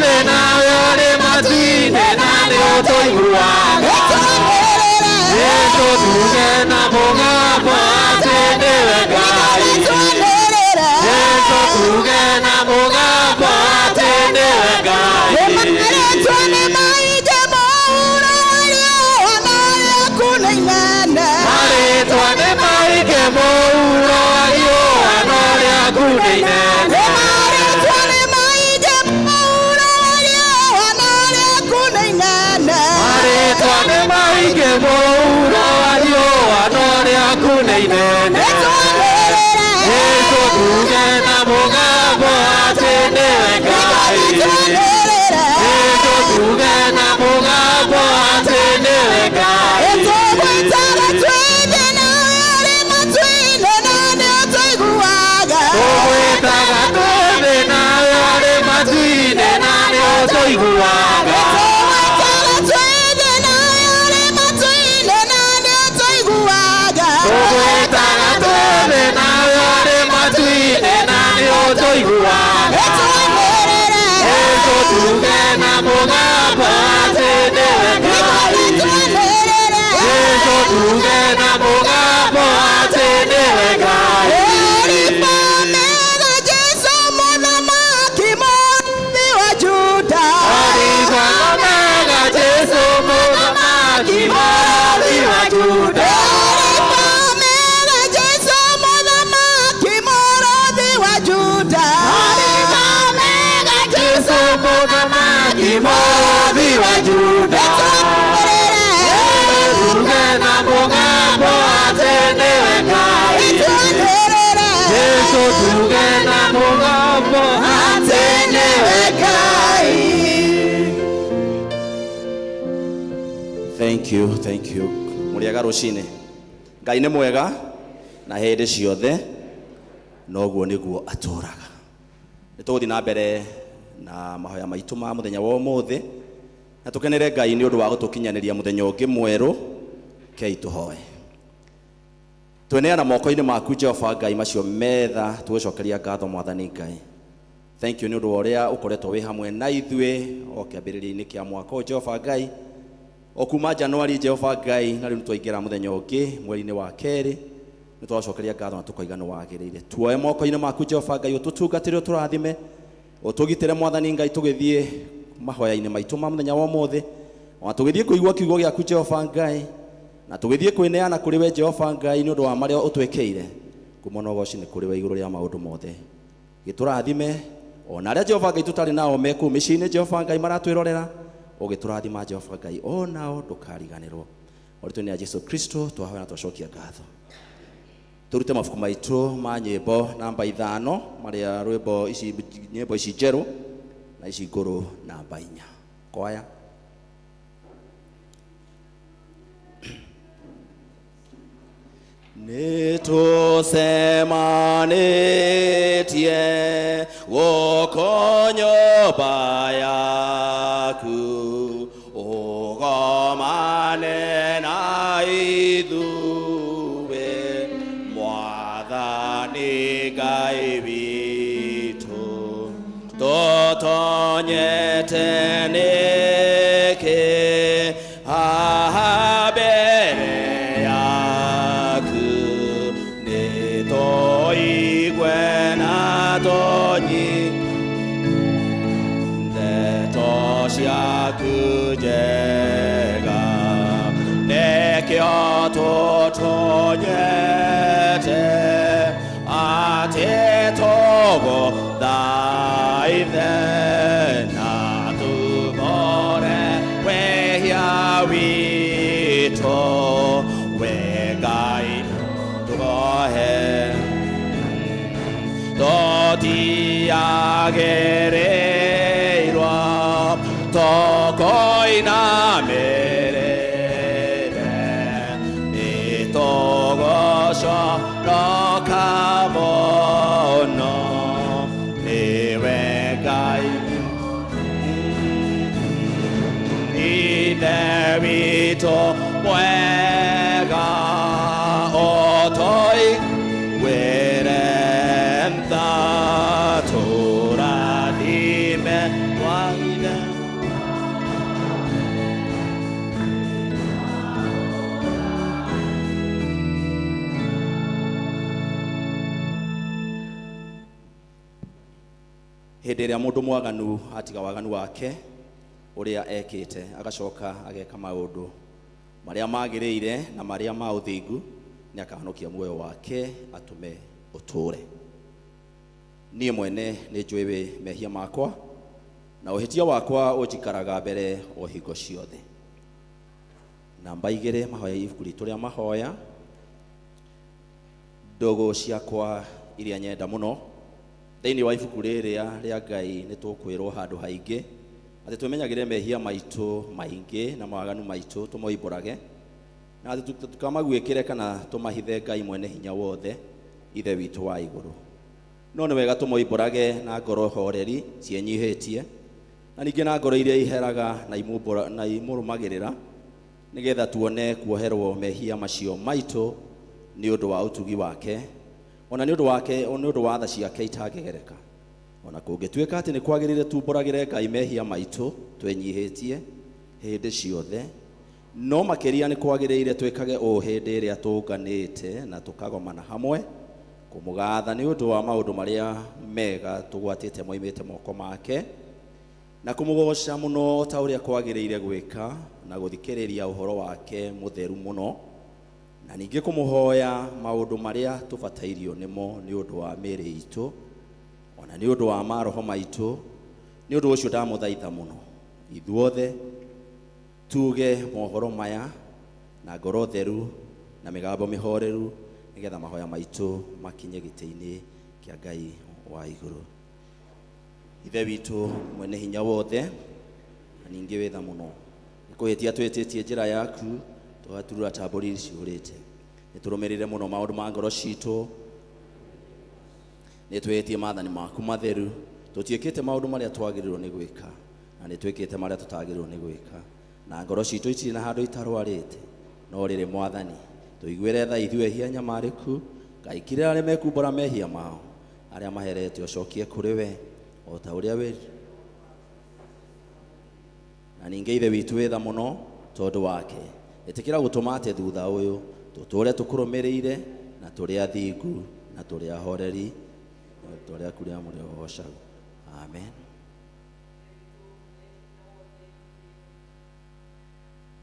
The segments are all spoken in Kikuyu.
thĩ nawe ũrĩ matu-inĩ na nĩ ũtũiguaga. Jesũ tuge na mũgambo atĩ nĩwe Ngai. Jesũ tuge na mũgambo atĩ nĩwe Ngai. Marĩtwa nĩ maingĩ mũhuro wa riũa na rĩaku nĩ inene. Marĩtwa nĩ maingĩ mũhuro wa riũa no rĩaku nĩ inene. Marĩtwa nĩ maingĩ mũhuro wa riũa na rĩaku nĩ inene. Marĩtwa nĩ maingĩ mũhuro wa riũa no rĩaku nĩ inene. Jesũ tuge na mũgambo atĩ nĩwe Ngai. Jesũ tuge na mũgambo atĩ nĩwe Ngai. Tũgwĩtaga twĩ thĩ nawe ũrĩ matu-inĩ na nĩ ũtũiguaga. Tũgwĩtaga twĩ thĩ nawe ũrĩ matu-inĩ na nĩ ũtũiguaga. Tũgwĩtaga twĩ thĩ nawe ũrĩ matu-inĩ na nĩ ũtũiguaga. Tũgwĩtaga twĩ thĩ nawe ũrĩ matu-inĩ na nĩ ũtũiguaga. Jesũ tuge na mũgambo atĩ nĩwe Ngai. Jesũ tuge na mũgambo atĩ nĩwe Ngai. Alfa Omega, Jesũ mũthamaki mũrũthi wa Juda. Alifa Omega, Jesũ mũthamaki mũrũthi wa Juda. Alfa Omega, Jesũ mũthamaki mũrũthi wa Juda. Alifa Omega, Jesũ mũthamaki mũrũthi wa Juda. Tuge na mũgambo atĩ nĩwe Ngai. Jesũ tuge na mũgambo atĩ nĩwe Ngai. Thank you, thank you. Mũrĩega rũcinĩ. Ngai nĩ mwega na hĩndĩ ciothe noguo nĩguo atũraga. Nĩ tũgũthiĩ na mbere na mahoya maitũ ma mũthenya wa ũmũthĩ na tũkenere Ngai nĩ ũndũ wa gũtũkinyanĩria mũthenya ũngĩ mwerũ. Kei tũhoe. Tweneana moko-inĩ maku Jehova Ngai macio metha tũgũcokeria ngatho Mwathani Ngai. Thank you nĩ ũndũ wa ũrĩa ũkoretwo wĩ hamwe na ithuĩ o kĩambĩrĩria-inĩ kĩa mwaka ũyũ Jehova Ngai. O kuma Januari Jehova Ngai na rĩu nĩtwaingĩra mũthenya ũngĩ mweri-inĩ wa kerĩ nĩ twacokeria ngatho na tũkoiga nĩ wagĩrĩire. Tuoe moko-inĩ maku Jehova Ngai ũtũtungatĩre ũtũrathime ũtũgitĩre Mwathani Ngai tũgĩthiĩ mahoya-inĩ maitũ ma mũthenya wa ũmũthĩ ona tũgĩthiĩ kũigua kiugo gĩaku Jehova Ngai na tũgĩthiĩ kwĩneana kũrĩ we Jehova Ngai nĩ ũndũ wa marĩa ũtwĩkĩire kuma na ũgoci nĩ kũrĩ we igũrũ rĩa maũndũ mothe. Gĩtũrathime ona arĩa Jehova Ngai tũtarĩ nao me kũu mĩciĩ-inĩ Jehova Ngai maratwĩrorera ũgĩtũrathima Jehova Ngai onao ndũkariganĩrwo. Orĩtwo nĩ Jesu Kristo twahoya na twacokia ngatho. Tũrute mabuku maitũ ma nyĩmbo namba 5 marĩa rwĩmbo ici nyĩmbo ici njerũ na ici ngũrũ namba 4. Kwaya. Nĩ tũcemanĩtie gũkũ nyũmba yaku ũgomane na ithuĩ Mwathani Ngai witũ tũtonyete nĩkĩ haha mbere yaku nĩ tũigue na tũnyi ndeto ciaku njega nĩkĩo tũtonyete atĩ tũgũthaithe na tũbore wĩhia witũ we Ngai tũgohe tũtiagĩrĩirwo tũkoinamĩrĩre nĩ tũgũconoka mũno nĩwe Ngai Ithe witũ mwega ũtũiguĩre tha tũrathime Hĩndĩ ĩrĩa mũndũ mwaganu atiga waganu wake ũrĩa ekĩte, agacoka ageka maũndũ marĩa magĩrĩire na marĩa ma ũthingu, nĩ akahonokia muoyo wake atũme ũtũũre. Niĩ mwene nĩ njũĩ mehia makwa, na ũhĩtia wakwa ũnjikaraga mbere o hingo ciothe. Namba 2 mahoya ibuku ritũ rĩa mahoya, ndũgũ ciakwa iria nyenda mũno. Thĩinĩ wa ibuku rĩrĩa rĩa Ngai nĩ tũkwĩrwo handũ haingĩ atĩ twĩmenyagĩre mehia maitũ maingĩ na mawaganu maitũ tũmoimbũrage, na atĩ tũkamaguĩkĩre kana tũmahithe Ngai mwene hinya wothe, Ithe witũ wa igũrũ. No nĩ wega tũmoimbũrage na ngoro horeri ciĩnyihĩtie, na ningĩ na ngoro iria iheraga na imũrũmagĩrĩra, nĩgetha tuone kuoherwo mehia macio maitũ nĩ ũndũ wa ũtugi wake, ona nĩ ũndũ wake, nĩ ũndũ wa tha ciake itangĩgereka. Ona kũngĩtuĩka atĩ nĩ kwagĩrĩire tumbũragĩre Ngai mehia maitũ twenyihĩtie hĩndĩ ciothe, no makĩria nĩ kwagĩrĩire twĩkage ũũ hĩndĩ ĩrĩa tũnganĩte na tũkagomana hamwe kũmũgatha nĩ ũndũ wa maũndũ marĩa mega tũgwatĩte moimĩte moko make, na kũmũgoca mũno ta ũrĩa kwagĩrĩire gwĩka, na gũthikĩrĩria ũhoro wake mũtheru mũno, na ningĩ kũmũhoya maũndũ marĩa tũbatairio nĩmo nĩ ũndũ wa mĩĩrĩ itũ, ona nĩ ũndũ wa maroho maitũ. Nĩ ũndũ ũcio ndamũthaitha mũno ithuothe tuge mohoro maya na ngoro theru na mĩgambo mĩhoreru, nĩgetha mahoya maitũ makinye gĩtĩ-inĩ kĩa Ngai wa igũrũ. Ithe witũ mwene hinya wothe, na ningĩ wĩtha mũno, nĩ kũhĩtia twĩtĩtie njĩra yaku, tũgaturura ta mbũri ciũrĩte. Nĩ tũrũmĩrĩre mũno maũndũ ma ngoro citũ, nĩ twĩhĩtie maathani maku matheru, tũtiĩkĩte maũndũ marĩa twagĩrĩirwo nĩ gwĩka, na nĩ twĩkĩte marĩa tũtagĩrĩirwo nĩ gwĩka, na ngoro citũ itirĩ na handũ itarwarĩte. No rĩrĩ Mwathani, tũiguĩre tha ithuĩ ehia nyamarĩku, Ngai kirĩra arĩa mekumbũra mehia mao, arĩa maherete ũcokie kũrĩ we o ta ũrĩa wĩ. Na ningĩ Ithe witũ wĩtha mũno tondũ wake, ĩtĩkĩra gũtũma atĩ thutha ũyũ tũtũũre tũkũrũmĩrĩire, na tũrĩ athingu na tũrĩ ahoreri, rĩĩtwa rĩaku rĩamũre ũgoocagwo. Amen.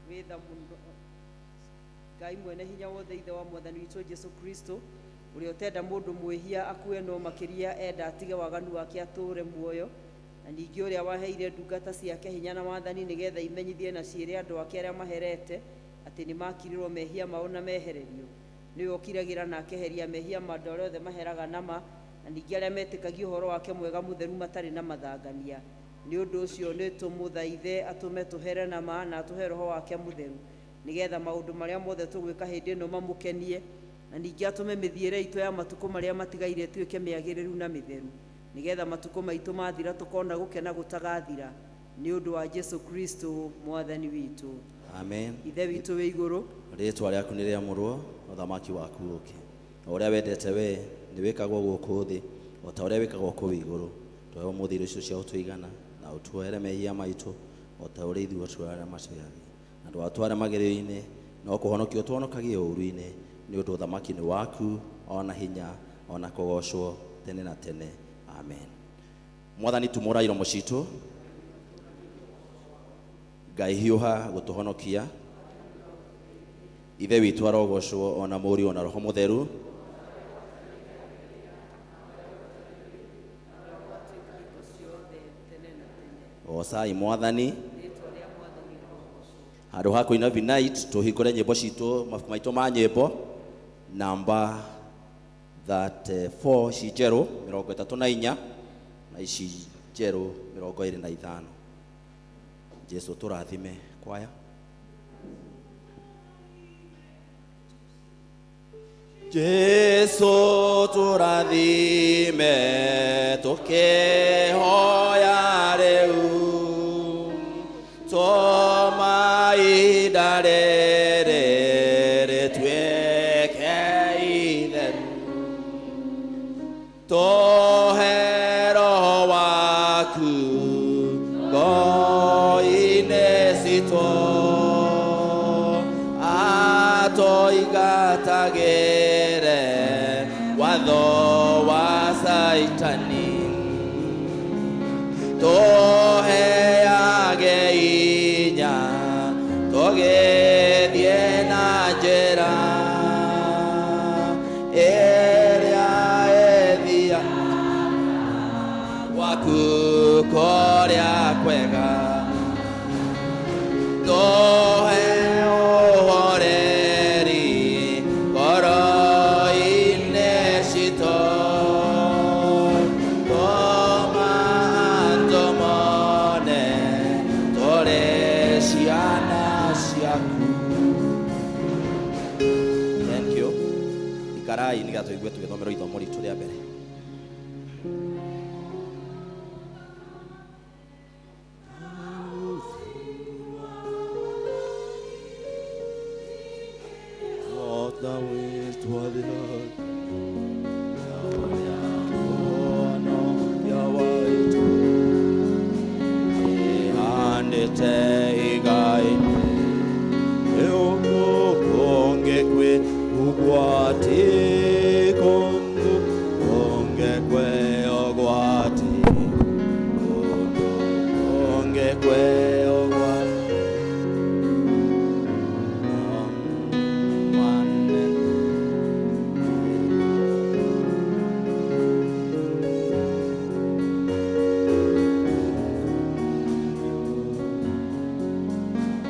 Wĩtha mũno Ngai mwene hinya wothe, Ithe wa Mwathani witũ Jesu Kristo, ũrĩa ũtenda mũndũ mwĩhia akue, no makĩria enda atige waganu wake atũũre muoyo, na ningĩ ũrĩa waheire ndungata ciake hinya na wathani nĩgetha imenyithie na ciĩre andũ ake arĩa maherete atĩ nĩ makirirwo mehia mao na mehererio. Nĩwe ũkiragĩra na akeheria mehia ma andũ arĩa othe maheraga nama, na ningĩ arĩa metĩkagia ũhoro wake mwega mũtheru matarĩ na mathangania. Nĩ ũndũ ũcio nĩ tũmũthaithe atũme tũhere nama na atũhe roho wake mũtheru, nĩgetha maũndũ marĩa mothe tũgwĩka hĩndĩ ĩno mamũkenie, na ningĩ atũme mĩthiĩre itũ ya matukũ marĩa matigaire ĩtuĩke mĩagĩrĩru na mĩtheru, nĩgetha matukũ maitũ mathira tũkona gũkena gũtagathira, nĩ ũndũ wa Jesu Kristo Mwathani witũ. Amen. Ithe witũ wĩ igũrũ, rĩĩtwa rĩaku nĩ rĩamũrwo, ũthamaki waku ũke, o ũrĩa wendete we nĩ wĩkagwo gũkũ thĩ o ta ũrĩa wĩkagwo kũu igũrũ. Tũhe ũmũthĩ irio icio cia gũtũigana, na ũtuohere mehia maitũ o ta ũrĩa ithuĩ tuoheraga matwĩhagia, na ndũgatware magerio-inĩ, no kũhonokia ũtũhonokagie ũũru-inĩ, nĩ ũndũ ũthamaki nĩ waku, ona hinya, ona kũgoocwo tene na tene. Amen. Mwathani, tumũra iromo citũ. Ngai hiũha gũtũhonokia. Ithe witũ arogocwo, ona Mũriũ, ona Roho Mũtheru. Gocai Mwathani. Handũ ha kũina Vinight, tũhingũre nyĩmbo citũ, mabuku maitũ ma nyĩmbo namba 34, ici njerũ 34 na ici njerũ 25. Jesu tũrathime kwaya. Jesu tũrathime tũkĩhoya rĩu, tũma ihinda rĩrĩ rĩtuĩke itheru, tũhe roho waku ngoro-inĩ citũ, atoigatagĩre watho wa Saitani. kwega Tũhe ũhoreri ngoro-inĩ citũ Tũma andũ mone tũrĩ ciana ciaku. Thank you. Ikarai nĩgetha tũigue tũgĩthomerwo ithomo ritũ rĩa mbere.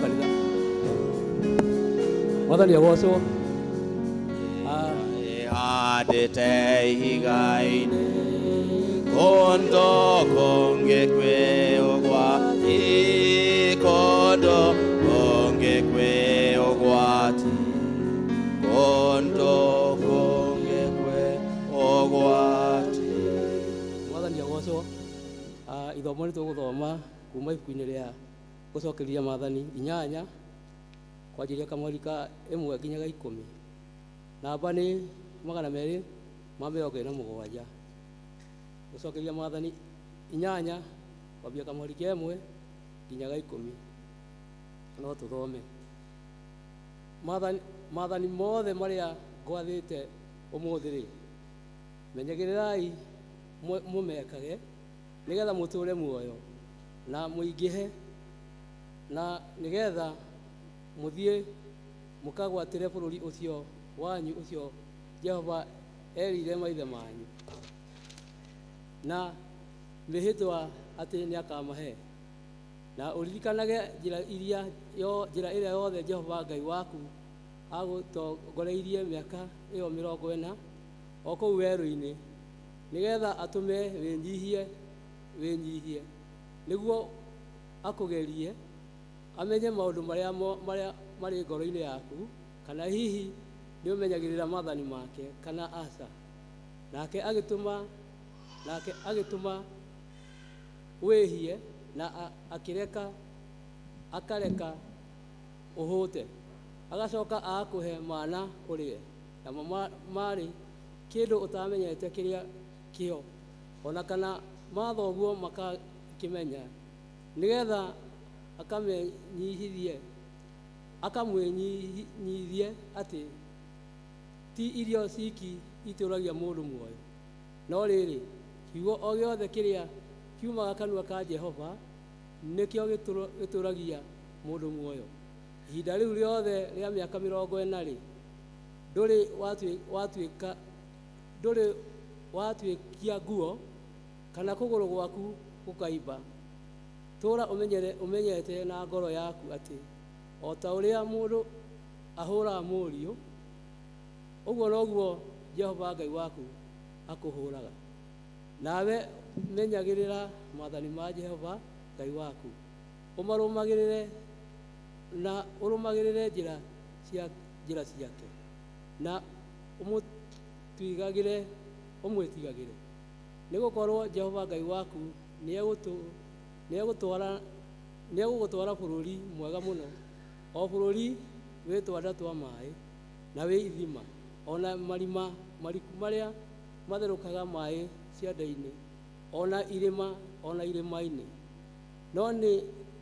Kanitha Mwathani agocwo. Ihandĩte ihiga-inĩ kũndũ kũngĩ kwĩ ũgwati, kũndũ kũngĩ kwĩ ũgwati, kũndũ kũngĩ kwĩ ũgwati. Mwathani agocwo. Ithomo nĩ tũgũthoma kuma ibuku-inĩ rĩa gũcokeria maathani 8 kwanjĩrĩria kamweri ka 1 nginya ga 10. Namba nĩ 227. Gũcokeria maathani 8 kwambia kamweri ka 1 nginya ga 10. No tũthome. Maathani mothe marĩa ngwathĩte ũmũthĩ rĩ, menyagĩrĩrai mũmekage nĩgetha mũtũũre muoyo na mũingĩhe na nĩgetha mũthiĩ mũkagwatĩre bũrũri ũcio wanyu ũcio Jehova erĩire maithe manyu na mĩhĩtwa atĩ nĩakamahe. Na ũririkanage njĩra ĩrĩa yothe Jehova Ngai waku agũtongoreirie mĩaka ĩyo 40 o kũu werũ-inĩ, nĩgetha atũme wĩnyihie nĩguo akũgerie amenye maũndũ marĩa marĩ ngoro-inĩ yaku, kana hihi nĩũmenyagĩrĩra maathani make kana aca. Nake agĩtũma wĩhie na akareka ũhũte, agacoka agakũhe mana ũrĩe, namo marĩ kĩndũ ũtamenyete kĩrĩa kĩo, ona kana mathoguo makakĩmenya, nĩgetha akamwĩnyihie atĩ ti irio ciki itũũragia mũndũ muoyo, no rĩrĩ, kiugo o gĩothe kĩrĩa kiumaga kanua ka Jehova nĩkĩo gĩtũũragia mũndũ muoyo. Ihinda rĩu rĩothe rĩa mĩaka 40-rĩ, ndũrĩ watuĩkia nguo kana kũgũrũ gwaku gũkaimba. Tũũra ũmenyete na ngoro yaku atĩ o ta ũrĩa mũndũ ahũũraga mũriũ, ũguo noguo Jehova Ngai waku akũhũũraga. Nawe menyagĩrĩra maathani ma Jehova Ngai waku, ũmarũmagĩrĩre na ũrũmagĩrĩre njĩra ciake, na ũmwĩtigagĩre, nĩgũkorwo Jehova Ngai waku nĩegũgũtwara bũrũri mwega mũno, o bũrũri wĩ twanda twa maĩ na wĩ ithima, ona marima mariku marĩa matherũkaga maĩ cianda-inĩ, ona irĩma ona irĩma-inĩ.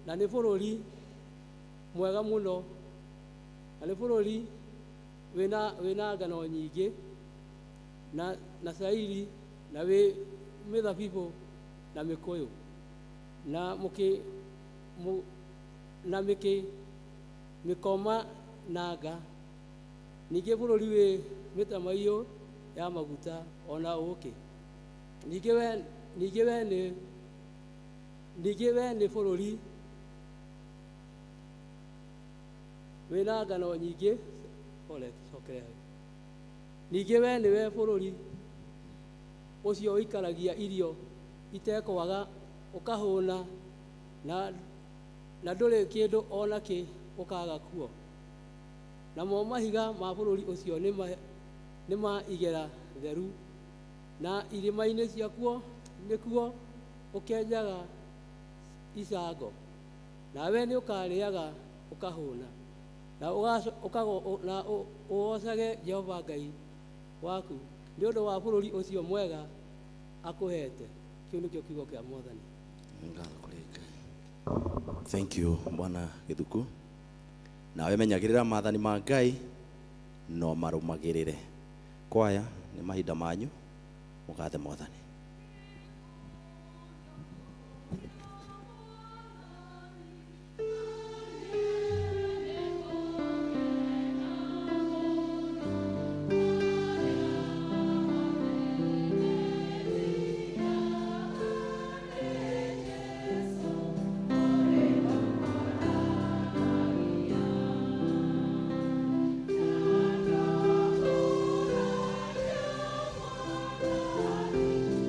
Na nĩ bũrũri mwega mũno, na nĩ bũrũri wĩna ngano nyingĩ na cairi na wĩ mĩthabibũ na mĩkũyũ na mĩkĩ mĩkoma na nga, ningĩ bũrũri wĩ mĩtamaiyũ ya maguta ona ũũkĩ. Ningĩ we Ningĩ we nĩ bũrũri wĩna ngano nyingĩ. Pole, tũcokere hau. Ningĩ we nĩwe bũrũri ũcio ũikaragia irio itekwaga, ũkahũna na ndũrĩ kĩndũ o nakĩ ũkaaga kuo. Namo mahiga ma bũrũri ũcio nĩ ma igera theru, na irĩma-inĩ ciakuo nĩkuo ũkenjaga icango. Nawe nĩũkarĩaga ũkahũna, na ũgoocage Jehova Ngai waku nĩ ũndũ wa bũrũri ũcio mwega akũheete. Kĩu nĩkĩo kiugo kĩa Mwathani. Ngatho kũrĩ Ngai. Thank you, Bwana Gĩthuku. Nawe menyagĩrĩra maathani ma Ngai no marũmagĩrĩre. Kwaya nĩ mahinda manyu, mũgathe Mwathani. Thank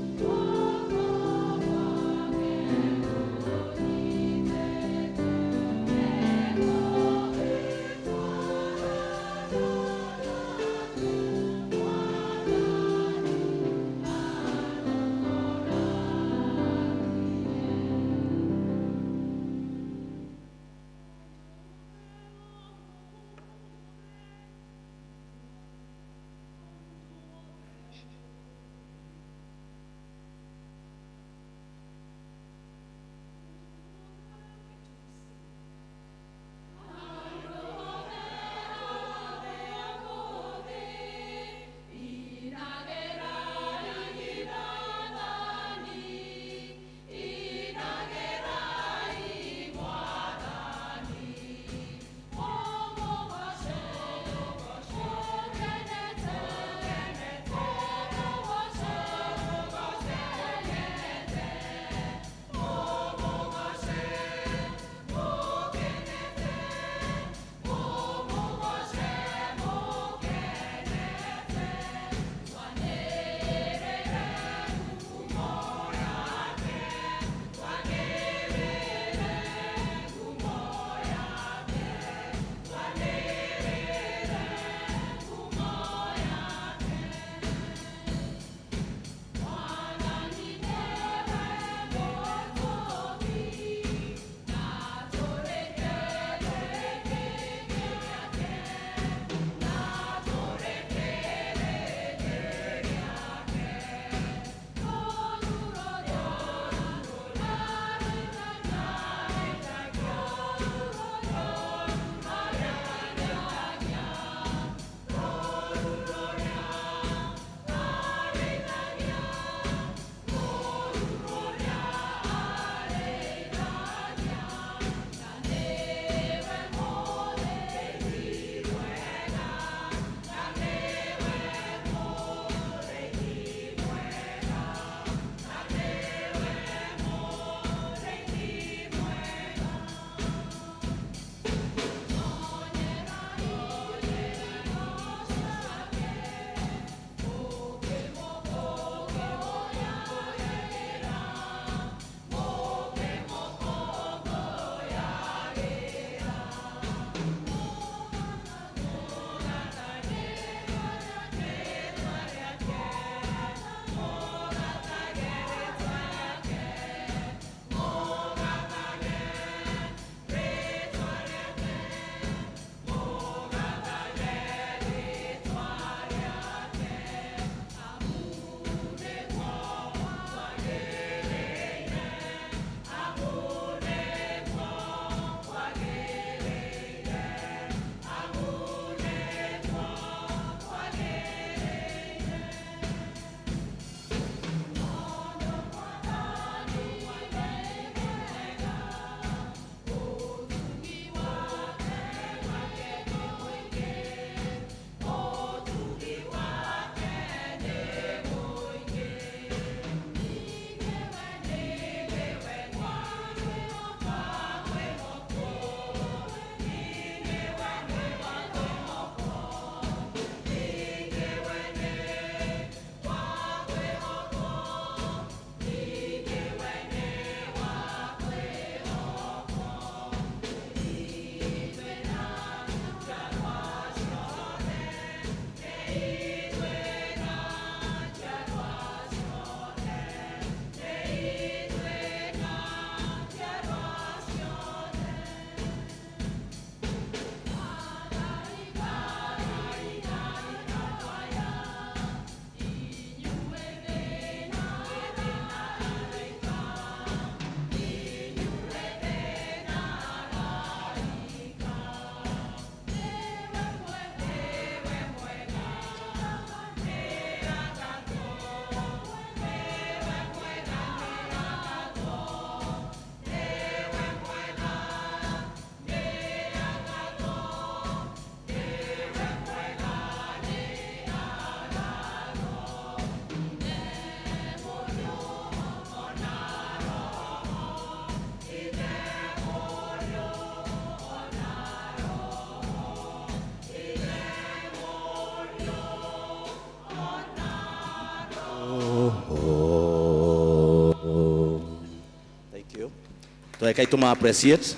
Twekai tũma appreciate.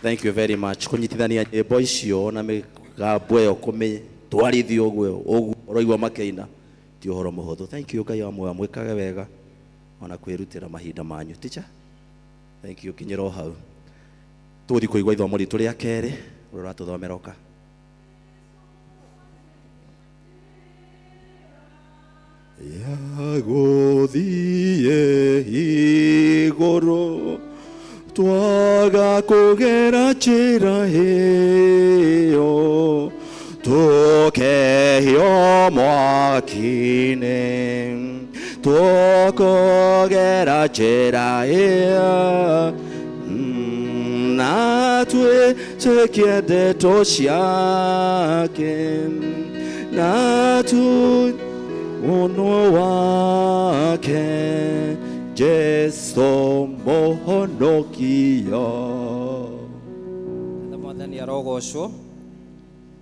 Thank you very much. Kũnyitithania nyĩmbo icio na mĩgambo ĩyo kũmĩtwarithia ũguo ũguo ũraigua makĩina ti ũhoro mũhũthũ. Thank you. Ngai wa muoyo mwĩkage wega ona kwĩrutĩra mahinda manyu. Teacher, thank you. Kinyĩra o hau tũgũthiĩ kũigua ithomo ritũ rĩa kerĩ ũrĩa ũratũthomera ũka. Ya gũthiĩ igũrũ twaga kũgera njĩra ĩyo tũkehio mwaki-inĩ tũkũgera njĩra ĩyo na twĩtĩkie ndeto ciake na tu uno wake Jesu mũhonokia. Kanitha, Mwathani arogocwo.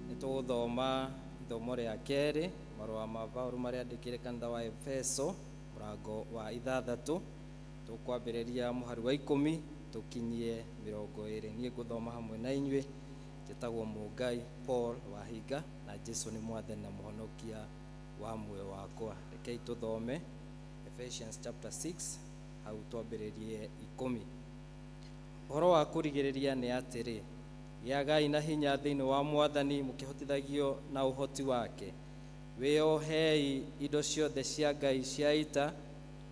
Nĩ tũgũthoma ithomo rĩa kerĩ, marũa ma Paũlũ marĩa andĩkĩire kanitha wa Efeso, mũrango wa 6, tũkwambĩrĩria mũhari wa 10 tũkinyie 20. Niĩ ngũthoma hamwe na inyuĩ njĩtagwo Mũngai Paul Wahinga, na Jesu nĩ Mwathani na Mũhonokia wa muoyo wakwa. Rekei tũthome Ephesians chapter 6, hau twambĩrĩrie 10. Ũhoro wa kũrigĩrĩria nĩ atĩrĩ, gĩagai na hinya thĩinĩ wa Mwathani mũkĩhotithagio na ũhoti wake. Wĩohei indo ciothe cia Ngai cia ita,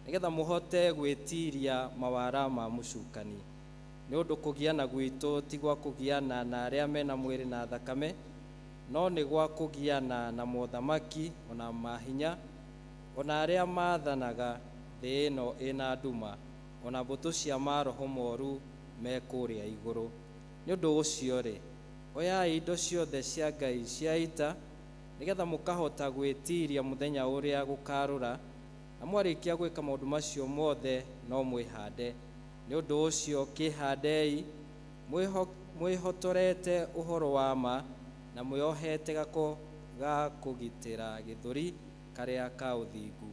nĩgetha mũhote gwĩtiiria mawara ma mũcukani. Nĩ ũndũ kũgiana gwitũ ti gwa kũgiana na arĩa mena mwĩrĩ na thakame, no nĩ gwa kũgiana na mothamaki, ona mahinya, ona arĩa maathanaga thĩ ĩno ĩna nduma, ona mbũtũ cia maroho moru me kũrĩa igũrũ. Nĩ ũndũ ũcio-rĩ, oyai indo ciothe cia Ngai cia ita, nĩgetha mũkahota gwĩtiiria mũthenya ũrĩa gũkarũra, na mwarĩkia gwĩka maũndũ macio mothe no mwĩhande. Nĩ ũndũ ũcio kĩhandei mwĩhotorete ũhoro wa ma, na mwĩohete gako ga kũgitĩra gĩthũri karĩa ka ũthingu,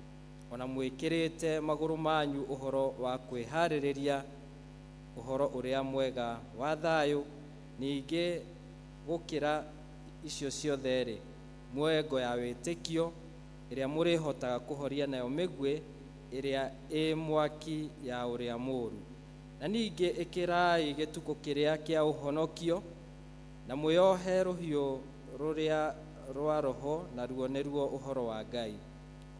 ona mwĩkĩrĩte magũrũ manyu ũhoro wa kwĩharĩrĩria ũhoro ũrĩa mwega wa thayũ. Ningĩ gũkĩra icio ciothe-rĩ, muoe ngo ya wĩtĩkio ĩrĩa mũrĩhotaga kũhoria nayo mĩguĩ ĩrĩa ĩ mwaki ya ũrĩa mũũru. Na ningĩ ĩkĩrai gĩtukũ kĩrĩa kĩa ũhonokio, na mwĩohe rũhiũ rũrĩa rwa roho, naruo nĩruo ũhoro wa Ngai.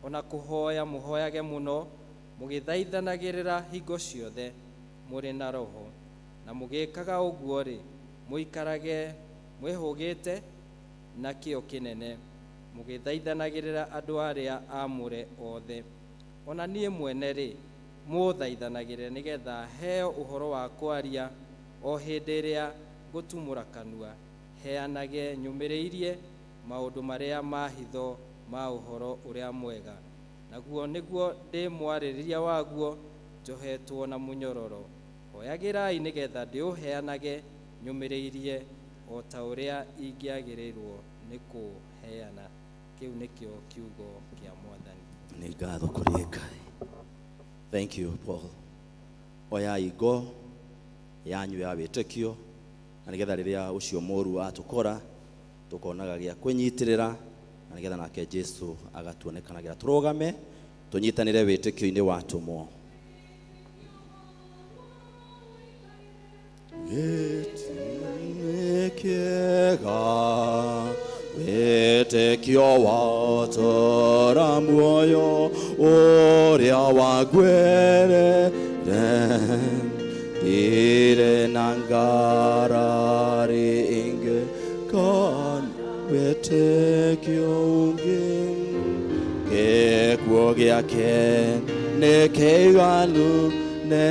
Ona kũhoya mũhoyage mũno, mũgĩthaithanagĩrĩra hingo ciothe mũrĩ na roho. Na mũgĩkaga ũguo-rĩ, mũikarage mwĩhũgĩte na kĩyo kĩnene, mũgĩthaithanagĩrĩra andũ arĩa aamũre othe. Ona niĩ mwene-rĩ, mũthaithanagĩrĩre nĩgetha heo ũhoro wa kwaria o hĩndĩ ĩrĩa ngũtumũra kanua, heanage nyũmĩrĩirie maũndũ marĩa ma hitho ma ũhoro ũrĩa mwega, naguo nĩguo ndĩ mwarĩrĩria waguo njohetwo na mũnyororo. Hoyagĩrai nĩgetha ndĩũheanage nyũmĩrĩirie o ta ũrĩa ingĩagĩrĩirwo nĩ kũũheana. Kĩu nĩkĩo kiugo kĩa Mwathani. Nĩ ngatho kũrĩ Ngai. Thank you, Paul. Oyai ngo yanyu ya wĩtĩkio, na nĩgetha rĩrĩa ũcio mũũru atũkora tũkonaga gĩa kwĩnyitĩrĩra, na nĩgetha nake Jesu agatuonekanagĩra. Tũrũgame tũnyitanĩre wĩtĩkio-inĩ wa atũmwo. Gĩtĩ kĩega wĩtĩkio watũra muoyo ũrĩa wagwĩrĩire, ndirĩ na ngarari ĩngĩ kana wĩtĩkio ũngĩ. Gĩkuũ gĩake nĩ kĩiganu nĩ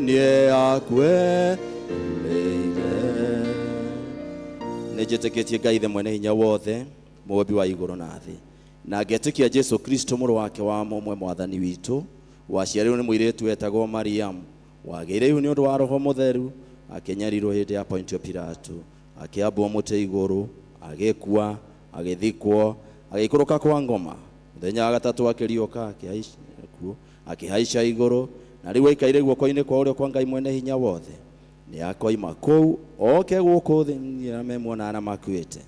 niĩ akuĩrĩire. Nĩ njĩtĩkĩtie Ngai Ithe mwene hinya wothe, mũũmbi wa igũrũ na thĩ, na ngetĩkia Jesu Kristo mũrũ wake wa mũmwe Mwathani witũ, waciarirwo nĩ mũirĩtu wetagwo Mariamu, wagĩire ihu nĩ ũndũ wa Roho Mũtheru, akĩnyarirwo hĩndĩ ya Pontio Pilato, akĩambwo mũtĩ igũrũ, agĩkua, agĩthikwo, agĩikũrũka kwa ngoma. Mũthenya wa gatatũ akĩriũka, akĩhaica igũrũ, Na rĩu aikaire guoko-inĩ kwa ũrĩo kwa Ngai mwene hinya wothe. Nĩ akoima kũu oke gũkũ thĩ arĩa me muoyo na arĩa makuĩte.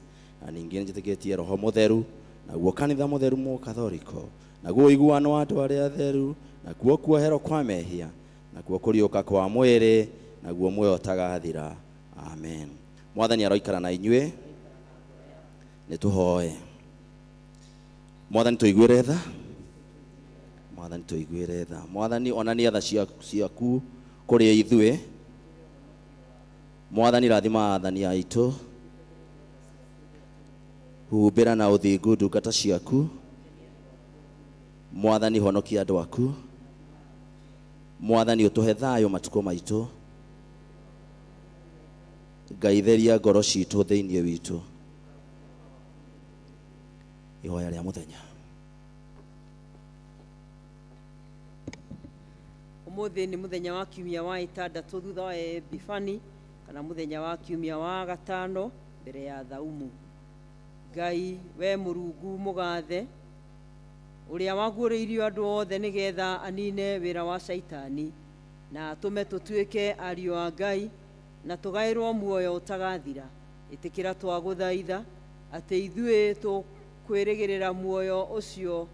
Na ningĩ nĩnjĩtĩkĩtie Roho Mũtheru, naguo kanitha mũtheru mũkathoriko, naguo ũiguano wa andũ arĩa atheru, nakuo kuoherwo kwa mehia, nakuo kũriũka kwa mwĩrĩ, naguo muoyo ũtagathira. Amen. Mwathani aroikara na inyuĩ. Nĩ tũhoe. Mwathani tũiguĩre tha. Mwathani tũiguĩre tha. Mwathani onania tha ciaku kũrĩ ithuĩ. Mwathani rathima athani aitũ. Humbĩra na ũthingu ndungata ciaku. Mwathani honokia andũ aku. Mwathani ũtũhe thayũ matukũ maitũ. Ngai theria ngoro citũ thĩinĩ witũ. Ihoya rĩa mũthenya. Ũmũthĩ nĩ mũthenya wa kiumia wa ĩtandatũ thutha wa Epifani, kana mũthenya wa kiumia wa gatano mbere ya thaumu. Ngai we Mũrungu mũgathe, ũrĩa waguũrĩirio andũ othe nĩgetha anine wĩra wa Shaitani, na atũme tũtuĩke ariũ a Ngai, na tũgaĩrwo muoyo ũtagathira. Ĩtĩkĩra twagũthaitha atĩ ithuĩ tũkwĩrĩgĩrĩra muoyo ũcio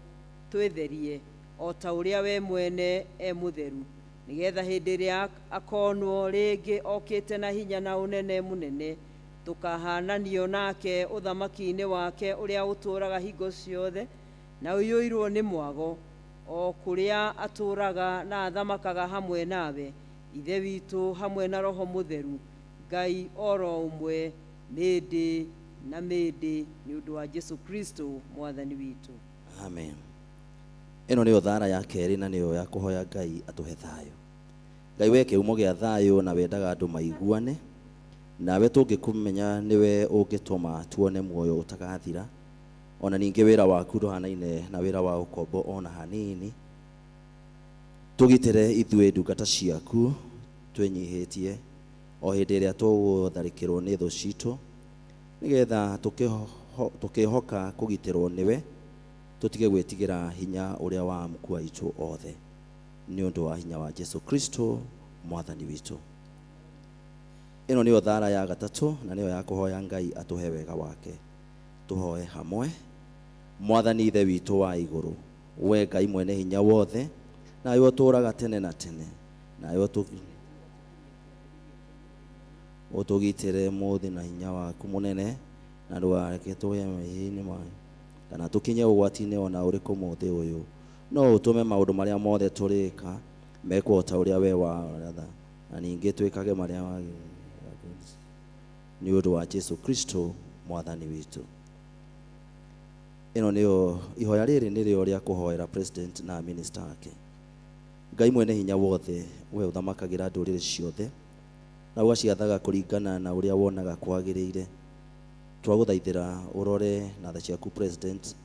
twĩtherie o ta ũrĩa we mwene e mũtheru, nĩgetha hĩndĩ ĩrĩa akonwo rĩngĩ okĩte na hinya na ũnene mũnene, tũkahananio nake ũthamaki-inĩ wake ũrĩa ũtũũraga hingo ciothe na ũiyũirwo nĩ mwago, o kũrĩa atũũraga na athamakaga hamwe nawe, Ithe witũ hamwe na Roho Mũtheru, Ngai oro ũmwe, mĩndĩ na mĩndĩ, nĩ ũndũ wa Jesu Kristo Mwathani witũ. Amen. Ĩno nĩyo thara ya kerĩ na nĩyo ya kũhoya Ngai atũhe thayũ. Ngai we kĩhumo gĩa thayũ na wendaga andũ maiguane, nawe tũngĩkũmenya nĩwe ũngĩtũma tuone muoyo ũtagathira. Ona ningĩ wĩra waku ndũhanaine na wĩra wa ũkombo ona hanini. Tũgitĩre ithuĩ ndungata ciaku twĩnyihĩtie o hĩndĩ ĩrĩa tũgũtharĩkĩrwo nĩ thũ citũ, nĩgetha tũkĩhoka kũgitĩrwo nĩwe, tũtige gwĩtigĩra hinya ũrĩa wa amuku aitũ othe, nĩ ũndũ wa hinya wa Jesu Kristo Mwathani witũ. Ĩno nĩyo thara ya gatatũ na nĩyo ya kũhoya Ngai atũhe wega wake. Tũhoe hamwe. Mwathani Ithe witũ wa igũrũ, we Ngai mwene hinya wothe, nawe ũtũũraga tene na tene, nawe ũtũgitĩre mũthĩ na hinya waku mũnene, na ndũkareke tũgĩe mehia-inĩ mayo, kana tũkinye ũgwati-inĩ ona ũrĩkũ mũthĩ ũyũ. No ũtũme maũndũ marĩa mothe tũrĩka mekwo o ta ũrĩa we waratha, na ningĩ twĩkage marĩa wagĩrĩire, nĩ ũndũ wa Jesu Kristo Mwathani witũ. Ĩno nĩyo ihoya rĩrĩ nĩrĩo rĩa kũhoera president na minister ake. Ngai mwene hinya wothe, we ũthamakagĩra ndũrĩrĩ ciothe na ũgaciathaga kũringana na ũrĩa wonaga kwagĩrĩire, twagũthaithĩra ũrore na tha ciaku president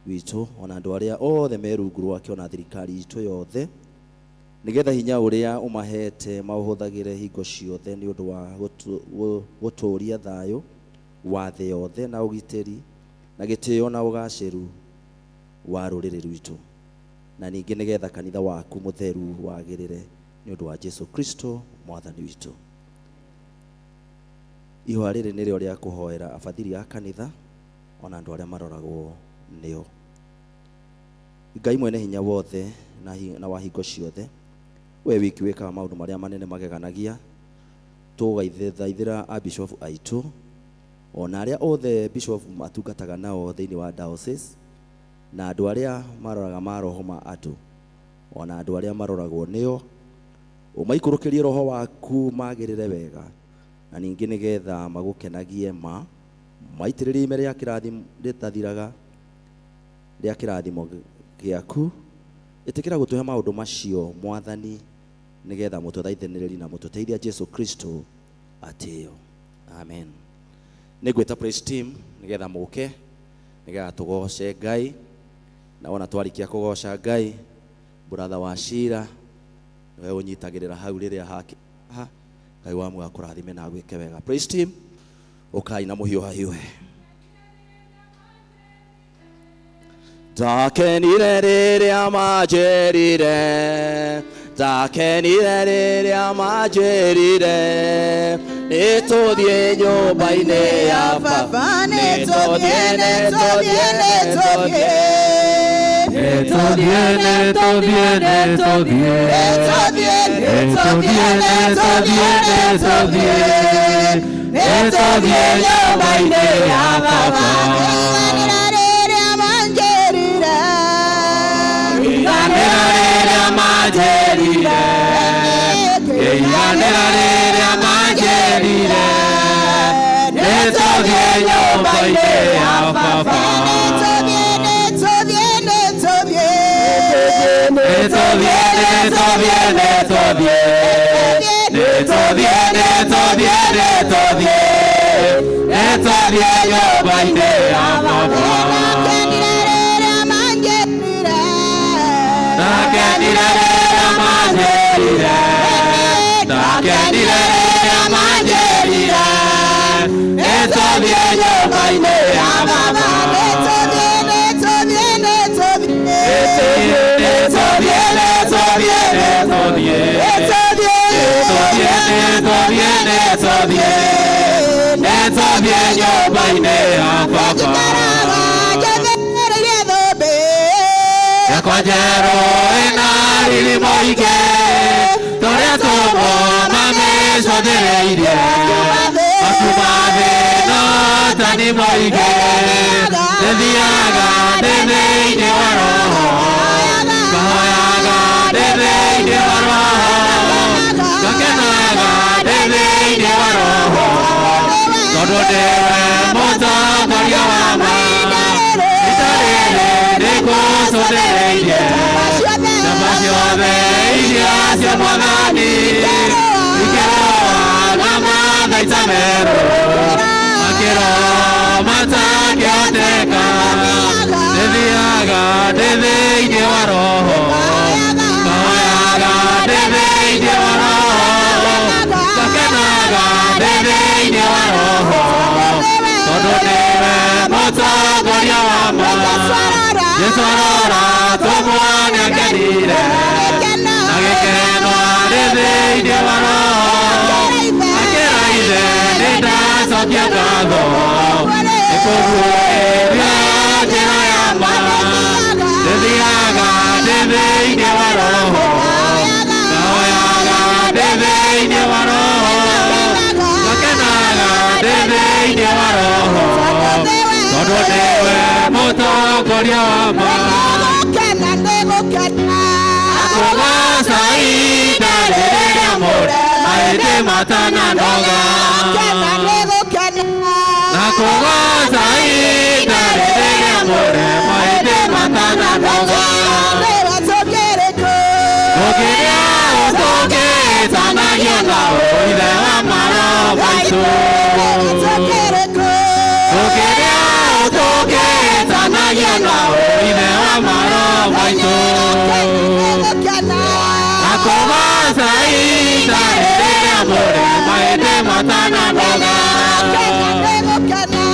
witũ ona andũ arĩa othe me rungu rwake ona thirikari itũ yothe, nĩgetha hinya ũrĩa ũmahete maũhũthagĩre hingo ciothe nĩ ũndũ wa gũtũũria thayũ wa thĩ yothe na ũgitĩri na gĩtĩo na ũgacĩru wa rũrĩrĩ rwitũ, na ningĩ nĩgetha kanitha waku mũtheru wagĩrĩre nĩ ũndũ wa Jesu Kristo Mwathani witũ. Ihoya rĩrĩ nĩrĩo rĩa kũhoera abathiri a kanitha ona andũ arĩa maroragwo nĩo. Ngai mwene hinya wothe na wa hingo ciothe, we wiki wĩkaga maũndũ marĩa manene mageganagia, tũgaithaithĩra abishofu aitũ ona arĩa othe bishop matungataga nao thĩinĩ wa diocese, na andũ arĩa maroraga maroho ma andũ ona andũ arĩa maroragwo nĩo, ũmaikũrũkĩrie roho waku magĩrĩre wega, na ningĩ nĩgetha magũkenagie ma maitĩrĩrie ime rĩa kĩrathimo rĩtathiraga rĩa kĩrathimo gĩaku. Ĩtĩkĩra gũtũhe maũndũ macio Mwathani, nĩgetha mũtũthaithanĩrĩri na mũtũteithia Jesu Kristo atĩo. Amen. Nĩngwĩta praise team nĩgetha mũke, nĩgetha tũgoce Ngai, na wona twarikia kũgoca Ngai, brother wa Shira nĩwe ũnyitagĩrĩra hau rĩrĩa hake ha Ngai wa muoyo akũrathime na agwĩke wega. Praise team, ũkai na mũhiũhahiũhe. Ndakenire rĩrĩa manjĩrire, Ndakenire rĩrĩa manjĩrire nĩtũthiĩ nyũmba-inĩ ya baba. Nĩtũthiĩ, nĩtũthiĩ, nĩtũthiĩ. Nĩtũthiĩ, nĩtũthiĩ, nĩtũthiĩ. Nĩtũthiĩ, nĩtũthiĩ, nĩtũthiĩ. Nĩtũthiĩ nyũmba-inĩ ya baba. Ngĩiganĩra rĩrĩa manjĩrire. Ngĩiganĩra rĩrĩa manjĩrire. Ngĩiganĩra rĩrĩa manjĩrire. Nĩtũthiĩ nyũmba-inĩ ya baba. Nĩtũthiĩ, nĩtũthiĩ, nĩtũthiĩ. Nĩtũthiĩ, nĩtũthiĩ, nĩtũthiĩ. Nĩtũthiĩ, nĩtũthiĩ, nĩtũthiĩ. Nĩtũthiĩ nyũmba-inĩ ya baba. Ndakenire rĩrĩa manjĩrire. Ndakenire rĩrĩa manjĩrire. Ndakenire rĩrĩa manjĩrire. Nĩtũthiĩ nyũmba-inĩ ya baba. Nĩtũthiĩ, nĩtũthiĩ, nĩtũthiĩ. Nĩtũthiĩ, nĩtũthiĩ, nĩtũthiĩ. Nĩtũthiĩ, Nĩtũthiĩ, nĩtũthiĩ, nĩtũthiĩ. Nĩtũthiĩ nyũmba-inĩ ya baba. Njikaraga njethereire thũmbĩ. Yakwa njerũ ĩna riri mũingĩ, tũrĩa tũmwo mamĩcũthĩrĩirie. Makiuma thĩ no tani mũingĩ, ndĩthiaga ndĩ thĩinĩ wa roho. Ngahoyaga ndĩ thĩinĩ wa roho, ngakenaga ndĩ thĩinĩ wa roho, tondũ ndĩwe mũtongoria wa ma. Rita rĩrĩ nĩngũcũthĩrĩirie njamba ciothe iria cia mwathani, ikĩrũa na mathaita merũ, makĩrũa matakĩhoteka. Ndĩthiaga ndĩ thĩinĩ wa roho, ngahoyaga ndĩ thĩinĩ wa roho, ngakenaga ndĩ thĩinĩ wa roho, tondũ nĩwe mũtongoria wa ma. Jesũ arora tũmuone akenire, na gĩkeno arĩ thĩinĩ wa roho, akĩra ithe nĩndacokia ngatho nĩkũguũrĩria njĩra ya ma. Ndĩthiaga ndĩ thĩinĩ wa roho, ngahoyaga ndĩ thĩinĩ wa roho, ngakenaga ndĩ thĩinĩ wa roho, tondũ nĩwe mũtongoria wa ma. Nĩgũkena, nĩgũkena. Kũgoca ihinda rĩrĩa mũrĩ mahĩndĩ matananoga. Nĩgũkena, nĩgũkena. Na kũgoca ihinda rĩrĩa mũrĩ mahĩndĩ matananoga. Wĩra tũngĩrĩkũ? Tũngĩrĩa tũngĩtanagia na ũithe wa maroho maitũ. Wĩra tũngĩrĩkũ? Tũngĩrĩa tũngĩtanagia na ũithe wa maroho maitũ. Nĩgũkena. Na kũgoca ihinda rĩrĩa mũrĩ mahĩndĩ matananoga. Nĩgũkena.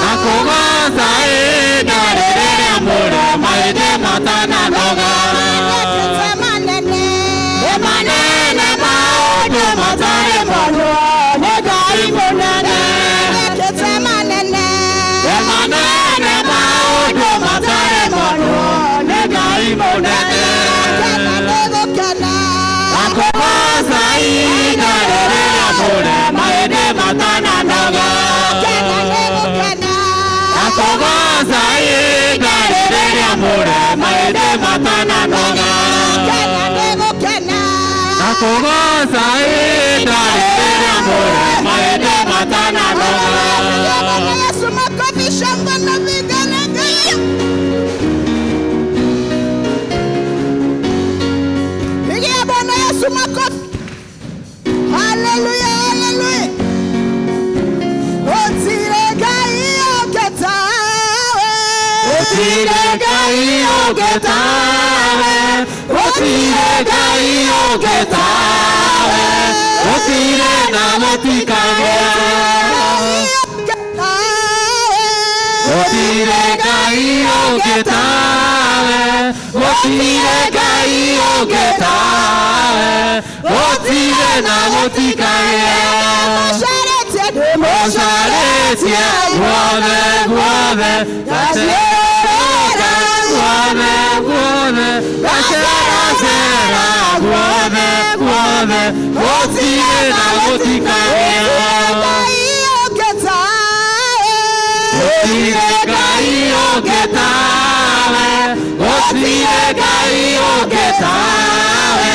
Na kũgoca ihinda rĩrĩa mũrĩ mahĩndĩ matananoga. Nĩkĩte manene. Manene maũndũ matarĩ monwo nĩ Ngai mũnene. Nĩkĩte manene. Manene maũndũ matarĩ monwo nĩ Ngai mũnene. Nĩgũkena. Na kũgoca ihinda rĩrĩa mũrĩ mahĩndĩ matananoga. Nĩgũkena. Na kũgoca ihinda rĩrĩa mũrĩ mahĩndĩ matananoga. Nĩgũkena. Na kũgoca ihinda rĩrĩa mũrĩ mahĩndĩ matananoga. Bwana Yesu, makofi, shangwe na vigelegele. Pigia Bwana Yesu makofi. Haleluya, haleluya. Gũtirĩ Ngai ũngĩ tawe. Gũtirĩ Ngai ũngĩ tawe. Gũtirĩ Ngai ũngĩ tawe. Gũtirĩ na gũtikagĩa. Ngai ũngĩ tawe. Gũtirĩ Ngai ũngĩ tawe. Gũtirĩ Gũtirĩ Ngai ũngĩ tawe, gũtirĩ na gũtikagĩa. Mũcarĩtie, Mũcarĩtie guothe guothe, ngacerera guothe guothe, ngaceracera guothe guothe, gũtirĩ na gũtikagĩa. Ngai ũngĩ tawe. Gũtirĩ Ngai ũngĩ tawe, gũtirĩ Ngai ũngĩ tawe,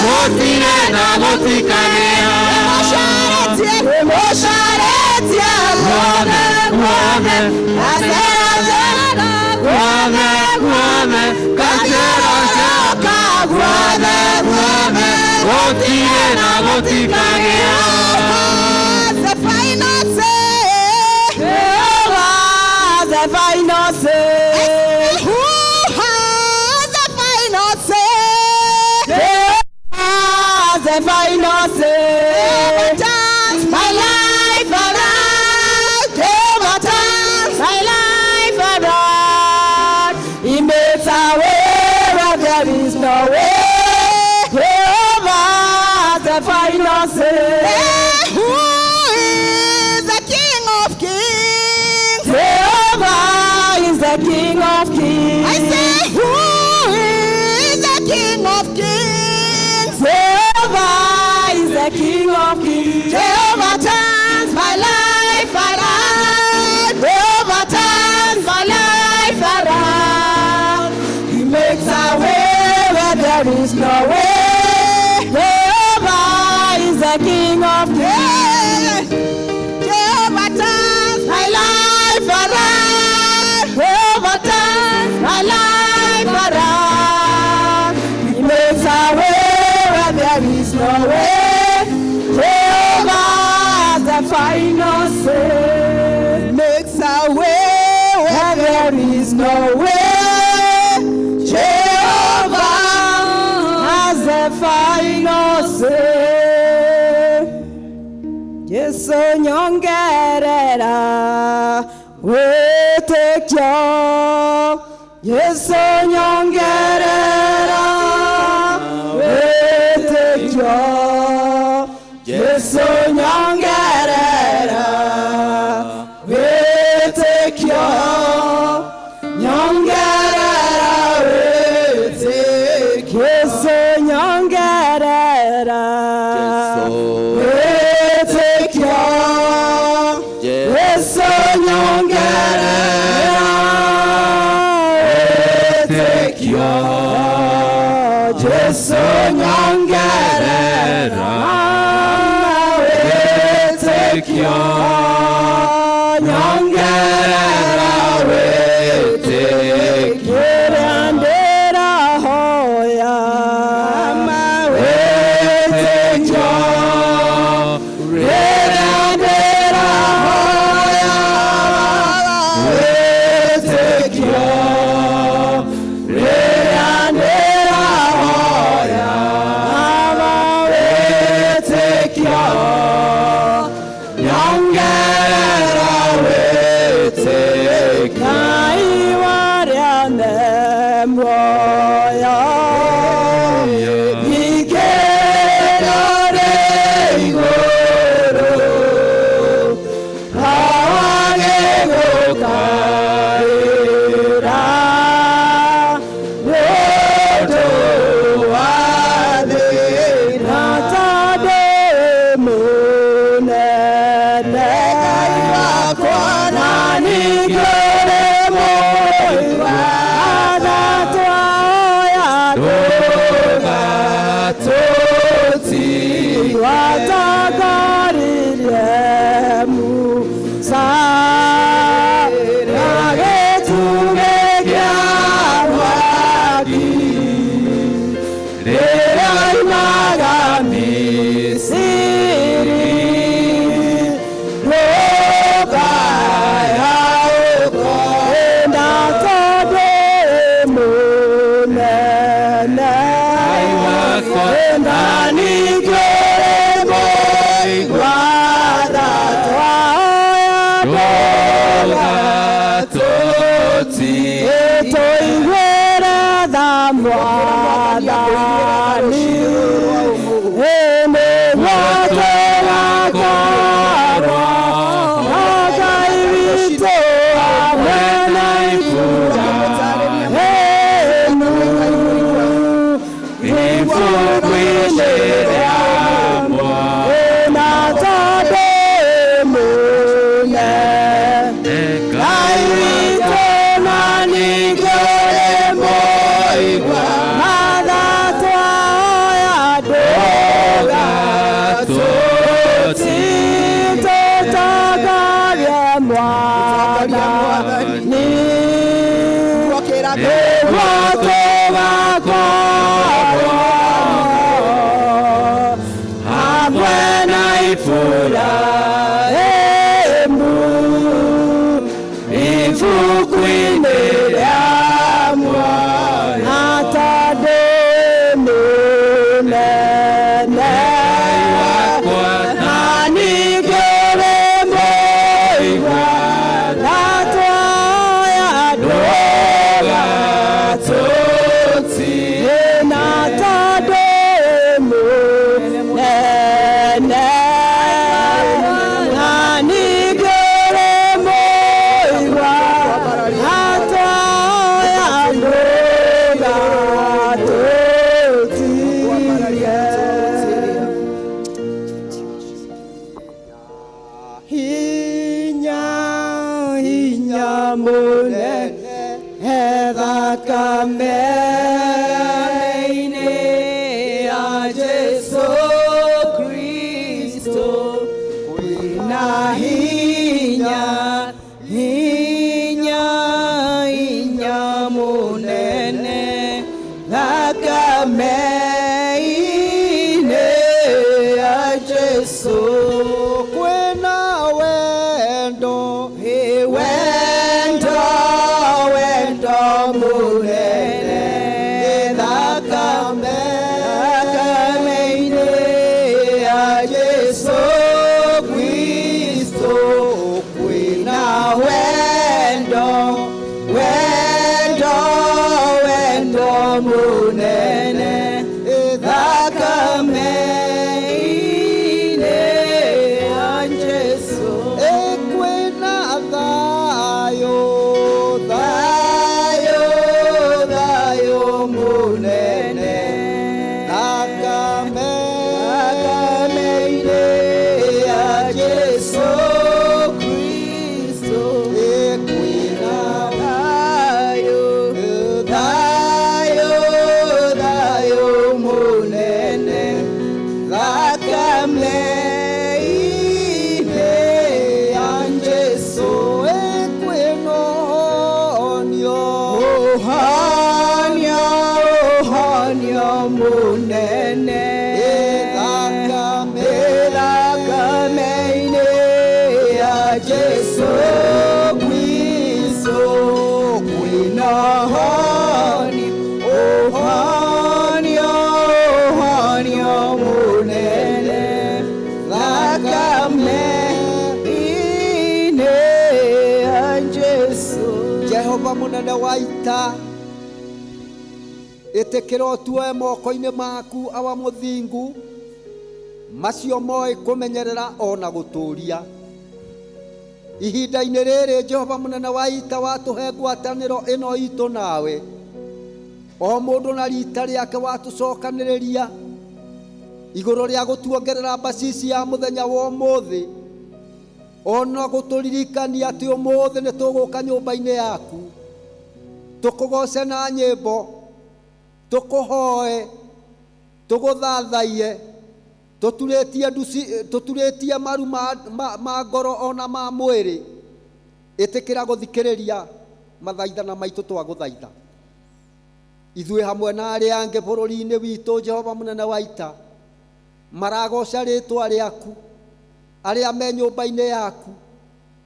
gũtirĩ na gũtikagĩa. Mũcarĩtie, mũcarĩtie Guothe guothe, ngaceracera guothe guothe, ngaceracera guothe guothe, gũtirĩ na gũtikagĩa. The final say. Jehovah, the final say. Who has the final say? Jehovah, the final say. Turns my life around. Jehovah turns my life around. He makes a way where there is no way. Jehovah, the final say. Who is the King of Kings? Jehovah is the King of Kings. I say, who is the King of Kings? Jehovah is the King of Kings. Jehovah turns my life around. Jehovah turns my life around. He makes a way where there is no way. Jehovah is the King of Kings. Jehovah turns my life around. Jehovah turns my life around. He makes a way where there is no way. Jehovah has the final say. Makes a way where there is no way. Jehovah has the final say. Yesu nyongerera wĩtĩkio. Yesu nyongerera wĩtĩkio. Yesu nyongerera wĩtĩkio. Nyongerera wĩtĩkio. Yesu nyongerera wĩtĩkio. Yesu nyongerera wĩtĩkio. Yesu nyongerera wĩtĩkio. Nyongerera wĩtĩkio. Ndĩrahoya wĩtĩkio. Rĩrĩa ndĩrahoya wĩtĩkio. Rĩrĩa ndĩrahoya wĩtĩkio. Nyongerera wĩtĩkio. Ngai warĩa me muoyo. Igĩrĩro rĩ igũrũ. Agĩgũkaĩra nĩ ũndũ wa thĩna tondũ mũnene Ngai wakwa na ningĩ ũrĩ mũigua na twahoya ndũgatũtige watongoririe Musa na gĩtugĩ kĩa mwaki rĩrĩa oimaga Misiri nyũmba ya ũkombo tondũ Hinya, hinya mũnene thakame-inĩ ya Jesu Kristo, kwĩna hinya, hinya, hinya mũnene thakame-inĩ ya Jesu. Kwĩna wendo. Wendo, wendo mũnene thakame thakame-inĩ ya Jesu Kristo, kwĩna wendo, wendo, wendo mũnene thakame-inĩ ya Jesu. Kwĩna thayũ. Thayũ, thayũ mũnene thakame thakame-inĩ ya Jesu Kristo, kwĩna thayũ, thayũ, thayũ mũnene thakame-inĩ ya Jesu. Kwĩna ũhonio. Ũhonio, ũhonio mũnene Thakame. Thakame-inĩ ya Jesu Kristo, kwĩna ũhonio, ũhonio, ũhonio mũnene thakame-inĩ ya Jesu. Jehova mũnene wa ita, ĩtĩkĩra ũtuoe moko-inĩ maku, awa mũthingu macio moĩ kũmenyerera ona gũtũũria ihinda-inĩ rĩrĩ. Jehova mũnene wa ita, watũhe ngwatanĩro ĩno itũ nawe, o mũndũ na rita rĩake, watũcokanĩrĩria igũrũ rĩa gũtuongerera mbacici ya mũthenya wa ũmũthĩ, ona gũtũririkania atĩ ũmũthĩ nĩ tũgũka nyũmba-inĩ yaku tũkũgoce na nyĩmbo, tũkũhoe, tũgũthathaiye, tũturĩtie nduci, tũturĩtie maru ma ngoro ona ma mwĩrĩ. Ĩtĩkĩra gũthikĩrĩria mathaithana maitũ, twagũthaitha ithuĩ hamwe na arĩa angĩ bũrũri-inĩ witũ. Jehova mũnene wa ita, maragoca rĩtwa rĩaku, arĩa me nyũmba-inĩ yaku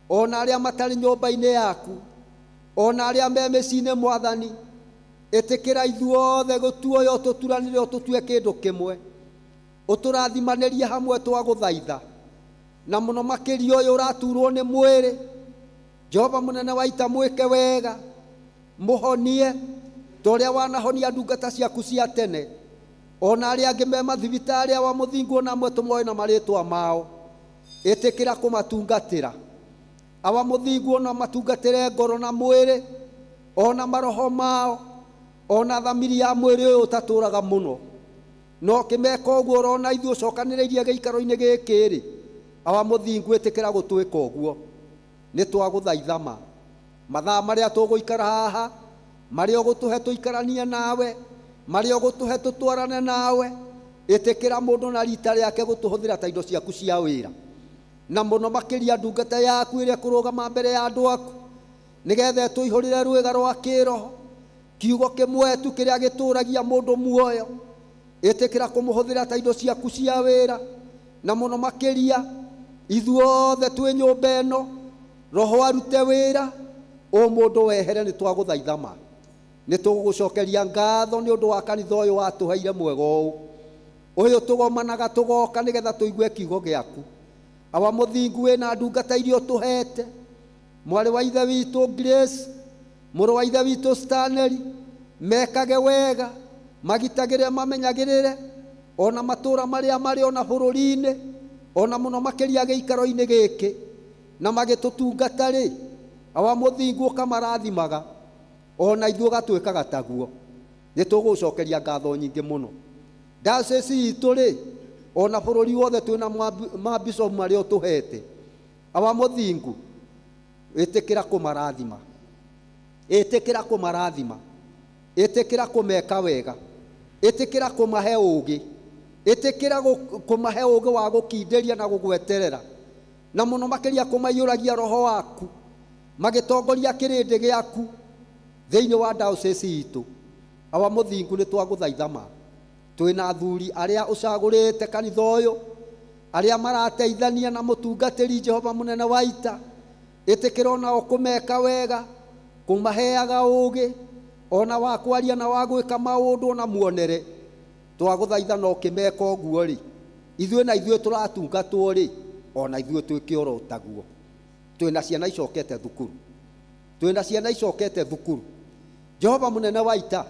ona arĩa matarĩ nyũmba-inĩ yaku, ona arĩa me mĩciĩ-inĩ. Mwathani, ĩtĩkĩra ithuothe gũtuoya, ũtũturanĩre, ũtũtue kĩndũ kĩmwe, ũtũrathimanĩrie hamwe, twagũthaitha. Na mũno makĩria ũyũ ũraturwo nĩ mwĩrĩ, Jehova mũnene wa ita, mwĩke wega, mũhonie ta ũrĩa wanahonia ndungata ciaku cia tene, ona arĩa angĩ me mathibitarĩ. Awa mũthingu, ona amwe tũmoĩ na marĩtwa mao, ĩtĩkĩra kũmatungatĩra. Awa mũthingu, ona matungatĩre ngoro na mwĩrĩ, ona maroho mao, ona thamiri ya mwĩrĩ ũyũ ũtatũraga mũno. No kĩmeka ũguo ũrona ithuĩ ũcokanĩrĩirie gĩikaro-inĩ gĩkĩ rĩ, awa mũthingu, ĩtĩkĩra gũtwĩka ũguo. Nĩ twagũthaitha ma mathaa marĩa tũgũikara haha, marĩa ũgũtũhe tũikaranie nawe, marĩa ũgũtũhe tũtwarane nawe, ĩtĩkĩra mũndũ na rita rĩake gũtũhũthĩra ta indo ciaku cia wĩra, na mũno makĩria ndungata yaku ĩrĩa ĩkũrũgama mbere ya andũ aku, nĩgetha ĩtũihũrĩre rwĩga rwa kĩroho, kiugo kĩmwe tu kĩrĩa gĩtũragia mũndũ muoyo. Ĩtĩkĩra kũmũhũthĩra ta indo ciaku cia wĩra, na mũno makĩria ithuothe twĩ nyũmba ĩno, roho arute wĩra, ũmũndũ wehere. Nĩ twagũthaitha ma, nĩ tũgũgũcokeria ngatho nĩ ũndũ wa kanitha ũyũ watũheire mwega ũũ, ũyũ tũgomanaga tũgoka nĩgetha tũigue kiugo gĩaku. Awa mũthingu, wĩna ndungata iria ũtũhete, mwarĩ wa ithe witũ Grace, mũrũ wa ithe witũ Stanley, mekage wega, magitagĩre, mamenyagĩrĩre ona matũra marĩa marĩ, ona bũrũri-inĩ, ona mũno makĩria gĩikaro-inĩ gĩkĩ, na magĩtũtungata rĩ, awa mũthingu, ũkamarathimaga, ona ithuĩ ũgatwĩkaga taguo. Nĩ tũgũcokeria ngatho nyingĩ mũno. Diocese itũ rĩ, ona bũrũri wothe twĩna mabicobu marĩa ũtũhete. Awa mũthingu, ĩtĩkĩra kũmarathima, ĩtĩkĩra kũmarathima, ĩtĩkĩra kũmeka wega, ĩtĩkĩra kũmahe ũũgĩ, ĩtĩkĩra kũmahe ũũgĩ wa gũkindĩria na gũgweterera, na mũno makĩria kũmaiyũragia roho waku magĩtongoria kĩrĩndĩ gĩaku thĩinĩ wa diocese itũ. Awa mũthingu, nĩ twagũthaitha ma twĩna athuri arĩa ũcagũrĩte kanitha ũyũ, arĩa marateithania na mũtungatĩri Jehova mũnene wa ita, ĩtĩkĩra onao kũmeka wega, kũmaheaga ũũgĩ ona wa kwaria na wa gwĩka maũndũ ona muonere. Twagũthaitha na ũkĩmeka ũguo rĩ, ithuĩ na ithuĩ tũratungatwo rĩ, ona ithuĩ twĩke oro taguo. Twĩna ciana icokete thukuru, twĩna ciana icokete thukuru. Jehova mũnene wa ita,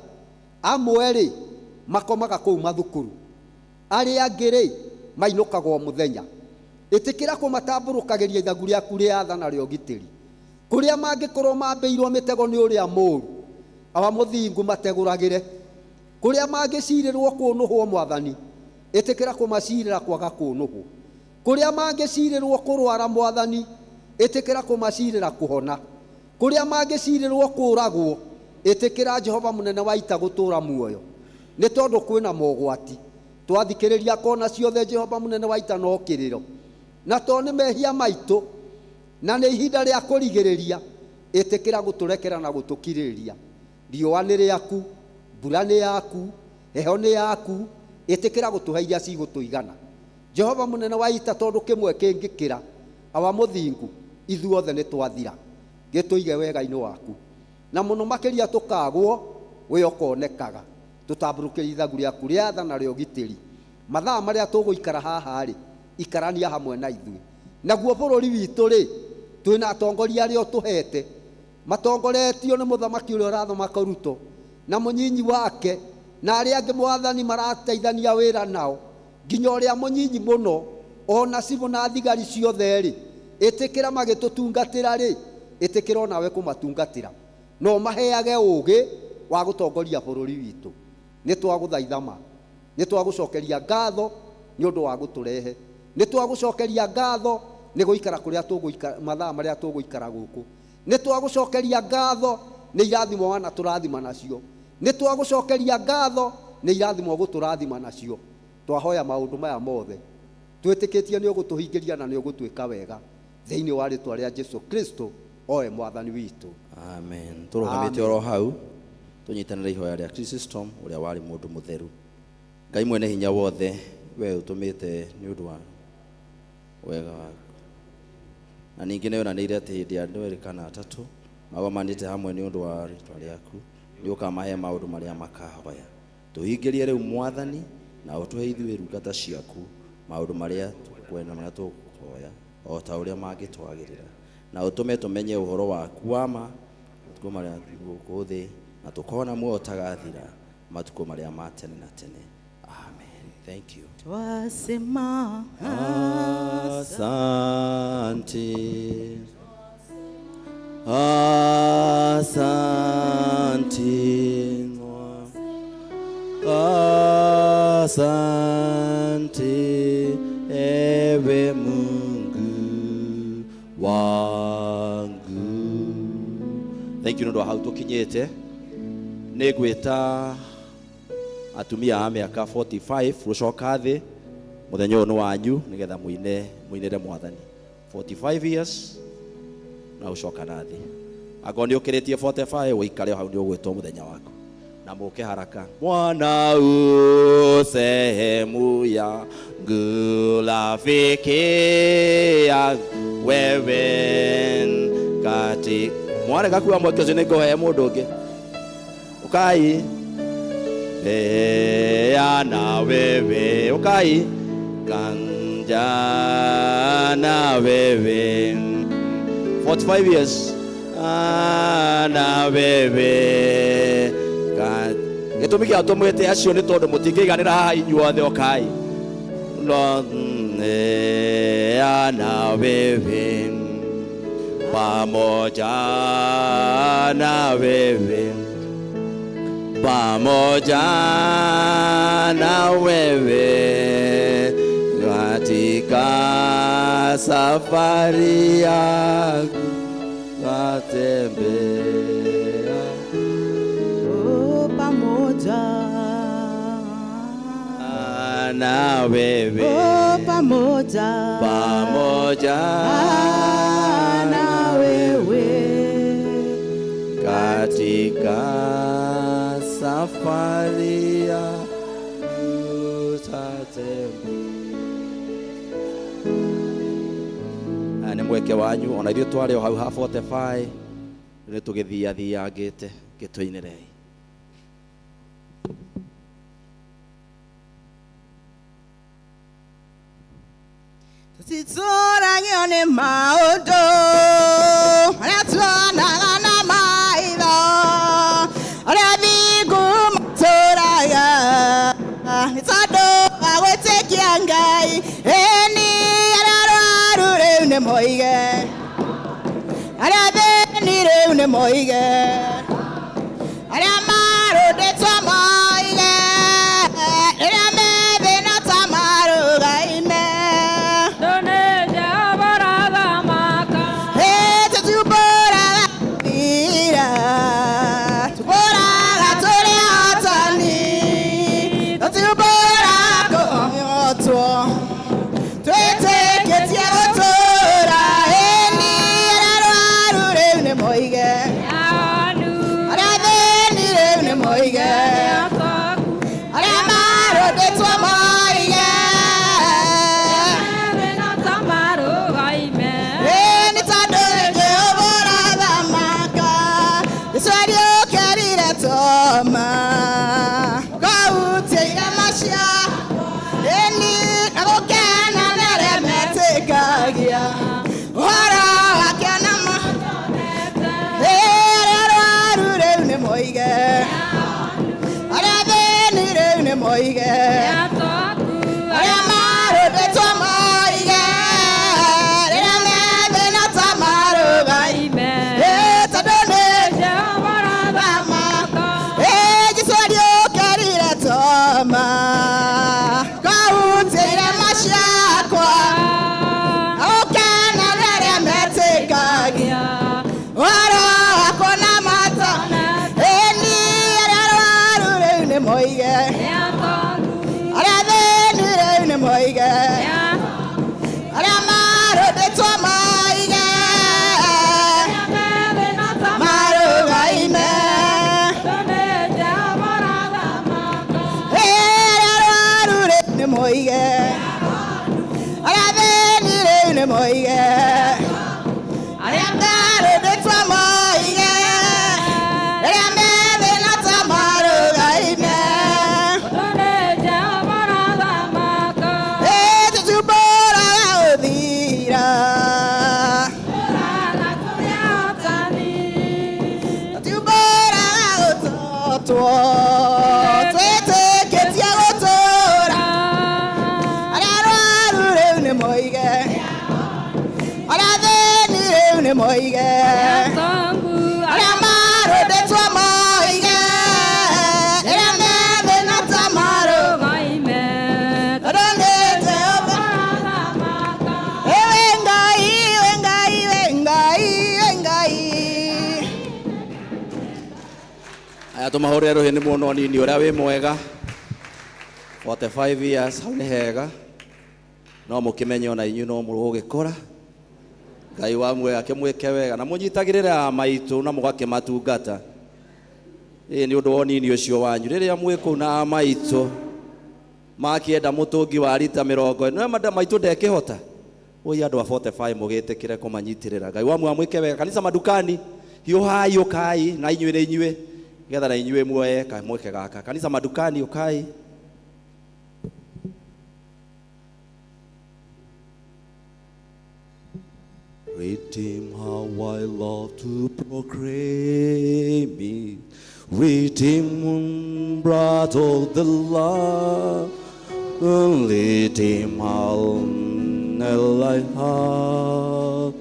amwe rĩ makomaga kũu mathukuru, arĩa angĩ rĩ mainũkaga o mũthenya. Ĩtĩkĩra kũmatambũrũkagĩria ithagu rĩaku rĩa tha na rĩa ũgitĩri, kũrĩa mangĩkorwo mambĩirwo mĩtego nĩ ũrĩa mũũru, awa mũthingu mategũragĩre. Kũrĩa mangĩcirĩrwo kũnũhwo mwathani, ĩtĩkĩra kũmacirĩra kwaga kũnũhwo. Kũrĩa mangĩcirĩrwo kũrwara mwathani, ĩtĩkĩra kũmacirĩra kũhona. Kũrĩa mangĩcirĩrwo kũragwo, ĩtĩkĩra Jehova mũnene wa ita gũtũra muoyo, nĩ tondũ kwĩna mogwati. Twathikĩrĩria kona ciothe Jehova mũnene wa ita no kĩrĩro, na to nĩ mehia maitũ, na nĩ ihinda rĩa kũrigĩrĩria, ĩtĩkĩra gũtũrekera na gũtũkirĩrĩria. Riũa nĩ rĩaku, mbura nĩ yaku, heho nĩ yaku, ĩtĩkĩra gũtũhe iria cigũtũigana. Jehova mũnene wa ita, tondũ kĩmwe kĩngĩkĩra, awa mũthingu, ithuothe nĩ twathira. Gĩtũige wega-inĩ waku, na mũno makĩria tũkagwo we ũkonekaga. Tũtambũrũkĩrie ithagu rĩaku rĩa tha na rĩa ũgitĩri. Mathaa marĩa tũgũikara haha rĩ, ikarania hamwe na ithuĩ. Naguo bũrũri witũ rĩ, twĩna atongoria arĩa ũtũhete, matongoretio nĩ mũthamaki ũrĩa ũrathamaka Ruto na mũnyinyi wake na arĩa angĩ mwathani marateithania wĩra nao, nginya ũrĩa mũnyinyi mũno ona cibũ na thigari ciothe rĩ, ĩtĩkĩra magĩtũtungatĩra rĩ, ĩtĩkĩra onawe kũmatungatĩra, na ũmaheage ũũgĩ wa gũtongoria bũrũri witũ. Nĩ twagũthaitha ma, nĩ twagũcokeria ngatho nĩ ũndũ wa gũtũrehe, nĩ twagũcokeria ngatho nĩ gũikara kũrĩa tũgũikara mathaa marĩa tũgũikara gũkũ, nĩ twagũcokeria ngatho nĩ irathimo wana tũrathima nacio, nĩ twagũcokeria ngatho nĩ irathimo gũtũrathima nacio. Twahoya maũndũ maya mothe twĩtĩkĩtie nĩ ũgũtũhingĩria na nĩ ũgũtwĩka wega thĩinĩ wa rĩtwa rĩa Jesu Kristo oe mwathani witũ. Amen. Tũrũgamĩte oro hau tũnyitanĩre ihoya rĩa Chrysostom ũrĩa warĩ mũndũ mũtheru. Ngai mwene hinya wothe, we ũtũmĩte nĩ ũndũ wa wega waku, na ningĩ nĩ onanĩire atĩ hĩndĩ ya andũ erĩ kana atatũ magomanĩte hamwe nĩ ũndũ wa rĩtwa rĩaku, nĩ ũkamahe maũndũ marĩa makahoya. Tũhingĩrie rĩu mwathani, na ũtũhe ithuĩ ndungata ciaku maũndũ marĩa tũkwenda, marĩa tũkũhoya, o ta ũrĩa mangĩtwagĩrĩra, na ũtũme tũmenye ũhoro waku wa ma matukũ marĩa gũkũ thĩ, na tũkona muoyo ũtagathira matukũ marĩa ma tene na tene. Amen. Thank you. Twasema asante, asante, asante ewe Mungu wangu. Thank you. Nĩ ũndũ wa hau tũkinyĩte, nĩ ngwĩta atumia a mĩaka 45 gũcoka thĩ. Mũthenya ũyũ nĩ wanyu nĩgetha mũine mũinĩre mwathani. 45 years na ũcoka na thĩ. Angorwo nĩ ũkĩrĩtie 45 ũikare hau, nĩ ũgwĩtwo mũthenya waku, na mũke haraka. Bwana u sehemu yangu, rafiki yangu wewe kati. Mwarega kuwa mweke ũcio nĩ ngũhe mũndũ ũngĩ. Ũkai na wewe, ũkai kanja na wewe. 45 years na wewe. Gĩtũmi gĩa tũmwĩte acio nĩ tondũ mũtingĩiganĩra haha inyuothe, ũkai no na wewe, pamoja na wewe, pamoja na wewe katika Katika safari yangu natembea Oh, pamoja na wewe, oh, pamoja pamoja na wewe katika safari yangu tatembea. Aya nĩ mweke wanyu ona ithuĩ twarĩ o hau ha 45 nĩ tũgĩthiathiangĩte gĩtũinĩrei. Tũtitũragio nĩ maũndũ marĩa tuonaga na maitho, arĩa thingu matũraga nĩ tondũ wa gwĩtĩkia Ngai. Ĩni arĩa arwaru rĩu nĩ moige, arĩa athĩni rĩu nĩ moige, arĩa marũndĩtwo moige, rĩrĩa me thĩna ta marũgaime. Tumahũrĩre rũhĩ nĩ muono nini ũrĩa wĩ mwega 45 years hau nĩ hega no mũkĩmenye ona inyuĩ no mũgũgĩkũra. Ngai wa muoyo akĩmwĩke wega na mũnyitagĩrĩre a maitũ na mũgakĩmatungata. Ĩĩ nĩ ũndũ wa ũnini ũcio wanyu rĩrĩa mwĩ kũu na a maitũ makĩenda mũtũngi wa rita 40 no maitũ ndekĩhota. Oi andũ a 45 mũgĩtĩkĩre kũmanyitĩrĩra. Ngai wa muoyo amwĩke wega. Kanitha madukani hiũhai ũkai na inyuĩ nĩ inyuĩ getha na inyuĩ muoye kamweke gaka. Kanitha madukani ũkai. Redeem how I love to proclaim it. Redeem blood of the Lamb. Redeem how I have.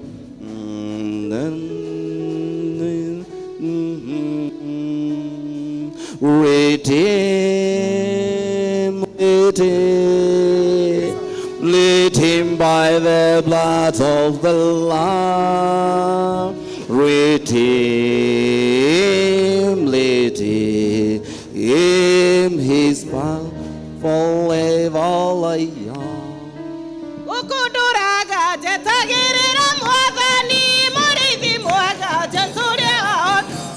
Redeem, redeem, redeem by the blood of the Lamb. Redeem, redeem his power forever I am. Gũkũndũraga njetagĩrĩra mwathani mũrĩithi mwega Jesũ ũrĩa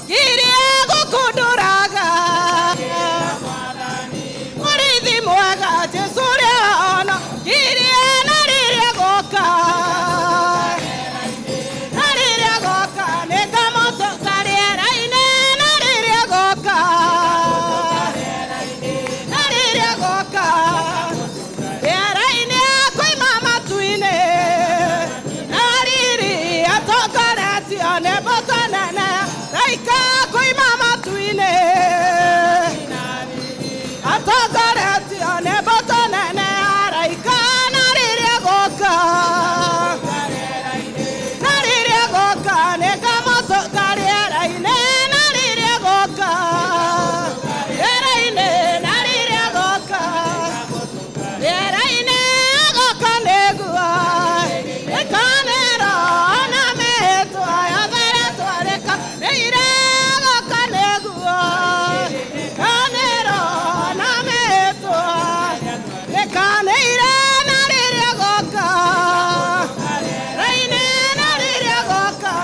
ngirie gũkũndũraga mũrĩithi mwega Jesũ ũrĩa ona ngirie na rĩrĩa goka na rĩrĩa goka nĩngamũtũnga rĩera-inĩ na rĩrĩa goka na rĩrĩa goka rĩera-inĩ koima matu-inĩ na riri atongoretio nĩ mbũtũ nene raika koima matu-inĩ atongoretio nĩ mbũtũ nene araika na rĩrĩa goka na rĩrĩa goka nĩngamũtũnga rĩera-inĩ na rĩrĩa goka rĩera-inĩ na rĩrĩa goka rĩera-inĩ goka nĩguo ĩkanĩro na mĩhĩtwa yothe ĩrĩa twarĩkanĩire goka nĩguo ĩkanĩro na mĩhĩtwa ĩkanĩire na rĩrĩa goka rĩera-inĩ na rĩrĩa goka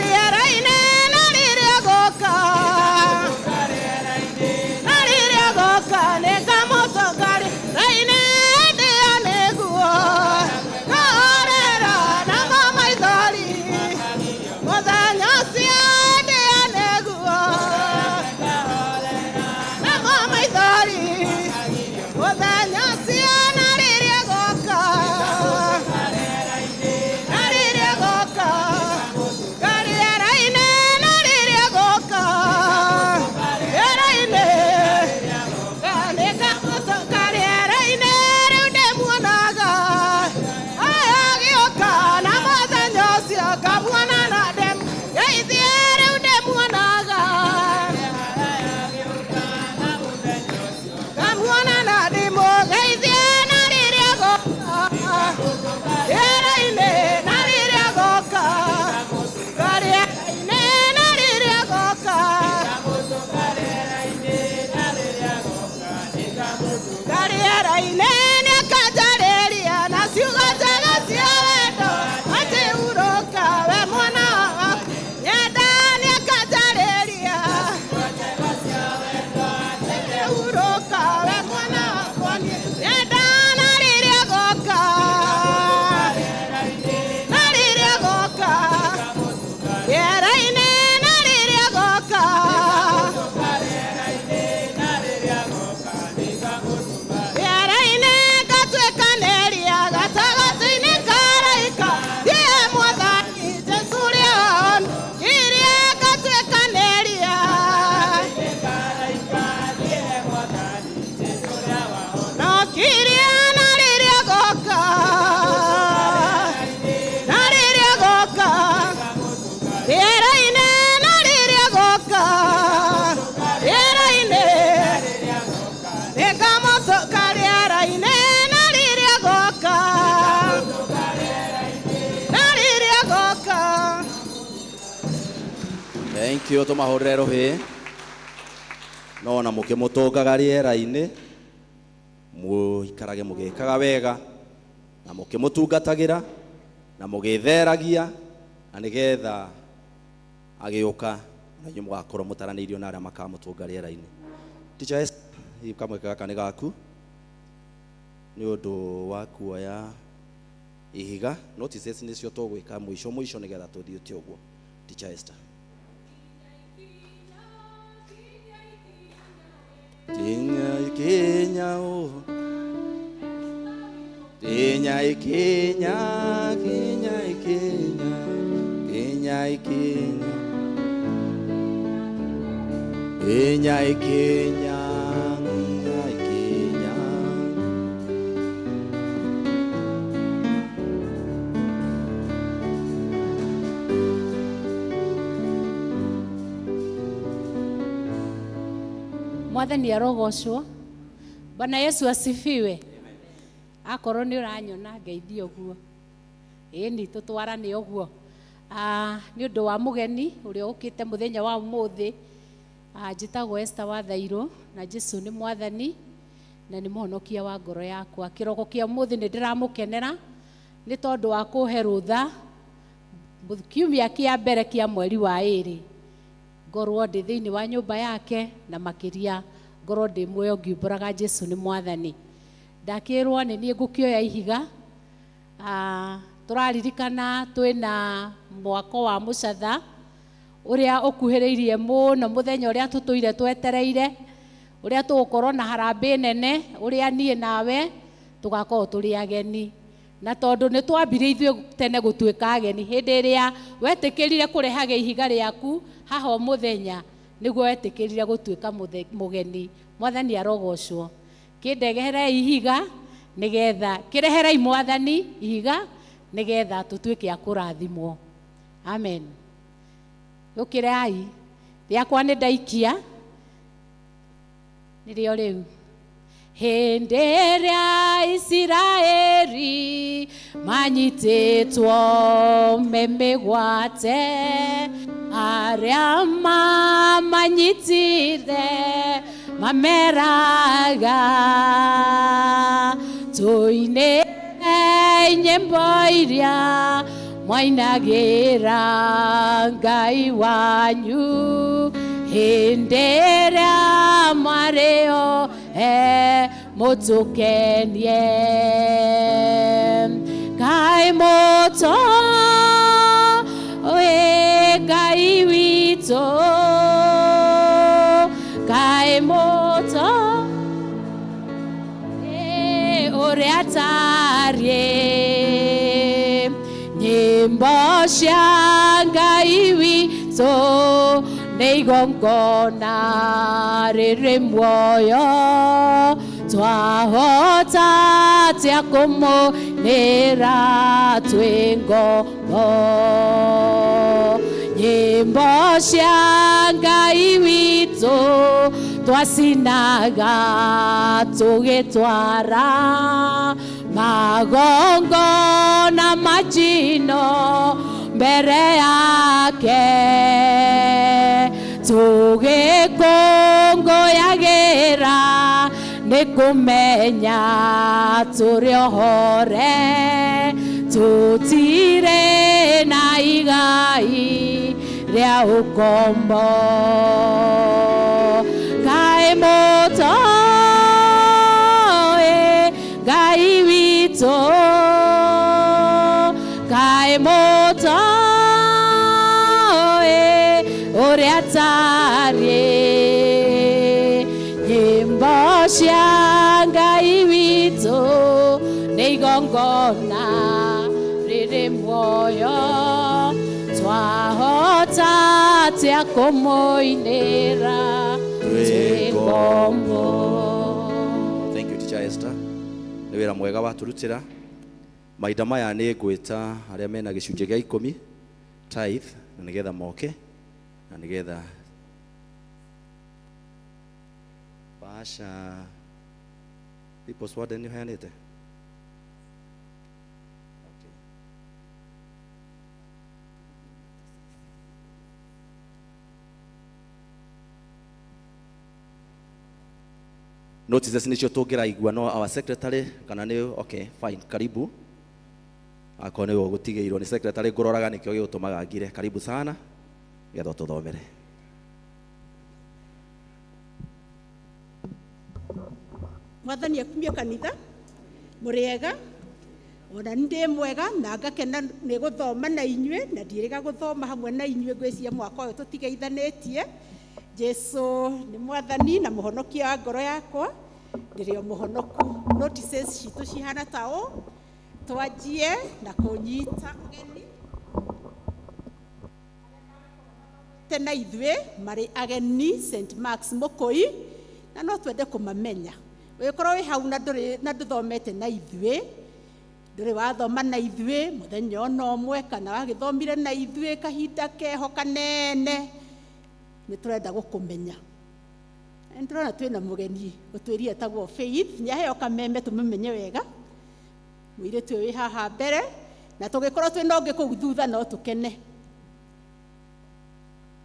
rĩera-inĩ na rĩrĩa goka na rĩrĩa goka nĩngamũtũnga rĩera-inĩ ndĩa nĩguo ngahorera namo maithori mũthenya ũcio ndĩa nĩguo namo maithori mũthenya ũcio na rĩrĩa goka na rĩrĩa goka rĩera-inĩ na rĩrĩa goka rĩera-inĩ nĩngamũtũnga rĩera-inĩ rĩu ndĩmuonaga aya agĩũka na mũthenya ũcio ngamuona na ndĩmũgeithie rĩu ndĩmuonaga ngamuona na ndĩmũgeithie na rĩrĩa goka rĩera-inĩ na rĩrĩa goka rĩera-inĩ na rĩrĩa goka rĩera-inĩ nĩakanjarĩria na ciugo njega cia wendo atĩ urũka we mwana wakwa nyenda nĩakanjarĩria atĩ urũka we mwana wakwa nyenda na rĩrĩa goka na rĩrĩa goka rĩera-inĩ na rĩrĩa goka rĩera-inĩ ngatuĩkanĩria gatagatĩ-inĩ ka araika thiĩ mwathani Jesũ ũrĩa wahonokirie ngatuĩkanĩria nokirie na rĩrĩa goka na rĩrĩa goka rĩera-inĩ na rĩrĩa goka rĩera-inĩ nĩngamũtũnga rĩera-inĩ na rĩrĩa goka na rĩrĩa goka Thank you tũmahũrĩre rũhĩ no ona mũkĩmũtũngaga rĩera-inĩ mũikarage mũgĩkaga wega na mũkĩmũtungatagĩra na mũgĩtheragia na nĩgetha agĩũka na inyuĩ mũgakorwo mũtaranĩirio na arĩa makamũtũnga rĩera-inĩ. Teacher Esther, hihi kamweke gaka nĩ gaku nĩ ũndũ wa kuoya ihiga notices nĩcio tũgwĩka mũico mũico nĩgetha tũthiĩ te ũguo. Teacher Esther. Kinya ikinya o Kinya ikinya kinya ikinya kinya ikinya kinya ikinya kinya ikinya Mwathani arogocwo. Bwana Yesu asifiwe. Akorwo nĩ ũranyona ngeithie ũguo. Ĩni tũtwarane ũguo. Nĩ ũndũ wa mũgeni ũrĩa ũkĩte mũthenya wa ũmũthĩ, njĩtagwo Esther wa Thairũ, na Jesu nĩ mwathani na nĩ mũhonokia wa ngoro yakwa. Kĩroko kĩa ũmũthĩ nĩ ndĩramũkenera nĩ tondũ wa kũhe rũtha kiumia kĩa mbere kĩa mweri wa ĩrĩ ngorwo ndĩ thĩinĩ wa nyũmba yake, na makĩria ngorwo ndĩ muoyo ngiumbũraga Jesu nĩ mwathani. Ndakĩrwo nĩ niĩ ngũkĩoya ihiga. Tũraririkana twĩna mwako wa mũcatha ũrĩa ũkuhĩrĩirie mũno, mũthenya ũrĩa tũtũire twetereire, ũrĩa tũgũkorwo na harambĩ nene, ũrĩa niĩ nawe tũgakorwo tũrĩ ageni. Na tondũ nĩ twambire ithuĩ tene gũtuĩka ageni, hĩndĩ ĩrĩa wetĩkĩrire kũrehaga ihiga rĩaku haha o mũthenya, nĩguo wetĩkĩrire gũtuĩka mũgeni. Mwathani arogocwo. Kĩndeherei ihiga nĩgetha kĩreherei mwathani ihiga nĩgetha tũtuĩke a kũrathimwo. Amen. Ũkĩrai rĩakwa nĩ ndaikia nĩrĩo rĩu. Hĩndĩ ĩrĩa Isiraeli manyitĩtwo me mĩgwate, arĩa mamanyitire mameraga, tũine nyĩmbo iria mwainagĩra Ngai wanyu, hĩndĩ ĩrĩa mwarĩo mũtũkenie. Ngai mũtũ wĩ Ngai witũ, Ngai mũtũ ũrĩa tariĩ, nyĩmbo cia Ngai witũ nĩ igongona rĩrĩ muoyo, twahota atĩa kũmũinĩra twĩ ngombo. Nyĩmbo cia Ngai witũ twacinaga tũgĩtwara magongona majino mbere yake, tũgĩkũngũyagĩra nĩ kũmenya tũrĩ ohore, tũtirĩ na igai rĩa ũkombo. Ngai mũtũ Ngai witũ, Ngai mũtũ ũrĩa tariĩ, nyĩmbo cia Ngai witũ nĩ igongona rĩrĩ muoyo, twahota atĩa kũmũinĩra twĩ ngombo. Thank you, Teacher Esther. Nĩ wĩra mwega watũrutĩra. Mahinda maya nĩ ngwĩta arĩa mena gĩcunjĩ gĩa ikũmi tithe, na nĩgetha moke, na nĩgetha Basha People's Warden nĩ ũheanĩte? Okay. Notices nicio tũngĩraigua no our secretary kana nĩ okay fine, karibu. Akorwo nĩwe ũgũtigĩirwo nĩ secretary ngũroraga nĩkĩo gĩgũtũmaga ngire. Karibu sana nĩgetha ũtũthomere. Mwathani akumio kanitha, mũrĩega, ona nĩ ndĩ mwega na ngakena nĩ gũthoma na inyuĩ, na ndiĩrĩga gũthoma hamwe na inyuĩ ngwĩciria mwaka ũyũ tũtigeithanĩtie. Jesu nĩ mwathani na mũhonokia wa ngoro yakwa, ndĩrĩ o mũhonoku. Notices citũ cihana ta ũũ, twanjie na kũnyita ũgeni tena ithuĩ marĩ ageni St Mark's Mũkũi, na no twende kũmamenya. Ũgĩkorwo wĩ hau na ndũrĩ na ndũthomete na ithuĩ, ndũrĩ wathoma na ithuĩ mũthenya ona ũmwe, kana wagĩthomire na ithuĩ kahinda keho kanene, nĩ tũrenda gũkũmenya. Nĩ ndĩrona twĩna mũgeni ũtwĩrire etagwo Faith, nĩ aheo kameme tũmũmenye wega. Mũirĩtu ũyũ wĩ haha mbere, na tũgĩkorwo twĩna ũngĩ kũu thutha no tũkene.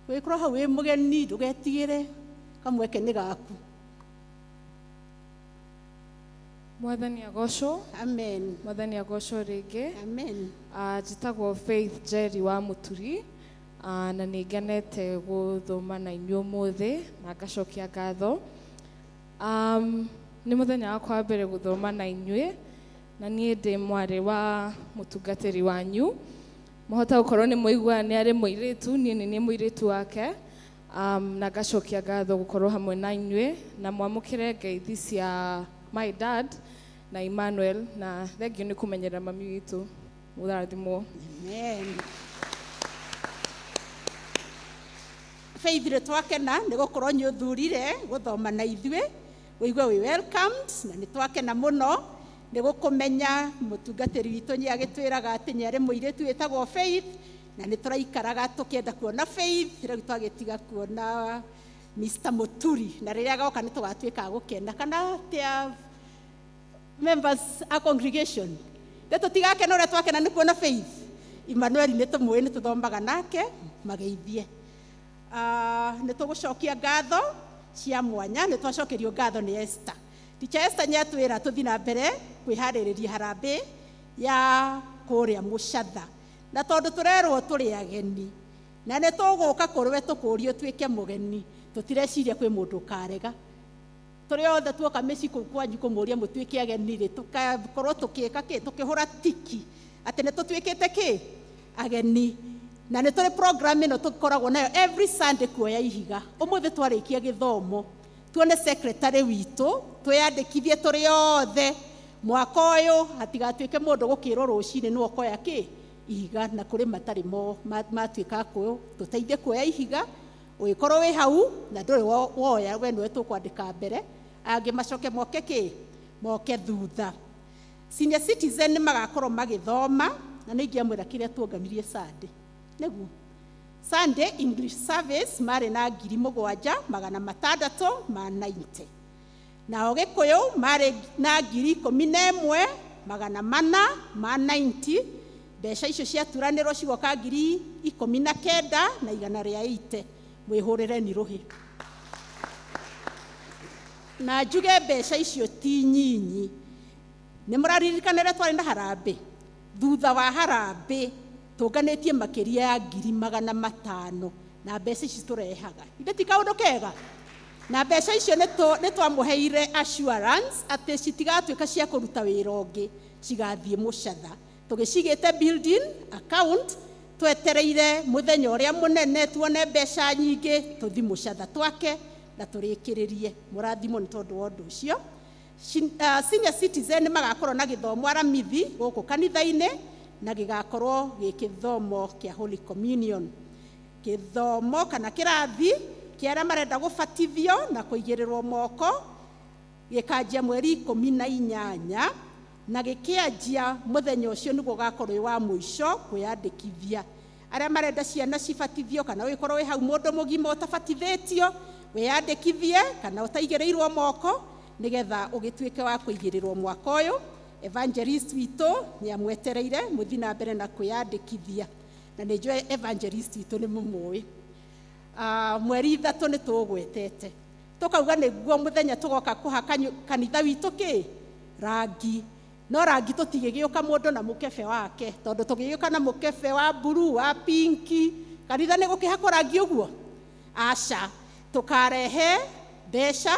Ũgĩkorwo hau wĩ mũgeni, ndũgetigĩre, kamweke nĩ gaku. Mwathani agocwo. Amen. Mwathani agocwo rĩngĩ. Amen. Njĩtagwo Faith Jerry wa Mũturi, na nĩ ngenete gũthoma na inyuĩ ũmũthĩ na ngacokia ngatho. Nĩ mũthenya wakwa wa mbere gũthoma na inyuĩ, na niĩ ndĩ mwarĩ wa mũtungatĩri wanyu. Mũhota gũkorwo nĩ mũiguaga nĩ arĩ mũirĩtu, niĩ nĩ niĩ mũirĩtu wake. Na ngacokia ngatho gũkorwo hamwe na inyuĩ, na mwamũkĩre ngeithi cia my dad na Emmanuel, na thengiũ nĩ kũmenyerera mami witũ. Mũrathimwo. Amen. Faith, nĩ twakena nĩ gũkorwo nĩ ũthurire gũthoma na ithuĩ, wĩigue wĩ welcomed, na nĩ twakena mũno nĩ gũkũmenya. Mũtungatĩri witũ nĩ agĩtwĩraga atĩ nĩ arĩ mũirĩtu wĩtagwo Faith, na nĩ tũraikaraga tũkĩenda kuona Faith. Rĩu twagĩtiga kuona Mr. Mũturi, na rĩrĩa agoka nĩ tũgatuĩka a gũkena, kana atĩa, members a congregation? Nĩ tũtigakena ũrĩa twakena nĩ kuona Faith? Emmanuel nĩ tũmũĩ, nĩ tũthomaga nake, mageithie. Nĩ tũgũcokia ngatho cia mwanya. Nĩ twacokerio ngatho nĩ Esther. Teacher Esther nĩ atwĩra tũthiĩ na mbere kwĩharĩrĩria harambĩ ya kũrĩa Mũcatha, na tondũ tũrerwo tũrĩ ageni na nĩ tũgũka kũrĩ we tũkũrio tuĩke mũgeni, tũtireciria kwĩ mũndũ ũkarega. Tũrĩ othe tuoka mĩciĩ kũu kwanyu kũmũria mũtuĩke ageni rĩ, tũkakorwo tũkĩka kĩ, tũkĩhũra tiki atĩ nĩ tũtuĩkĩte kĩ ageni. Na nĩ tũrĩ program ĩno tũkoragwo nayo every Sunday, kuoya ihiga. Ũmũthĩ twarĩkia gĩthomo, tuone secretary witũ, twĩyandĩkithie tũrĩ othe. Mwaka ũyũ hatigatuĩke mũndũ gũkĩrwo rũcinĩ nĩwe ũkoya kĩ ihiga, na kũrĩ matarĩ mo matuĩka kũ tũteithie kuoya ihiga. Ũgĩkorwo wĩ hau na ndũrĩ woya, we nĩwe tũkwandĩka mbere, angĩ macoke moke kĩ moke thutha. Senior citizen nĩ magakorwo magĩthoma, na nĩ ingĩamwĩra kĩrĩa tuonganirie Sunday. Nĩguo Sunday English service marĩ na 7690, nao Gĩkũyũ marĩ na 11,490. Mbeca icio ciaturanĩrwo cigoka 19,180. Mwĩhũrĩre ni rũhĩ na njuge mbeca icio ti nyinyi. Nĩ mũraririkanĩre twarĩ na harambĩ? Thutha wa harambĩ tũnganĩtie makĩria ya 500,000, na mbeca ici tũrehaga ithe ti kaũndũ kega. Na mbeca icio nĩ twamũheire assurance atĩ citigatuĩka cia kũruta wĩra ũngĩ, cigathiĩ mũcatha. Tũgĩcigĩte building account, twetereire mũthenya ũrĩa mũnene tuone mbeca nyingĩ, tũthi mũcatha twake na tũrĩkĩrĩrie. Mũrathimwo nĩ tondũ wa ũndũ ũcio. Senior citizen nĩ magakorwo na gĩthomo aramithi gũkũ kanitha-inĩ, na gĩgakorwo gĩ gĩthomo kĩa Holy Communion, gĩthomo kana kĩrathi kĩa arĩa marenda gũbatithio na kũigĩrĩrwo moko. Gĩkanjia mweri 18, na gĩkĩanjia mũthenya ũcio nĩguo ũgakorwo wĩ wa mũico kwĩyandĩkithia. Arĩa marenda ciana cibatithio, kana ũgĩkorwo wĩ hau mũndũ mũgima ũtabatithĩtio, wĩyandĩkithie, kana ũtaigĩrĩirwo moko, nĩgetha ũgĩtuĩke wa kũigĩrĩrwo mwaka ũyũ. Evangelist witũ nĩ amwetereire mũthiĩ na mbere na kwĩyandĩkithia, na nĩ njũĩ evangelist witũ nĩ mũmũĩ. Mweri 3 nĩ tũgwetete, tũkauga nĩguo mũthenya tũgoka kũhaka kanitha witũ kĩ rangi. No rangi tũtigĩgĩũka mũndũ na mũkebe wake, tondũ tũgĩgĩũka na mũkebe wa blue, wa pinki, kanitha nĩ gũkĩhakwo rangi ũguo? Aca, tũkarehe mbeca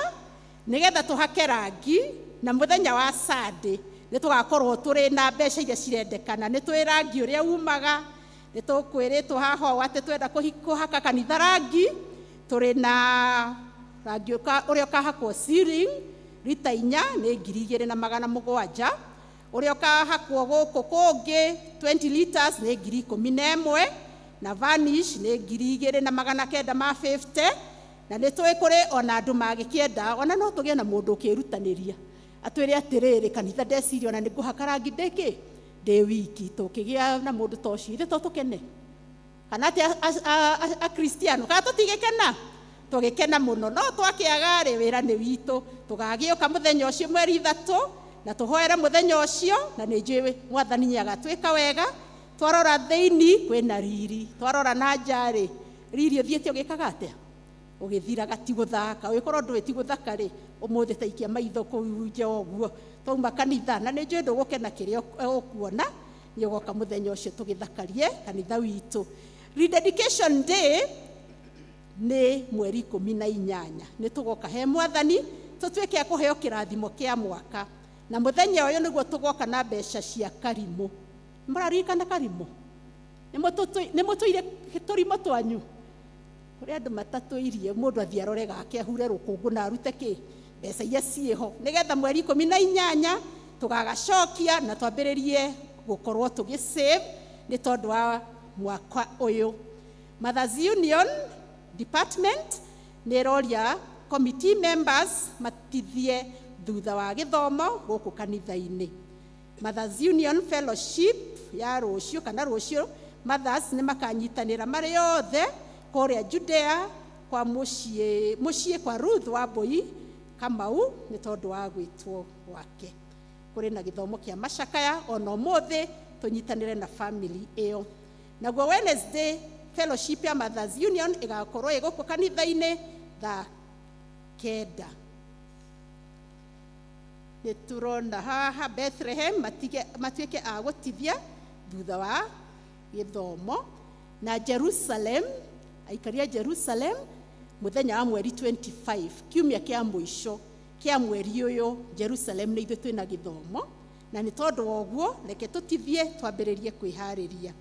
nĩgetha tũhake rangi, na mũthenya wa Sunday nĩ tũgakorwo tũrĩ na mbeca iria cirendekana. Nĩ tũĩ rangi ũrĩa umaga, nĩ tũkwĩrĩtwo haha ũũ atĩ twenda kũhaka kanitha rangi, tũrĩ na rangi ũrĩa ũkahakwo ceiling rita 4 nĩ 2,700, ũrĩa ũkahakwo gũkũ kũngĩ 20 liters nĩ 11,000, na varnish nĩ 2,950. Na nĩ tũĩ kũrĩ ona andũ magĩkĩenda, ona no tũgĩe na mũndũ ũkĩrutanĩria atwĩre atĩrĩrĩ, kanitha ndeciria ona nĩ ngũhaka rangi ndĩkĩ ndĩ wiki. Tũkĩgĩa na mũndũ ta ũcio, ithe to tũkene, kana atĩ akristiano? Kana tũtigĩkena? Tũgĩkena mũno. No twakĩaga rĩ, wĩra nĩ witũ. Tũgagĩũka mũthenya ũcio mweri 3. Na tũhoere mũthenya ũcio, na nĩ njũĩ Mwathani nĩ agatwĩka wega. Twarora thĩinĩ kwĩna riri, twarora na nja rĩ, riri ũthiĩte ũgĩkaga atĩa? Ũgĩthiraga, ti gũthaka. Ũgĩkorwo ndũĩ ti gũthaka rĩ, ũmũthĩ ta ikia maitho kũu nja ũguo twauma kanitha, na nĩ njũĩ ndũgũkena kĩrĩa ũkuona. Nĩ ũgoka mũthenya ũcio tũgĩthakarie kanitha witũ. Rededication Day nĩ mweri 18. Nĩ tũgoka he Mwathani tũtuĩke a kũheo kĩrathimo kĩa mwaka, na mũthenya ũyũ nĩguo tũgoka na mbeca cia karimũ. Mũraririkana karimũ? Nĩ mũtũire tũrimũ twanyu? Kũrĩ andũ matatũirie, mũndũ athiĩ arore gake, ahure rũkũngũ na arute kĩ mbeca iria ciĩho, nĩgetha mweri 18 tũgagacokia na twambĩrĩrie gũkorwo tũgĩ save nĩ tondũ wa mwaka ũyũ. Mothers Union Department nĩ ĩroria committee members matithie thutha wa gĩthomo gũkũ kanitha-inĩ. Mothers Union Fellowship ya rũciũ kana rũciũ, mothers nĩ makanyitanĩra marĩ othe kũrĩa Judea kwa mũciĩ, mũciĩ kwa Ruth Wambui Kamau nĩ tondũ wa gwĩtwo gwake. Kũrĩ na gĩthomo kĩa macakaya ona ũmũthĩ, tũnyitanĩre na family ĩyo. Naguo Wednesday fellowship ya Mothers Union ĩgakorwo ĩ gũkũ kanitha-inĩ thaa 9. Nĩ tũrona haha Bethlehem matuĩke a gũtithia thutha wa gĩthomo, na Jerusalem, aikari a Jerusalem, mũthenya wa mweri 25, kiumia kĩa mũico kĩa mweri ũyũ, Jerusalem nĩ ithuĩ twĩna gĩthomo, na nĩ tondũ wa ũguo reke tũtithie twambĩrĩrie kwĩharĩria.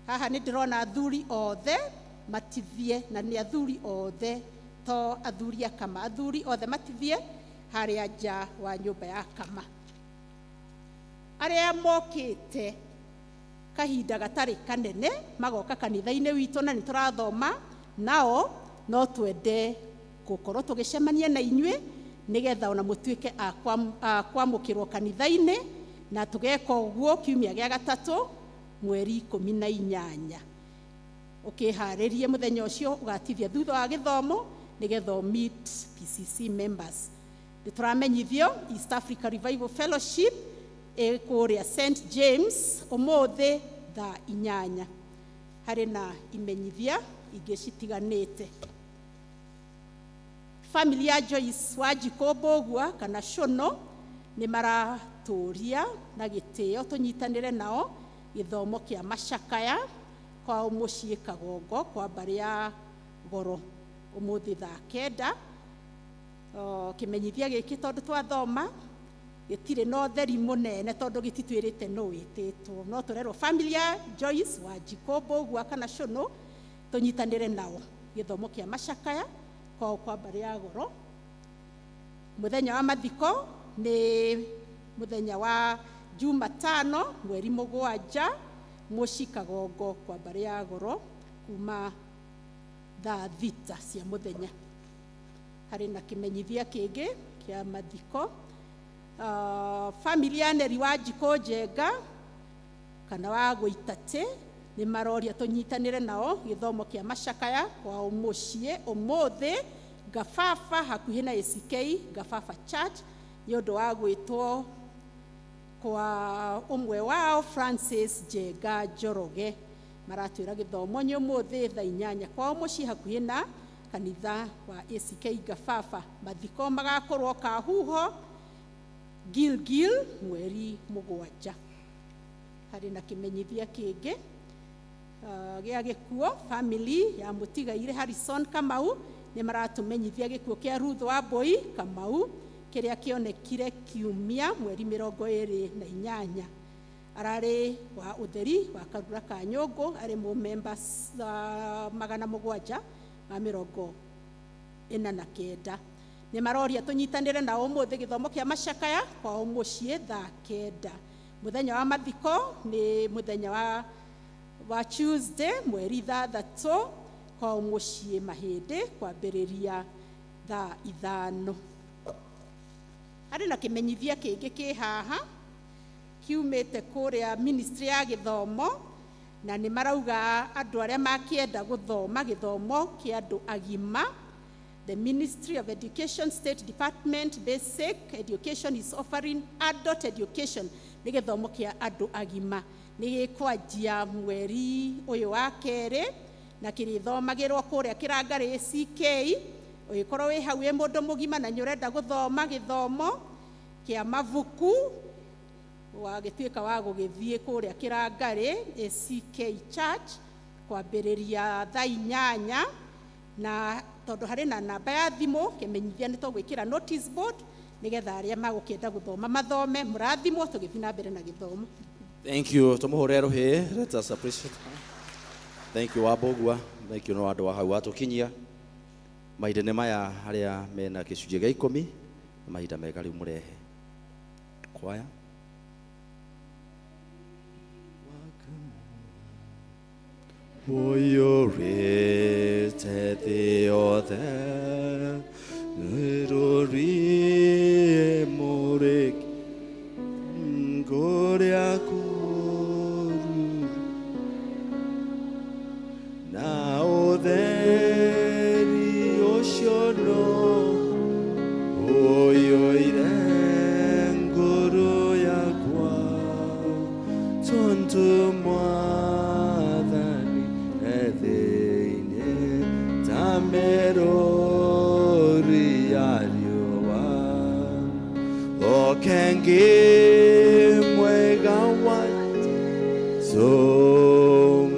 Haha nĩ ndĩrona athuri othe matithie, na nĩ athuri othe, to athuri a Kama, athuri othe matithie harĩa nja wa nyũmba ya Kama. Arĩa mokĩte kahinda gatarĩ kanene magoka kanitha-inĩ witũ na nĩ tũrathoma nao, no twende gũkorwo tũgĩcemania na inyuĩ nĩgetha ona mũtuĩke a kwamũkĩrwo kanitha-inĩ, na tũgeka ũguo kiumia gĩa gatatũ mweri 18. Ũkĩharĩrie mũthenya ũcio ũgatithia thutha wa gĩthomo nĩgetha meet PCC members. Nĩ tũramenyithio East Africa Revival Fellowship ĩ kũrĩa St James ũmũthĩ thaa 8. Harĩ na imenyithia ingĩ citiganĩte. Family ya Joyce Wanjikũ Mbũgua kana Cũno nĩ maratũria na gĩtĩo tũnyitanĩre nao gĩthomo kĩa macakaya kwao mũciĩ Kagongo kwa mbarĩ ya Goro ũmũthĩ thaa 9. Kĩmenyithia gĩkĩ tondũ twathoma gĩtirĩ na ũtheri mũnene tondũ gĩtitwĩrĩte nũ wĩtĩtwo, no tũrerwo family ya Joyce Wanjikũ Mbũgua kana Cũnũ tũnyitanĩre nao gĩthomo kĩa macakaya kwao kwa mbarĩ ya Goro. Mũthenya wa mathiko nĩ mũthenya wa Jumatano mweri 7 mũciĩ Kagongo kwa mbarĩ ya Goro kuma thaa 6 cia mũthenya. Harĩ na kĩmenyithia kĩngĩ kĩa mathiko. Family ya Neri Wanjikũ Njenga kana wa Gũitatĩ nĩ maroria tũnyitanĩre nao gĩthomo kĩa macakaya kwao mũciĩ ũmũthĩ Gababa hakuhĩ na ACK Gababa Church nĩ ũndũ wa gwĩtwo kwa ũmwe wao Francis Njenga Njoroge. Maratwĩra gĩthomo nĩ ũmũthĩ thaa 8 kwao mũciĩ hakuhĩ na kanitha wa ACK Gababa. Mathiko magakorwo Kahuho Gilgil mweri 7. Harĩ na kĩmenyithia kĩngĩ gĩa gĩkuo. Family ya mũtigaire Harrison Kamau nĩ maratũmenyithia gĩkuo kĩa Ruth Wambui Kamau kĩrĩa kĩonekire kiumia mweri 28. Ararĩ wa ũtheri wa Karura ka Nyũngũ, arĩ mũmemba 749. Nĩ maroria tũnyitanĩre nao ũmũthĩ gĩthomo kĩa macakaya kwao mũciĩ thaa 9. Mũthenya wa mathiko nĩ mũthenya wa Tuesday mweri 6 kwao mũciĩ Mahĩndĩ kwambĩrĩria thaa 5. Harĩ na kĩmenyithia kĩngĩ kĩ haha kiumĩte kũrĩa ministry ya gĩthomo, na nĩ marauga andũ arĩa makĩenda gũthoma gĩthomo kĩa andũ agima The Ministry of Education State Department Basic Education is offering adult education, nĩ gĩthomo kĩa andũ agima, nĩ gĩkwanjia mweri ũyũ wa kerĩ na kĩrĩthomagĩrwo kũrĩa Kĩrangarĩ ACK. Ũgĩkorwo wĩ hau wĩ mũndũ mũgima na nĩ ũrenda gũthoma gĩthomo kĩa mabuku, wagĩtuĩka wa gũgĩthiĩ kũrĩa Kĩrangarĩ ACK Church kwambĩrĩria thaa 8, na tondũ harĩ na namba ya thimũ kĩmenyithia nĩ tũgwĩkĩra notice board nĩgetha arĩa magũkĩenda gũthoma mathome. Mũrathimwo tũgĩthiĩ na mbere na gĩthomo. Thank you. Tumuhũrĩre rũhĩ. Let us appreciate her. Thank you, Wambũgua. Thank you no andũ a hau watũkinyia. Mahinda nĩ maya arĩa mena gĩcunjĩ gĩa 10 na mahinda mega rĩu mũrehe. Kwaya. Ũiyũrĩte thĩ yothe rũriĩ mũrĩki kũrĩa kũruru na ũtheri ũcio no ũiyũire ngoro yakwa, tondũ Mwathani e thĩinĩ ta mĩrũri ya riũa. Ũkengi mwega wa Jesũ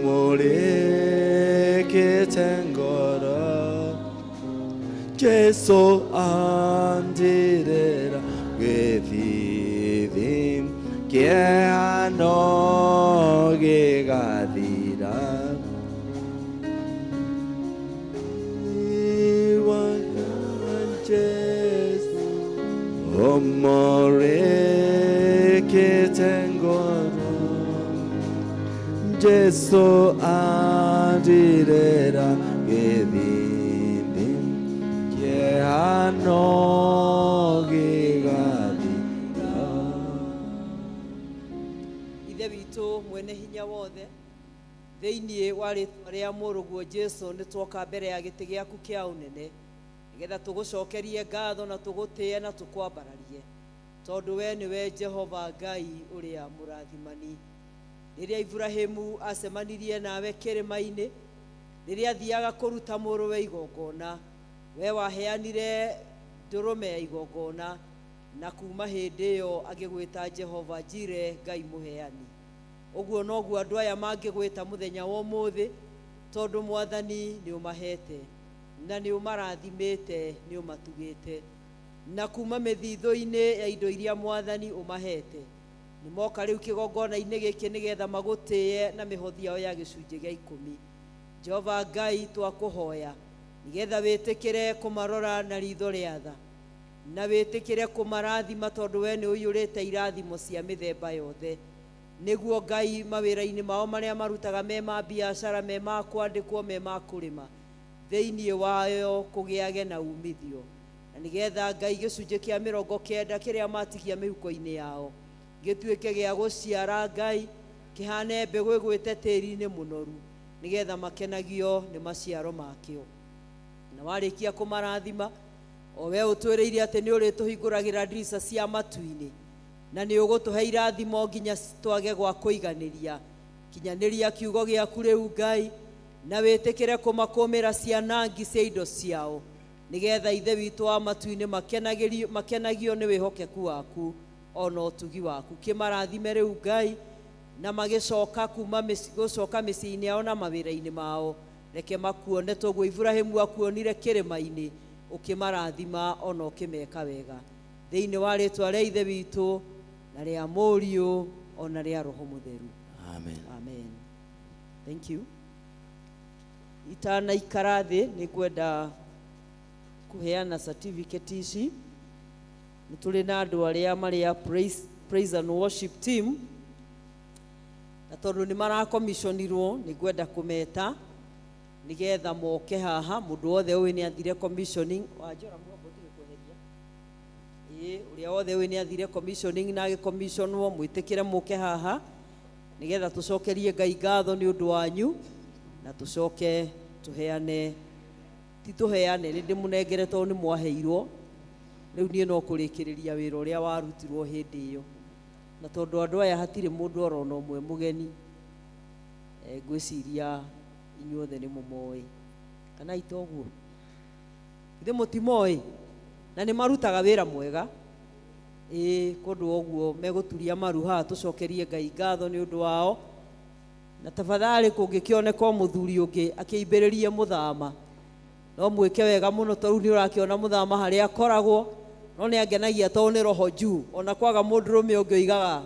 mũrĩkĩte ngoro, Jesu andirera gĩthithi kĩeha no gĩgathira. Wa Jesu ũmũrĩkĩte ngoro, Jesu andirera gĩthithi kĩeha no gĩgathira. Ithe witũ mwene hinya wothe, thĩinĩ wa rĩtwa rĩa mũrũguo Jesu, nĩ twoka mbere ya gĩtĩ gĩaku kĩa ũnene nĩgetha tũgũcokerie ngatho na tũgũtĩe na tũkwambararie, tondũ we nĩwe Jehova Ngai ũrĩa mũrathimani. Rĩrĩa Iburahĩmu acemanirie nawe kĩrĩma-inĩ, rĩrĩa athiaga kũruta mũrũwe igongona, we waheanire ndũrũme ya igongona, na kuma hĩndĩ ĩyo agĩgwĩta Jehova Jire, Ngai mũheani. Ũguo noguo andũ aya mangĩgwĩta mũthenya wa ũmũthĩ, tondũ Mwathani nĩ ũmahete na nĩ ũmarathimĩte, nĩ ũmatugĩte, na kuma mĩthithũ-inĩ ya indo iria Mwathani ũmahete, nĩ moka rĩu kĩgongona-inĩ gĩkĩ nĩgetha magũtĩe na mĩhothi yao ya gĩcunjĩ gĩa 10. Jehova Ngai, twakũhoya nĩgetha wĩtĩkĩre kũmarora na ritho rĩa tha na wĩtĩkĩre kũmarathima, tondũ we nĩ ũiyũrĩte irathimo cia mĩthemba yothe, nĩguo Ngai mawĩra-inĩ mao marĩa marutaga, me ma biacara, me ma kwandĩkwo, me ma kũrĩma, thĩinĩ wayo kũgĩage na umithio, na nĩgetha Ngai gĩcunjĩ kĩa 90 kĩrĩa matigia mĩhuko-inĩ yao gĩtuĩke gĩa gũciara, Ngai, kĩhane mbegũ ĩgwĩte tĩri-inĩ mũnoru, nĩgetha makenagio nĩ maciaro makĩo. Na warĩkia kũmarathima, o we ũtwĩrĩire atĩ nĩ ũrĩtũhingũragĩra ndirica cia matu-inĩ na nĩ ũgũtũhe irathimo nginya twage gwa kũiganĩria, kinyanĩria kiugo gĩaku rĩu, Ngai, na wĩtĩkĩre kũmakũmĩra cianangi cia indo ciao, nĩgetha Ithe witũ wa matu-inĩ makenagio nĩ wĩhokeku waku ona ũtugi waku. Kĩmarathime rĩu, Ngai, na magĩcoka kuma gũcoka mĩciĩ-inĩ yao na mawĩra-inĩ mao, reke makuone toguo Iburahĩmu akuonire kĩrĩma-inĩ, ũkĩmarathima ona ũkĩmeka wega, thĩinĩ wa rĩtwa rĩa Ithe witũ na rĩa Mũriũ ona rĩa Roho Mũtheru. Amen. Amen. Thank you. Itanaikara thĩ, nĩ ngwenda kũheana certificate ici. Nĩ tũrĩ na andũ arĩa marĩ a praise and worship team, na tondũ nĩ marakomiconirwo, nĩ ngwenda kũmeta nĩgetha moke haha. Mũndũ wothe ũĩ nĩ athire commissioning, Wanjora mwombo tige kweheria, ĩĩ, ũrĩa wothe ũĩ nĩ athire commissioning na agĩcommissionwo, mwĩtĩkĩre mũke haha nĩgetha tũcokerie Ngai ngatho nĩ ũndũ wanyu na tũcoke tũheane. Ti tũheane, nĩ ndĩmũnengere tondũ nĩ mwaheirwo. Rĩu niĩ no kũrĩkĩrĩria wĩra ũrĩa warutirwo hĩndĩ ĩyo. Na tondũ andũ aya hatirĩ mũndũ orona ũmwe mũgeni, ngwĩciria inyuothe nĩ mũmoĩ. Kana itoguo? Githĩ mũtimoĩ? Na nĩ marutaga wĩra mwega. Ĩĩ, kũndũ ũguo megũturia maru haha tũcokerie Ngai ngatho nĩ ũndũ wao. Na tafadhali kũngĩkĩoneka o mũthuri ũngĩ akĩimbĩrĩrie mũthama, no mwĩke wega mũno tondũ nĩ ũrakĩona mũthama harĩa akoragwo, no nĩ angenagia tondũ nĩ roho juu, ona kwaga mũndũrũme ũngĩ oigaga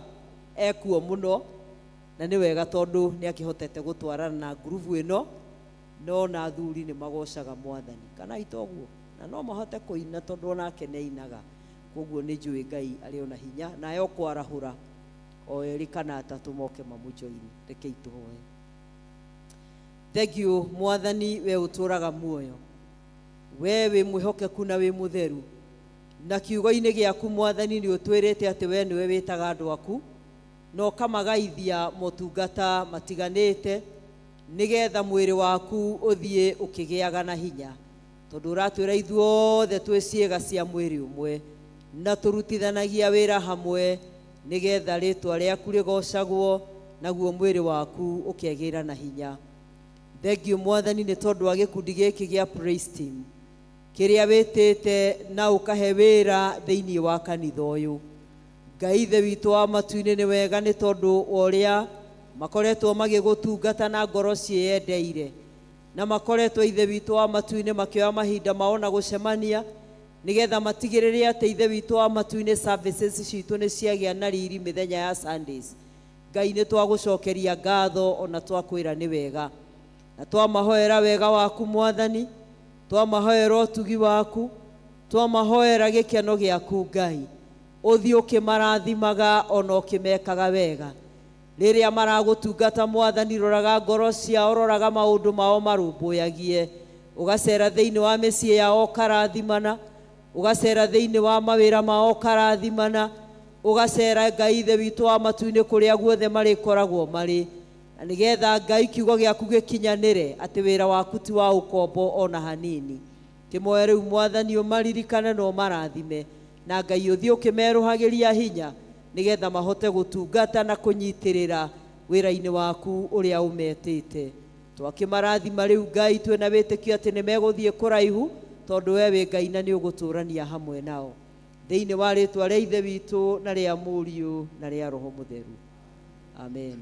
ekuo mũno, na nĩ wega tondũ nĩ akĩhotete gũtwarana na ngurubu ĩno, no na athuri nĩ magocaga mwathani, kana itoguo? Na no mahote kũina tondũ onake nĩ ainaga. Koguo nĩ njũĩ Ngai arĩ ona hinya, nawe ũkwarahũra o erĩ kana atatũ moke mamũjoini. Rekei tũhoe. Thank you mwathani, we ũtũraga muoyo, we wĩ mwĩhokeku na wĩ mũtheru, na kiugo-inĩ gĩaku mwathani nĩ ũtwĩrĩte atĩ we nĩwe wĩtaga andũ aku na ũkamagaithia motungata matiganĩte nĩgetha mwĩrĩ waku ũthiĩ ũkĩgĩaga na hinya, tondũ ũratwĩra ithuothe twĩ ciĩga cia mwĩrĩ ũmwe na tũrutithanagia wĩra hamwe nĩgetha rĩtwa rĩaku rĩgocagwo naguo mwĩrĩ waku ũkegĩra na hinya. Thank you mwathani nĩ tondũ wa gĩkundi gĩkĩ gĩa praise team kĩrĩa wĩtĩte na ũkahe wĩra thĩinĩ wa kanitha ũyũ. Ngai ithe witũ wa matu-inĩ, nĩ wega nĩ tondũ wa ũrĩa makoretwo magĩgũtungata na ngoro ciĩyendeire, na makoretwo ithe witũ wa matu-inĩ makĩoya mahinda mao na gũcemania nĩgetha matigĩrĩre atĩ ithe witũ wa matu-inĩ services citũ nĩ ciagĩa na riri mĩthenya ya Sundays. Ngai nĩ twagũcokeria ngatho ona twakwĩra nĩ wega, na twamahoera wega waku mwathani, twamahoera ũtugi waku, twamahoera gĩkeno gĩaku Ngai, ũthiĩ ũkĩmarathimaga ona ũkĩmekaga wega rĩrĩa maragũtungata mwathani. Roraga ngoro ciao, roraga maũndũ mao marũmbũyagie, ũgacera thĩinĩ wa mĩciĩ yao ũkarathimana, ũgacera thĩinĩ wa mawĩra mao ũkarathimana, ũgacera Ngai ithe witũ wa matu-inĩ kũrĩa guothe marĩkoragwo marĩ, na nĩgetha Ngai kiugo gĩaku gĩkinyanĩre atĩ wĩra waku ti wa ũkombo ona hanini. Kĩmoe rĩu mwathani ũmaririkane na ũmarathime, na Ngai ũthiĩ ũkĩmerũhagĩria hinya nĩgetha mahote gũtungata na kũnyitĩrĩra wĩra-inĩ waku ũrĩa ũmetĩte. Twakĩmarathima rĩu Ngai twĩna wĩtĩkio atĩ nĩ megũthiĩ kũraihu, tondũ we wĩ Ngai na nĩ ũgũtũrania hamwe nao. Thĩinĩ wa rĩtwa rĩa Ithe witũ na rĩa Mũriũ na rĩa Roho Mũtheru, amen.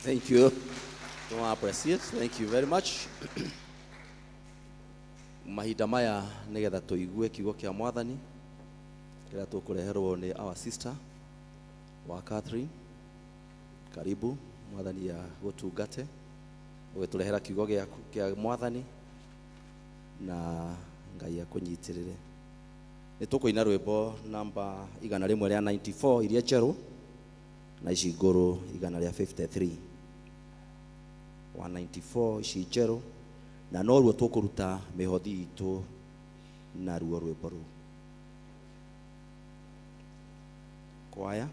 Thank you. Don't appreciate. Thank you very much. Mahinda maya nigetha tuigue kiugo kia mwathani kĩrĩa tũkũreherwo nĩ our sister wa Catherine. Karibu mwathani ya gũtungate ũgĩtũrehera kiugo gĩaku kĩa mwathani na Ngai akũnyitĩrĩre. Nĩ tũkũina rwĩmbo namba 194 iria njerũ na ici ngũrũ 153. 194 ici njerũ na noruo tũkũruta mĩhothi itũ naruo rwĩmbo rũu. Kwaya.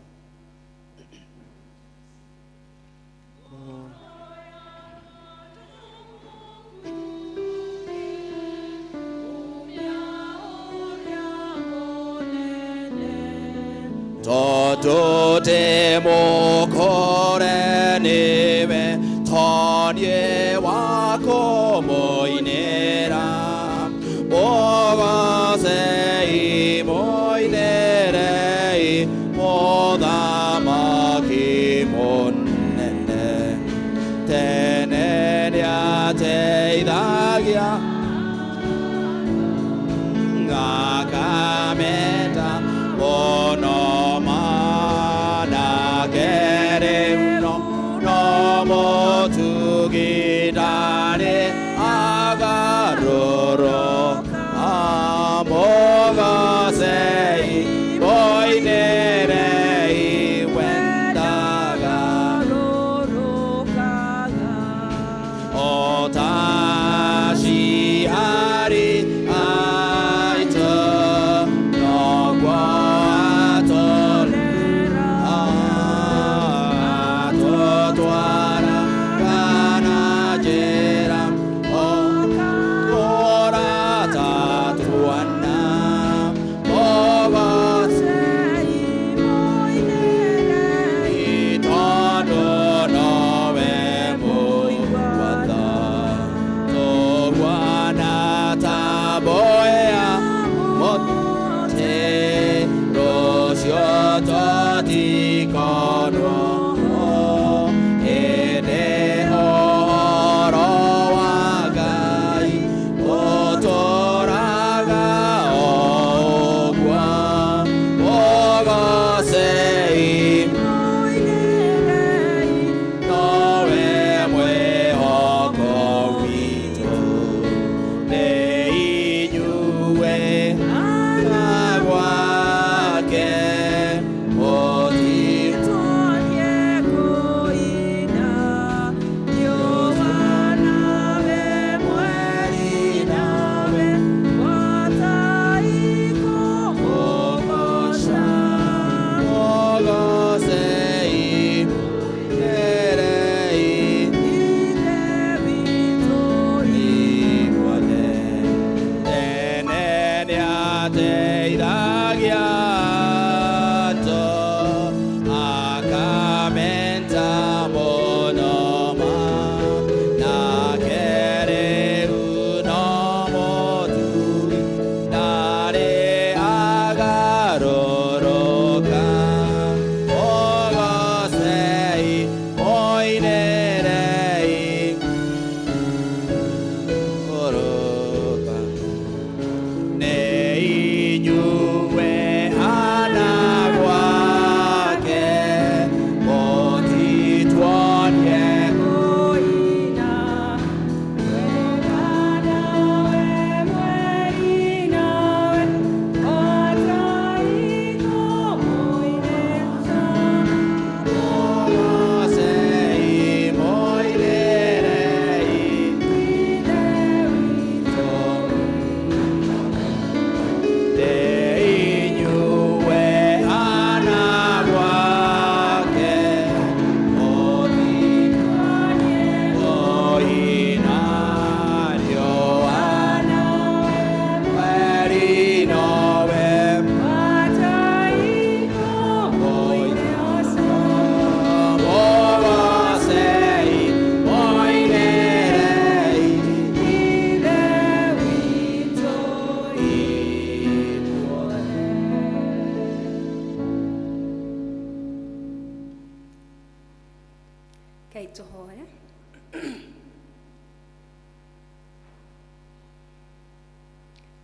Tondũ ndĩ mũkore nĩwe toniĩ wa kũmũinĩra mũgocei mũinĩrei mũthamaki mũnene tene nĩateithagia ngakamenda mũno manake rĩu no mũtugi ndarĩ agarũrũka amũgocei mũinĩrei wendaga o ta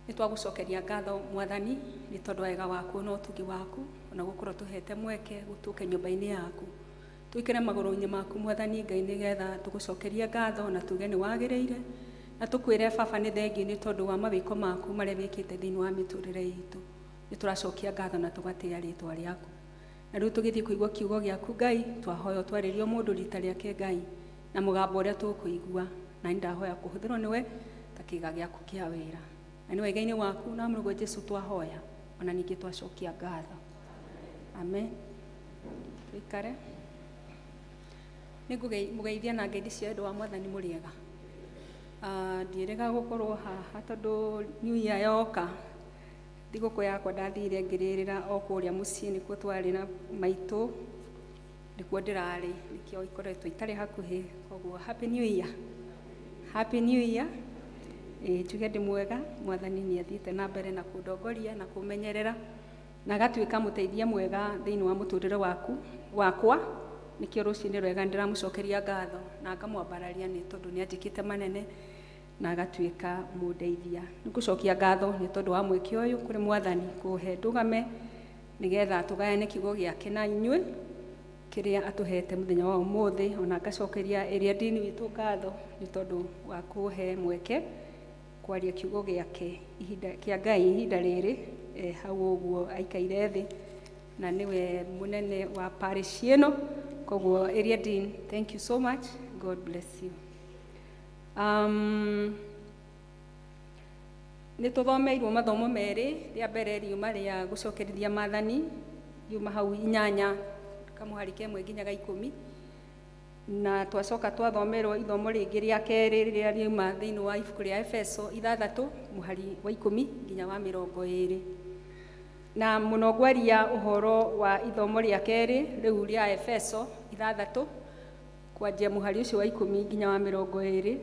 Nĩ twagũcokeria ngatho Mwathani nĩ tondũ wa wega waku na ũtugi waku, ona gũkorwo tũhete mweke gũtũke nyũmba-inĩ yaku, tũikare magũrũ-inĩ maku Mwathani Ngai, nĩgetha tũgũcokerie ngatho na tuge nĩ wagĩrĩire, na tũkwĩre baba nĩ thengiũ nĩ tondũ wa mawĩko maku marĩa wĩkĩte thĩinĩ wa mĩtũrĩre itũ. Nĩ tũracokia ngatho na tũgatĩĩa rĩtwa rĩaku. Na rĩu tũgĩthiĩ kũigua kiugo gĩaku Ngai, twahoya ũtwarĩrie o mũndũ rita rĩake Ngai, na mũgambo ũrĩa tũkũigua, na nĩ ndahoya kũhũthĩrwo nĩwe ta kĩga gĩaku kĩa wĩra. Na nĩ wega-inĩ waku na mũrũguo Jesu twahoya, ona ningĩ twacokia ngatho. Amen. Tũikare. Nĩ ngũmũgeithia na ngeithi cia wendo wa Mwathani mũrĩega. Ndiĩrĩga gũkorwo haha tondũ New Year yoka, thigũkũ yakwa ndathire ngĩrĩrĩra o kũrĩa mũciĩ, nĩkuo twarĩ na maitũ, nĩkuo ndĩrarĩ, nĩkĩo ikoretwo itarĩ hakuhĩ. Koguo happy New Year. Happy New Year. Ĩĩ njuge ndĩ mwega, Mwathani nĩ athiĩte na mbere na kũndongoria na kũmenyerera, na agatuĩka mũteithia mwega thĩinĩ wa mũtũrĩre waku wakwa. Nĩkĩo rũcinĩ rwega nĩndĩramũcokeria ngatho na ngamwambararia nĩ tondũ nĩ anjĩkĩte manene na agatuĩka mũndeithia. Nĩngũcokia ngatho nĩ tondũ wa mweke ũyũ kũrĩ Mwathani kũhe ndũgame nĩgetha tũgayane kiugo gĩake na inyuĩ kĩrĩa atũhete mũthenya wa ũmũthĩ. Ona ngacokeria ĩrĩa ndini witũ ngatho nĩ tondũ wa kũhe mweke kwaria kiugo gĩake ihinda kĩa Ngai ihinda rĩrĩ hau ũguo aikaire thĩ, na nĩwe mũnene wa parish ĩno. Koguo area dean, thank you so much, God bless you. Nĩ tũthomeirwo mathomo merĩ. Rĩa mbere riuma rĩa gũcokerithia maathani, riuma hau 8 kamũhari kemwe nginya ga 10, na twacoka twathomerwo ithomo rĩngĩ rĩa kerĩ rĩrĩa riuma thĩinĩ wa ibuku rĩa Efeso 6 mũhari wa 10 nginya wa 20. Na mũno ngwaria ũhoro wa ithomo rĩa kerĩ rĩu rĩa Efeso 6 kwanjia mũhari ũcio wa 10 nginya wa 20,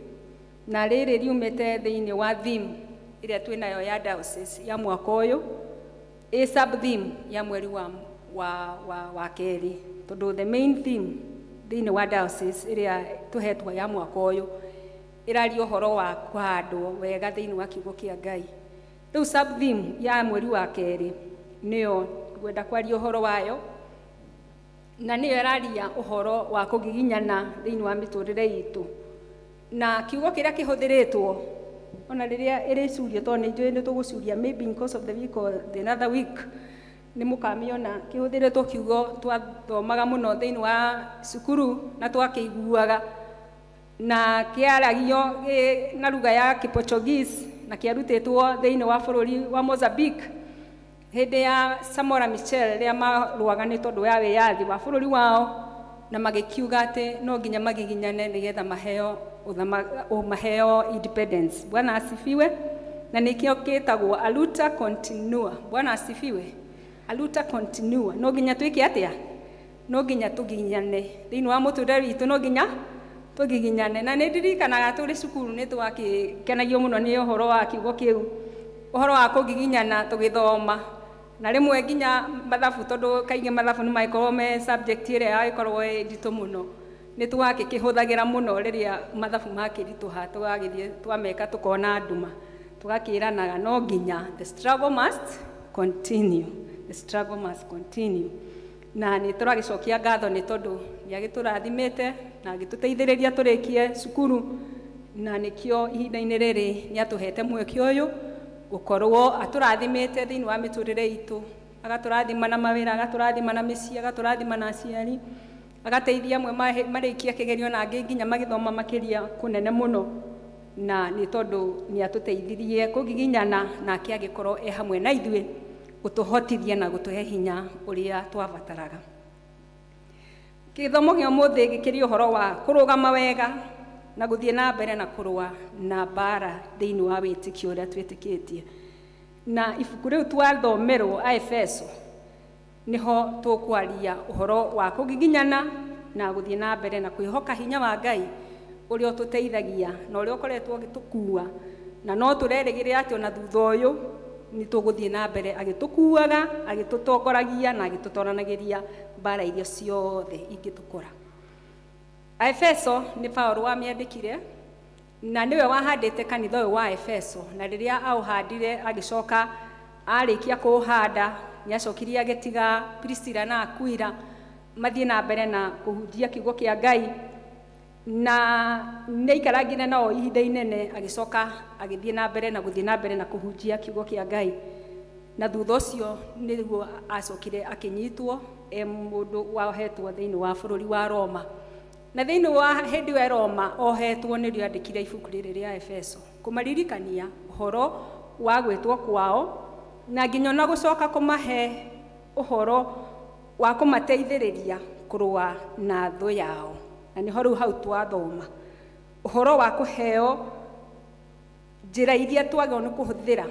na rĩrĩ riumĩte thĩinĩ wa theme ĩrĩa twĩnayo ya diocese ya mwaka ũyũ, ĩ sub theme ya mweri wa kerĩ, tondũ the main theme thĩinĩ wa diocese ĩrĩa tũhetwo ya mwaka ũyũ ĩraria ũhoro wa kũhandwo wega thĩinĩ wa kiugo kĩa Ngai. Rĩu sub theme ya mweri wa kerĩ nĩyo ngwenda kwaria ũhoro wayo, na nĩyo ĩraria ũhoro wa kũgiginyana thĩinĩ wa mĩtũrĩre itũ. Na kiugo kĩrĩa kĩhũthĩrĩtwo ona rĩrĩa ĩrĩcurio, tondũ nĩ njũĩ nĩ tũgũcuria maybe in course of the week or the another week, nĩ mũkamĩona kĩhũthĩrĩtwo kiugo twathomaga mũno thĩinĩ wa cukuru na twakĩiguaga, na kĩaragio na lugha ya Kĩportuguese, na kĩarutĩtwo thĩinĩ wa bũrũri wa Mozambique hĩndĩ ya Samora Machel rĩrĩa marũaga nĩ tondũ ya wĩyathi wa bũrũri wao, na magĩkiuga atĩ no nginya magiginyane nĩgetha maheo maheo independence. Bwana asifiwe. Na nĩkĩo kĩtagwo a luta continua. Bwana asifiwe. A luta continua. No nginya twĩke atĩa? No nginya tũgiginyane thĩinĩ wa mũtũrĩre witũ, no nginya tũgiginyane. Na nĩ ndirikanaga tũrĩ cukuru nĩ twakĩkenagio mũno nĩ ũhoro wa kiugo kĩu, ũhoro wa kũgiginyana tũgĩthoma, na rĩmwe nginya mathabu, tondũ kaingĩ mathabu nĩ magĩkorwo me subject ĩrĩa yagĩkorwo ĩ nditũ mũno, nĩ twakĩkĩhũthagĩra mũno rĩrĩa mathabu makĩritũha, tũgagĩthiĩ twameka tũkona nduma, tũgakĩranaga no nginya the struggle must continue, the struggle must continue. Na nĩ tũragĩcokia ngatho nĩ tondũ nĩ agĩtũrathimĩte na agĩtũteithĩrĩria tũrĩkie cukuru, na nĩkĩo ihinda-inĩ rĩrĩ nĩ atũhete mweke ũyũ gũkorwo atũrathimĩte thĩinĩ wa mĩtũrĩre itũ, agatũrathima na mawĩra, agatũrathima na mĩciĩ, agatũrathima na aciari, agateithia amwe marĩkia kĩgerio na angĩ nginya magĩthoma makĩria kũnene mũno, na nĩ tondũ nĩ atũteithirie kũgiginyana nake agĩkorwo e hamwe na ithuĩ gũtũhotithia na gũtũhe hinya ũrĩa twabataraga. Gĩthomo gĩa ũmũthĩ gĩkĩrĩ ũhoro wa kũrũgama wega na gũthiĩ na mbere na kũrũa na mbara thĩinĩ wa wĩtĩkio ũrĩa twĩtĩkĩtie. Na ibuku rĩu twathomerwo a Efeso nĩho tũkwaria ũhoro wa kũgiginyana na gũthiĩ na mbere na kwĩhoka hinya wa Ngai ũrĩa ũtũteithagia na ũrĩa ũkoretwo ũgĩtũkua, na no tũrerĩgĩrĩra atĩ ona thutha ũyũ nĩ tũgũthiĩ na mbere agĩtũkuaga, agĩtũtongoragia na agĩtũtoranagĩria mbara iria ciothe ingĩtũkora. Aefeso nĩ Paũlũ wamĩandĩkire, Na nĩwe wahandĩte kanitha ũyũ wa Efeso, na rĩrĩa aũhandire agĩcoka arĩkia kũũhanda nĩacokirie agĩtiga Priscilla na Aquila mathiĩ na mbere na kũhunjia kiugo kĩa Ngai, na nĩaikarangire nao ihinda inene, agĩcoka agĩthiĩ na mbere na gũthiĩ na mbere na kũhunjia kiugo kĩa Ngai. Na thutha ũcio nĩguo acokire akĩnyitwo e mũndũ wohetwo thĩinĩ wa bũrũri wa Roma. Na thĩinĩ wa hĩndĩ ya Roma ohetwo nĩrĩo andĩkire ibuku rĩrĩ rĩa Efeso kũmaririkania ũhoro wa gwĩtwo kwao, na nginya ona gũcoka kũmahe ũhoro wa kũmateithĩrĩria kũrũa na thũ yao. Na nĩho rĩu hau twathoma ũhoro wa kũheo njĩra iria twagĩrĩirwo nĩ kũhũthĩra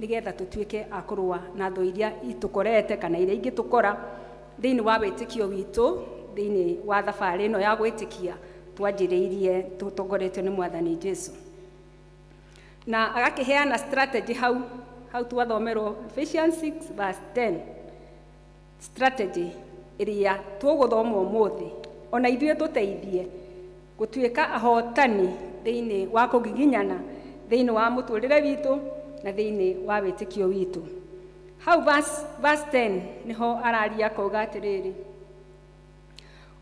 nĩgetha tũtuĩke a kũrũa na thũ iria itũkorete kana iria ingĩtũkora thĩinĩ wa wĩtĩkio witũ, thĩinĩ wa thabarĩ ĩno ya gwĩtĩkia twanjĩrĩirie tũtongoretio nĩ Mwathani Jesu. Na agakĩheana strategy hau hau twathomerwo Ephesians 6 verse 10, strategy ĩrĩa tũgũthoma ũmũthĩ ona ithuĩ tũteithie gũtuĩka ahotani thĩinĩ wa kũgiginyana thĩinĩ wa mũtũrĩre witũ na thĩinĩ wa wĩtĩkio witũ. Hau verse 10 nĩho araria akauga atĩrĩrĩ,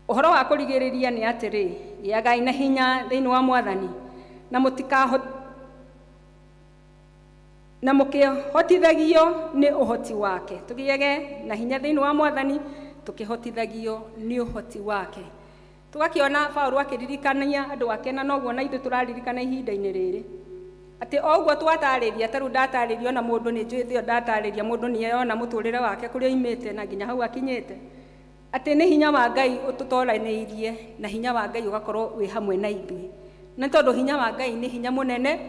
ũhoro wa kũrigĩrĩria nĩ atĩrĩ, gĩagai na hinya thĩinĩ wa Mwathani, na na mũkĩhotithagio nĩ ũhoti wake. Tũgĩage na hinya thĩinĩ wa Mwathani tũkĩhotithagio nĩ ũhoti wake. Tũgakĩona Paũlũ akĩririkania andũ ake, na noguo na ithuĩ tũraririkana ihinda-inĩ rĩrĩ atĩ o ũguo twatarĩria, ta rĩu ndatarĩria ona mũndũ nĩ njũĩ thĩ ĩyo ndatarĩria mũndũ nĩ eyona mũtũrĩre wake kũrĩa oimĩte na nginya hau akinyĩte, atĩ nĩ hinya wa Ngai ũtũtoranĩirie na hinya wa Ngai ũgakorwo wĩ hamwe na ithuĩ. Na tondũ hinya wa Ngai nĩ hinya mũnene,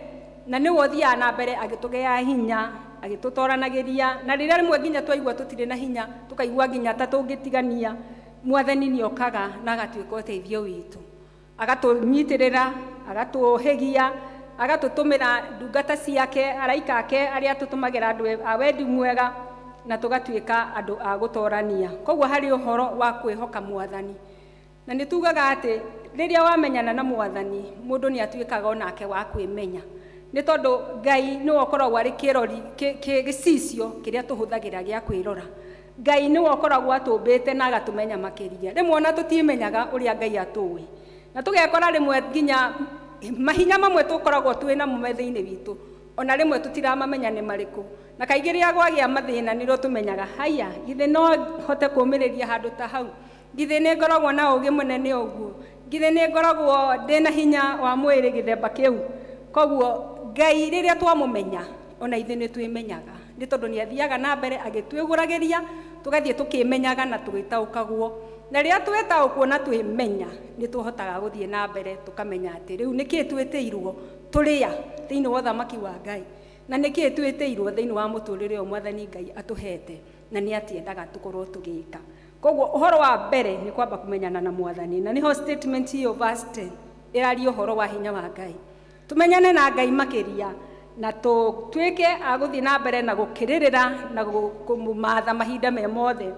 na nĩwe ũthiaga na mbere agĩtũgea hinya, agĩtũtoranagĩria, na rĩrĩa rĩmwe nginya twaigua tũtirĩ na hinya, tũkaigua nginya ta tũngĩtigania, Mwathani nĩokaga na agatuĩka ũteithio witũ, agatũnyitĩrĩra, agatũhĩgia, agatũtũmĩra ndungata ciake, araika ake arĩa atũtũmagĩra andũ a wendi mwega, na tũgatuĩka andũ a gũtorania. Koguo harĩ ũhoro wa kwĩhoka Mwathani. Na nĩ tugaga atĩ rĩrĩa wamenyana na Mwathani, mũndũ nĩ atuĩkaga onake wa kwĩmenya, nĩ tondũ Ngai nĩwe ũkoragwo arĩ kĩrori gĩcicio kĩrĩa tũhũthagĩra gĩa kwĩrora. Ngai nĩwe ũkoragwo atũmbĩte na agatũmenya makĩria. Rĩmwe ona tũtimenyaga ũrĩa Ngai atũĩ, na tũgekora rĩmwe nginya mahinya mamwe tũkoragwo twĩ namo me thĩinĩ witũ, ona rĩmwe tũtiramamenya nĩ marĩkũ. Na kaingĩ rĩrĩa kwagĩa mathĩna nĩrĩo tũmenyaga, haya, githĩ no hote kũũmĩrĩria handũ ta hau? Githĩ nĩ ngoragwo na ũũgĩ mũnene ũguo? Githĩ nĩ ngoragwo ndĩna hinya wa mwĩrĩ gĩthemba kĩu? Koguo Ngai rĩrĩa twamũmenya ona ithuĩ nĩ twĩmenyaga, nĩ tondũ nĩ athiaga na mbere agĩtwĩgũragĩria, tũgathiĩ tũkĩmenyaga na tũgĩtaũkagwo. Na rĩrĩa twetaũkwo na twĩmenya, nĩ tũhotaga gũthiĩ na mbere tũkamenya atĩ rĩu nĩkĩĩ twĩtĩirwo tũrĩa thĩinĩ wa ũthamaki wa Ngai, na nĩkĩĩ twĩtĩirwo thĩinĩ wa mũtũrĩre ũyũ Mwathani Ngai atũhete, na nĩ atĩendaga tũkorwo tũgĩka. Koguo ũhoro wa mbere nĩ kwamba kũmenyana na Mwathani, na nĩho statement ĩyo verse 10 ĩraria ũhoro wa hinya wa Ngai. Tũmenyane na Ngai makĩria, na tũtuĩke a gũthiĩ na mbere na gũkĩrĩrĩra na kũmũmatha mahinda me mothe,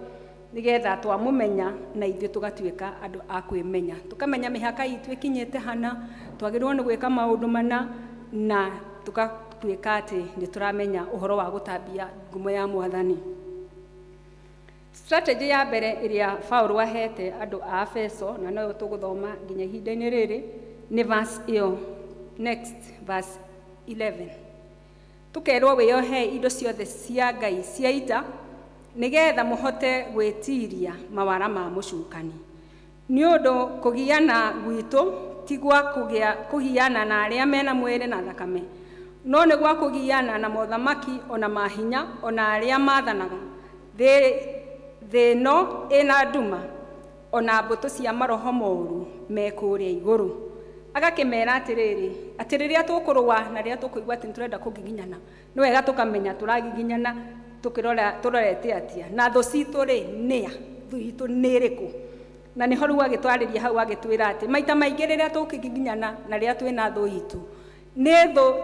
nĩgetha twamũmenya na ithuĩ tũgatuĩka andũ a kwĩmenya, tũkamenya mĩhaka itũ ĩkinyĩte hana, twagĩrĩirwo nĩ gwĩka maũndũ mana, na tũgatuĩka atĩ nĩ tũramenya ũhoro wa gũtambia ngumo ya Mwathani. Strategy ya mbere ĩrĩa Paũlũ ahete andũ a Efeso, na noyo tũgũthoma nginya ihinda-inĩ rĩrĩ, nĩ verse ĩyo, next verse 11. Tũkerwo wĩyohe indo ciothe cia Ngai cia ita, nĩgetha mũhote gwĩtiria mawara ma mũcukani. Nĩ ũndũ kũgiana gwitũ ti gwa kũgiana na arĩa mena mwĩrĩ na thakame, no nĩ gwa kũgiana na mothamaki ona mahinya ona arĩa mathanaga thĩ ĩno ĩna nduma, ona mbũtũ cia maroho moru me kũrĩa igũrũ. Agakĩmera atĩrĩrĩ, atĩ rĩrĩa tũkũrũa na rĩrĩa tũkũigua atĩ nĩtũrenda kũgiginyana, nĩ wega tũkamenya tũragiginyana tũkĩrora tũrorete atĩa, na thũ citũ rĩ nĩa, thũ itũ nĩ ĩrĩkũ. Na nĩho rĩu agĩtwarĩria hau agĩtwĩra atĩ maita maingĩ rĩrĩa tũkĩgiginyana na rĩrĩa twĩna thũ itũ, nĩ thũ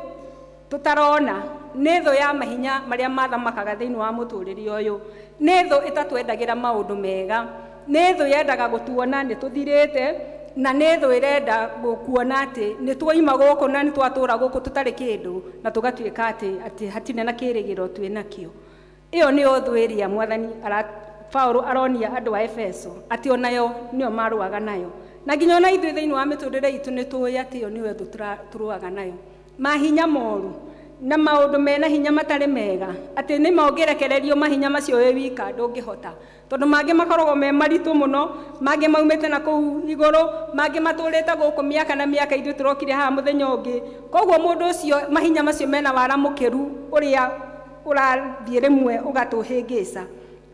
tũtarona, nĩ thũ ya mahinya marĩa mathamakaga thĩinĩ wa mũtũrĩre ũyũ, nĩ thũ ĩtatwendagĩra maũndũ mega, nĩ thũ yendaga gũtuona nĩ tũthirĩte, Na nĩ thũ ĩrenda kuona atĩ nĩ tuoima gũkũ na nĩ twatũra gũkũ tũtarĩ kĩndũ, na tũgatuĩka atĩ hatirĩ na kĩrĩgĩro twĩ nakĩo. Ĩyo nĩyo thũ ĩrĩa Mwathani Paulo aronia andũ a Efeso atĩ onayo nĩyo marũaga nayo, na nginya ona ithuĩ thĩinĩ wa mĩtũrĩre itũ nĩ tũĩ atĩ ĩyo nĩyo thũ tũrũaga nayo. Mahinya moru na maũndũ mena hinya matarĩ mega, atĩ nĩ mongĩrekererio mahinya macio wĩ wika ndũngĩhota, tondũ mangĩ makoragwo me maritũ mũno, mangĩ maumĩte na kũu igũrũ, mangĩ matũrĩte gũkũ mĩaka na mĩaka, ithuĩ tũrokire haha mũthenya ũngĩ. Koguo mũndũ ũcio mahinya macio mena wara mũkĩru ũrĩa ũrathiĩ rĩmwe ũgatũhĩngĩca.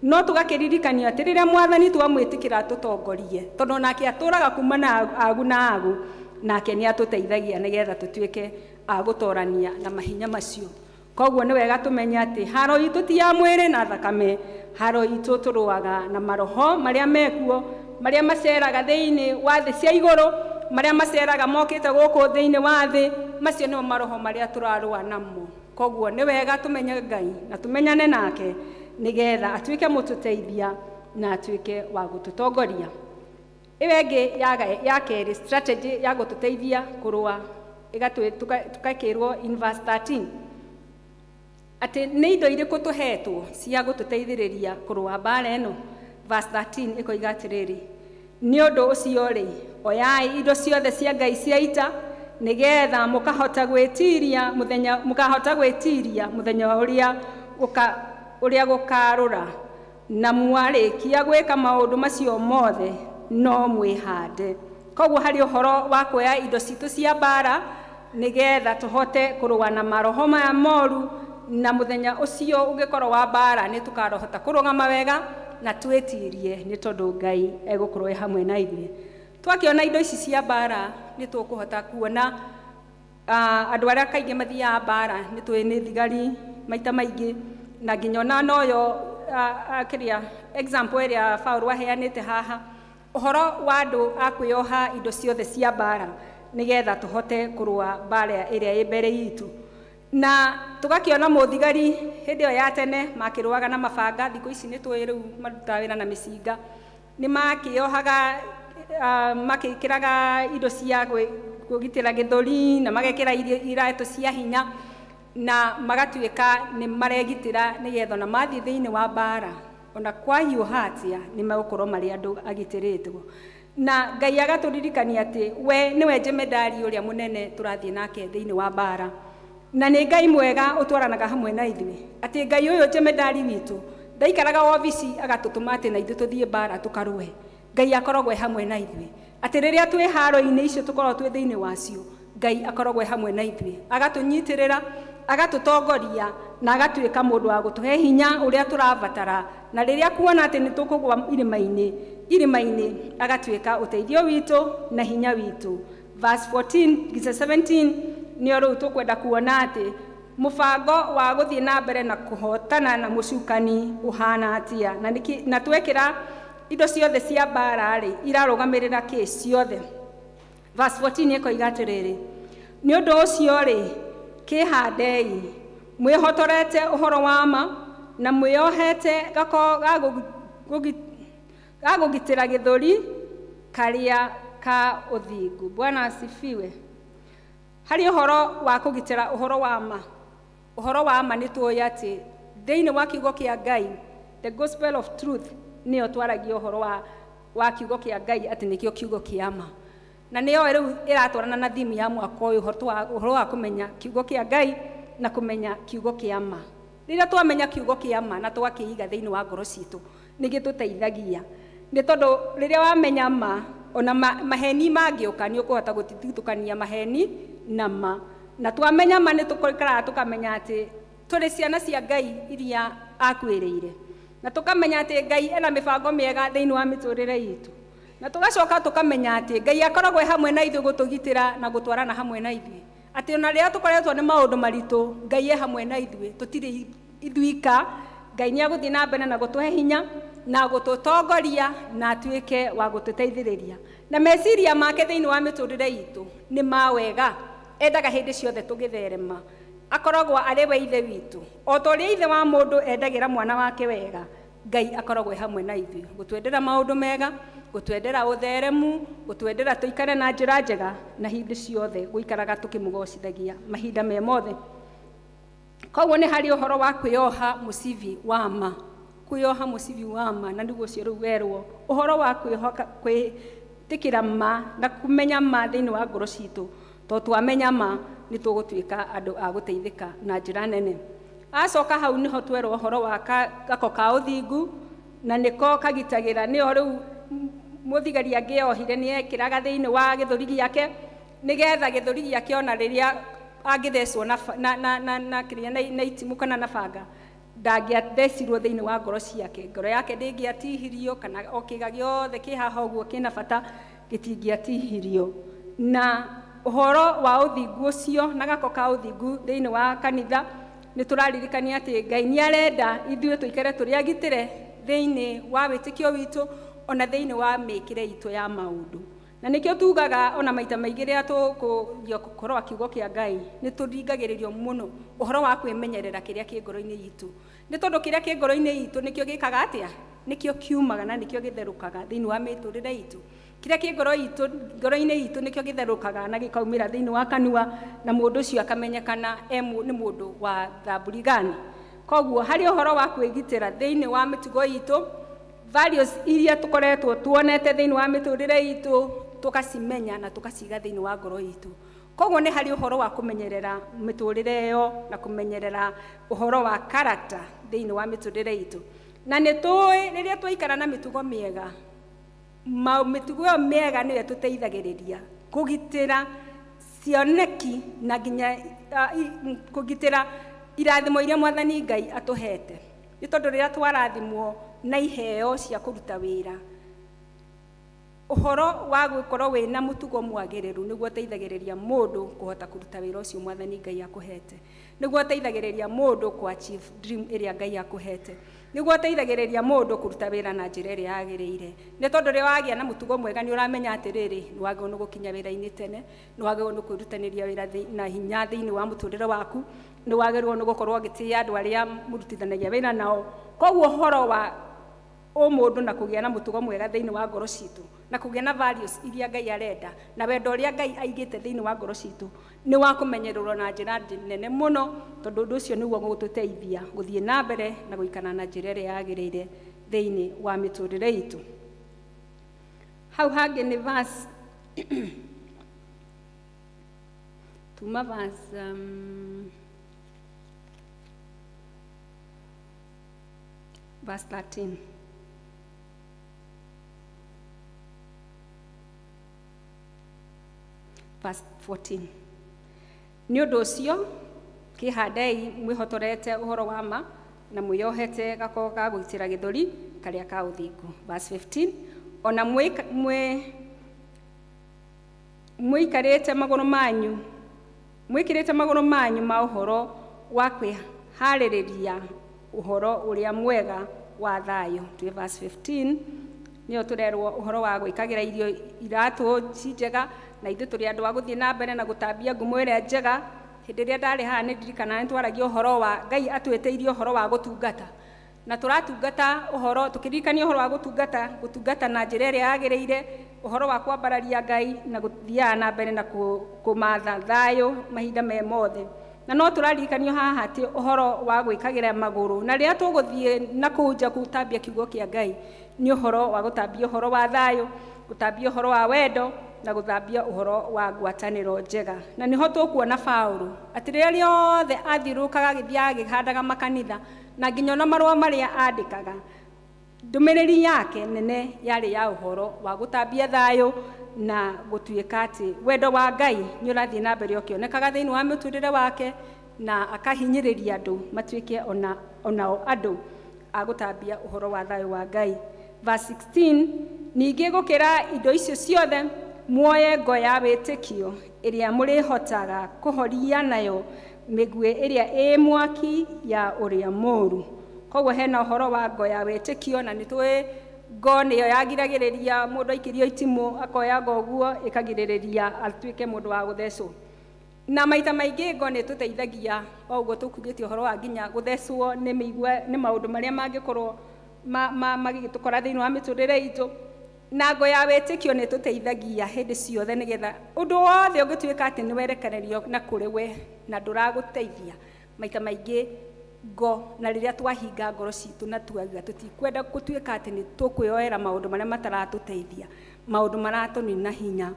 No tũgakĩririkanio atĩ rĩrĩa Mwathani twamwĩtĩkĩra tũtongorie, tondũ onake atũraga kuma na agu na agu, nake nĩ atũteithagia nĩgetha tũtuĩke a gũtorania na mahinya macio. Koguo nĩ wega tũmenye atĩ haro itũ ti ya mwĩrĩ na thakame, haro itũ tũrũaga na maroho marĩa mekuo, marĩa maceraga thĩinĩ wa thĩ cia igũrũ, marĩa maceraga mokĩte gũkũ thĩinĩ wa thĩ, macio nĩmo maroho marĩa tũrarũa namo. Koguo nĩ wega tũmenye Ngai na tũmenyane nake nĩgetha atuĩke mũtũteithia na atuĩke wa gũtũtongoria. Ĩyo ĩngĩ ya kerĩ, strategy ya gũtũteithia kũrũa, tũgakĩrwo in verse 13 atĩ nĩ indo irĩkũ tũhetwo cia gũtũteithĩrĩria kũrũa mbara ĩno. Verse 13 ĩkoiga atĩrĩrĩ, nĩ ũndũ ũcio rĩ, oyai indo ciothe cia Ngai cia ita, nĩgetha mũkahota gwĩtiria mũthenya, mũkahota gwĩtiria mũthenya ũrĩa gũkarũra, na mwarĩkia gwĩka maũndũ macio mothe no mwĩhande. Koguo harĩ ũhoro wa kuoya indo citũ cia mbara nĩgetha tũhote kũrũa na maroho maya moru, na mũthenya ũcio ũngĩkorwo wa mbara nĩ tũkarohota kũrũgama wega na twĩtirie, nĩ tondũ Ngai egũkorwo e hamwe na ithuĩ. Twakĩona indo ici cia mbara nĩ tũkũhota kuona andũ arĩa kaingĩ mathiaga mbara nĩ tũĩ nĩ thigari maita maingĩ, na nginya ona noyo kĩrĩa example ĩrĩa Paul aheanĩte haha, ũhoro wa andũ a kwĩyoha indo ciothe cia mbara nĩgetha tũhote kũrũa mbara ĩrĩa ĩ mbere itũ. Na tũgakĩona mũthigari hĩndĩ ĩyo ya tene makĩrũaga na mabanga, thikũ ici nĩ tũĩ rĩu marutaga wĩra na mĩcinga, nĩ makĩohaga makĩkĩraga indo cia kũgitĩra gĩthũri, na magekĩra iratũ cia hinya, na magatuĩka nĩ maregitĩra nĩgetha ona mathiĩ thĩinĩ wa mbara ona kwahiũha atĩa nĩ megũkorwo marĩ andũ agitĩrĩtwo. Na Ngai agatũririkania atĩ we nĩwe jemedari ũrĩa mũnene tũrathiĩ nake thĩinĩ wa mbara, na nĩ Ngai mwega ũtwaranaga hamwe na ithuĩ, atĩ Ngai ũyũ jemedari witũ ndaikaraga obici agatũtũma atĩ na ithuĩ tũthiĩ mbara tũkarũe. Ngai akoragwo e hamwe na ithuĩ, atĩ rĩrĩa twĩ haro-inĩ icio tũkoragwo twĩ thĩinĩ wacio, Ngai akoragwo e hamwe na ithuĩ, agatũnyitĩrĩra, agatũtongoria, na agatuĩka mũndũ wa gũtũhe hinya ũrĩa tũrabatara. Na rĩrĩa kuona atĩ nĩ tũkũgwa irĩma-inĩ, agatuĩka ũteithio witũ na hinya witũ. Verse 14 nginya 17 nĩyo rĩu tũkwenda kuona atĩ mũbango wa gũthiĩ na mbere na kũhotana na mũcukani ũhana atĩa, na twekĩra indo ciothe cia mbara rĩ, irarũgamĩrĩra kĩ ciothe. Verse 14 ĩkoiga atĩrĩrĩ, nĩ ũndũ ũcio rĩ, kĩhandei mwĩhotorete ũhoro wa ma, na mwĩohete gako ga kũgitĩra gĩthũri karĩa ka ũthingu. Bwana asifiwe. Harĩ ũhoro wa kũgitĩra ũhoro wa ma, ũhoro wa ma nĩ tũĩ atĩ thĩinĩ wa kiugo kĩa Ngai, the gospel of truth, nĩyo twaragia ũhoro wa kiugo kĩa Ngai atĩ nĩkĩo kiugo kĩa ma, na nĩyo rĩu ĩratwarana na theme ya mwaka ũyũ, ũhoro wa kũmenya kiugo kĩa Ngai na kũmenya kiugo kĩa ma. Rĩrĩa twamenya kiugo kĩa ma na twakĩiga thĩinĩ wa ngoro citũ, nĩ gĩtũteithagia, nĩ tondũ rĩrĩa wamenya ma, ona maheni mangĩũka nĩ ũkũhota gũtithutũkania maheni na ma. Na twamenya ma nĩ tũikaraga tũkamenya atĩ tũrĩ ciana cia Ngai iria akuĩrĩire, na tũkamenya atĩ Ngai ena mĩbango mĩega thĩinĩ wa mĩtũrĩre itũ, na tũgacoka tũkamenya atĩ Ngai akoragwo e hamwe na ithuĩ gũtũgitĩra na gũtwarana hamwe na ithuĩ, atĩ ona rĩrĩa tũkoretwo nĩ maũndũ maritũ, Ngai e hamwe na ithuĩ, tũtirĩ ithuika. Ngai nĩ agũthiĩ na mbere na gũtũhe hinya na gũtũtongoria na atuĩke wa gũtũteithĩrĩria. Na meciria make thĩinĩ wa mĩtũrĩre itũ nĩ ma wega, endaga hĩndĩ ciothe tũgĩtherema, akoragwo arĩ we ithe witũ. O ta ũrĩa ithe wa mũndũ endagĩra mwana wake wega, Ngai akoragwo e hamwe na ithuĩ gũtwendera maũndũ mega Gũtwendera ũtheremu, gũtwendera tũikare na njĩra njega na hĩndĩ ciothe gũikaraga tũkĩmũgocithagia mahinda me mothe. Koguo nĩ harĩ ũhoro wa kwĩyoha mũcibi wa ma, kwĩyoha mũcibi wa ma, na nĩguo ũcio rĩu werwo ũhoro wa kwĩhoka, kwĩtĩkĩra ma na kũmenya ma thĩinĩ wa ngoro citũ, tondũ twamenya ma nĩ tũgũtuĩka andũ a gũteithĩka na njĩra nene. Acoka hau nĩho twerwo ũhoro wa gako ka ũthingu, na nĩko kagitagĩra, nĩyo rĩu mũthigari angĩohire nĩ ekĩraga thĩinĩ wa gĩthũri gĩake, nĩgetha gĩthũri gĩake ona rĩrĩa angĩthecwo na na na na na kĩrĩa na na itimũ kana na banga, ndangĩathecirwo thĩinĩ wa ngoro ciake, ngoro yake ndĩngĩatihirio, kana o kĩga gĩothe kĩ haha ũguo kĩna bata gĩtingĩatihirio. Na ũhoro wa ũthingu ũcio na gako ka ũthingu thĩinĩ wa kanitha, nĩ tũraririkania atĩ Ngai nĩ arenda ithuĩ tũikare tũrĩ agitĩre thĩinĩ wa wĩtĩkio witũ ona thĩinĩ wa mĩkĩre itũ ya maũndũ. Na nĩkĩo tugaga ona maita maingĩ rĩrĩa tũkũria ũhoro wa kiugo kĩa Ngai, nĩ tũringagĩrĩrio mũno ũhoro wa kwĩmenyerera kĩrĩa kĩ ngoro-inĩ itũ, nĩ tondũ kĩrĩa kĩ ngoro-inĩ itũ nĩkĩo gĩkaga atĩa, nĩkĩo kiumaga na nĩkĩo gĩtherũkaga thĩinĩ wa mĩtũrĩre itũ. Kĩrĩa kĩ ngoro-inĩ itũ nĩkĩo gĩtherũkaga na gĩkaumĩra thĩinĩ wa kanua, na mũndũ ũcio akamenyekana nĩ mũndũ wa thamburi gani. Koguo harĩ ũhoro wa kwĩgitĩra thĩinĩ wa mĩtugo itũ, values iria tũkoretwo tuonete thĩinĩ wa mĩtũrĩre itũ, tũkacimenya na tũkaciga thĩinĩ wa ngoro itũ. Koguo nĩ harĩ ũhoro wa kũmenyerera mĩtũrĩre ĩyo na kũmenyerera ũhoro wa character thĩinĩ wa mĩtũrĩre itũ. Na nĩ tũĩ rĩrĩa twaikara na mĩtugo mĩega, mĩtugo ĩyo mĩega nĩyo ĩtũteithagĩrĩria kũgitĩra cioneki na nginya kũgitĩra irathimo iria Mwathani Ngai atũhete. Nĩ tondũ rĩrĩa twarathimwo na iheo cia kũruta wĩra, ũhoro wa gũkorwo wĩna mũtugo mwagĩrĩru nĩguo ũteithagĩrĩria mũndũ kũhota kũruta wĩra ũcio Mwathani Ngai akũhete, nĩguo ũteithagĩrĩria mũndũ kũ achieve dream ĩrĩa Ngai akũhete, nĩguo ũteithagĩrĩria mũndũ kũruta wĩra na njĩra ĩrĩa yagĩrĩire. Nĩ tondũ rĩrĩa wagĩa na mũtugo mwega nĩ ũramenya atĩrĩrĩ, nĩ wagĩrĩirwo nĩ gũkinya wĩra-inĩ tene, nĩ wagĩrĩirwo nĩ kwĩrutanĩria wĩra na hinya thĩinĩ wa mũtũrĩre waku, nĩ wagĩrĩirwo nĩ gũkorwo ũgĩtĩĩa andũ arĩa mũrutithanagia wĩra nao. Koguo ũhoro wa ũmũndũ na kũgĩa na mũtugo mwega thĩinĩ wa ngoro citũ, na kũgĩa na values iria Ngai arenda, na wendo ũrĩa Ngai aigĩte thĩinĩ wa ngoro citũ, nĩ wa kũmenyererwo na njĩra nene mũno, tondũ ũndũ ũcio nĩguo ũgũtũteithia gũthiĩ na mbere na gũikara na njĩra ĩrĩa yagĩrĩire thĩinĩ wa mĩtũrĩre itũ. Hau hangĩ nĩ verse tuma verse verse 13. Verse 14. Nĩ ũndũ ũcio kĩhandei mwĩhotorete ũhoro wa ma na mwĩyohete gako ga gũitĩra gĩthũri karĩa ka ũthingu. Verse 15. Ona mwĩikarĩte magũrũ manyu, mwĩkĩrĩte magũrũ manyu ma ũhoro wa kwĩharĩrĩria ũhoro ũrĩa mwega wa thayũ. Twĩ verse 15 nĩyo tũrerwo ũhoro wa gwĩkagĩra irio iratũ ci njega, na ithuĩ tũrĩ andũ a gũthiĩ na mbere na gũtambia ngumo ĩrĩa njega. Hĩndĩ ĩrĩa ndarĩ haha nĩ ndirikanaga nĩ twaragia ũhoro wa Ngai atwĩtĩirie ũhoro wa gũtungata, na tũratungata ũhoro tũkĩririkania ũhoro wa gũtungata, gũtungata na njĩra ĩrĩa yagĩrĩire, ũhoro wa kwambararia Ngai na gũthiaga na mbere na kũmatha thayũ mahinda me mothe. Na no tũraririkanio haha atĩ ũhoro wa gwĩkagĩra magũrũ, na rĩrĩa tũgũthiĩ na kũu nja gũtambia kiugo kĩa Ngai, nĩ ũhoro wa gũtambia ũhoro wa thayũ, gũtambia ũhoro wa wendo, na gũthambia ũhoro wa ngwatanĩro njega. Na nĩho tũkuona Paũlũ atĩ rĩrĩa rĩothe athiũrũrũkaga agĩthiaga agĩhandaga makanitha, na nginya ona marũa marĩa andĩkaga, ndũmĩrĩri yake nene yarĩ ya ũhoro wa gũtambia thayũ na gũtuĩka atĩ wendo wa Ngai nĩ ũrathiĩ na mbere ũkĩonekaga thĩinĩ wa mũtũrĩre wake, na akahinyĩrĩria andũ matuĩke onao andũ a gũtambia ũhoro wa thayũ wa Ngai. Verse 16, ningĩ gũkĩra indo icio ciothe muoye ngo ya wĩtĩkio ĩrĩa mũrĩhotaga kũhoria nayo mĩguĩ ĩrĩa ĩ mwaki ya ũrĩa mũũru. Koguo hena ũhoro wa ngo ya wĩtĩkio, na nĩ tũĩ ngo nĩyo yagiragĩrĩria mũndũ aikĩrio itimũ, akoya ngo ũguo ĩkagirĩrĩria atuĩke mũndũ wa gũthecwo. Na maita maingĩ ngo nĩ ĩtũteithagia o ũguo tũkugĩte ũhoro wa nginya gũthecwo nĩ mĩigua, nĩ maũndũ marĩa mangĩkorwo magĩtũkora thĩinĩ wa mĩtũrĩre itũ. Na ngo ya wĩtĩkio nĩ ĩtũteithagia hĩndĩ ciothe, nĩgetha ũndũ wothe ũngĩtuĩka atĩ nĩ werekererio na kũrĩ we na ndũragũteithia, maita maingĩ ngo na rĩrĩa twahinga ngoro citũ na twauga tũtikwenda gũtuĩka atĩ nĩ tũkwĩyoera maũndũ marĩa mataratũteithia, maũndũ maratũnina hinya,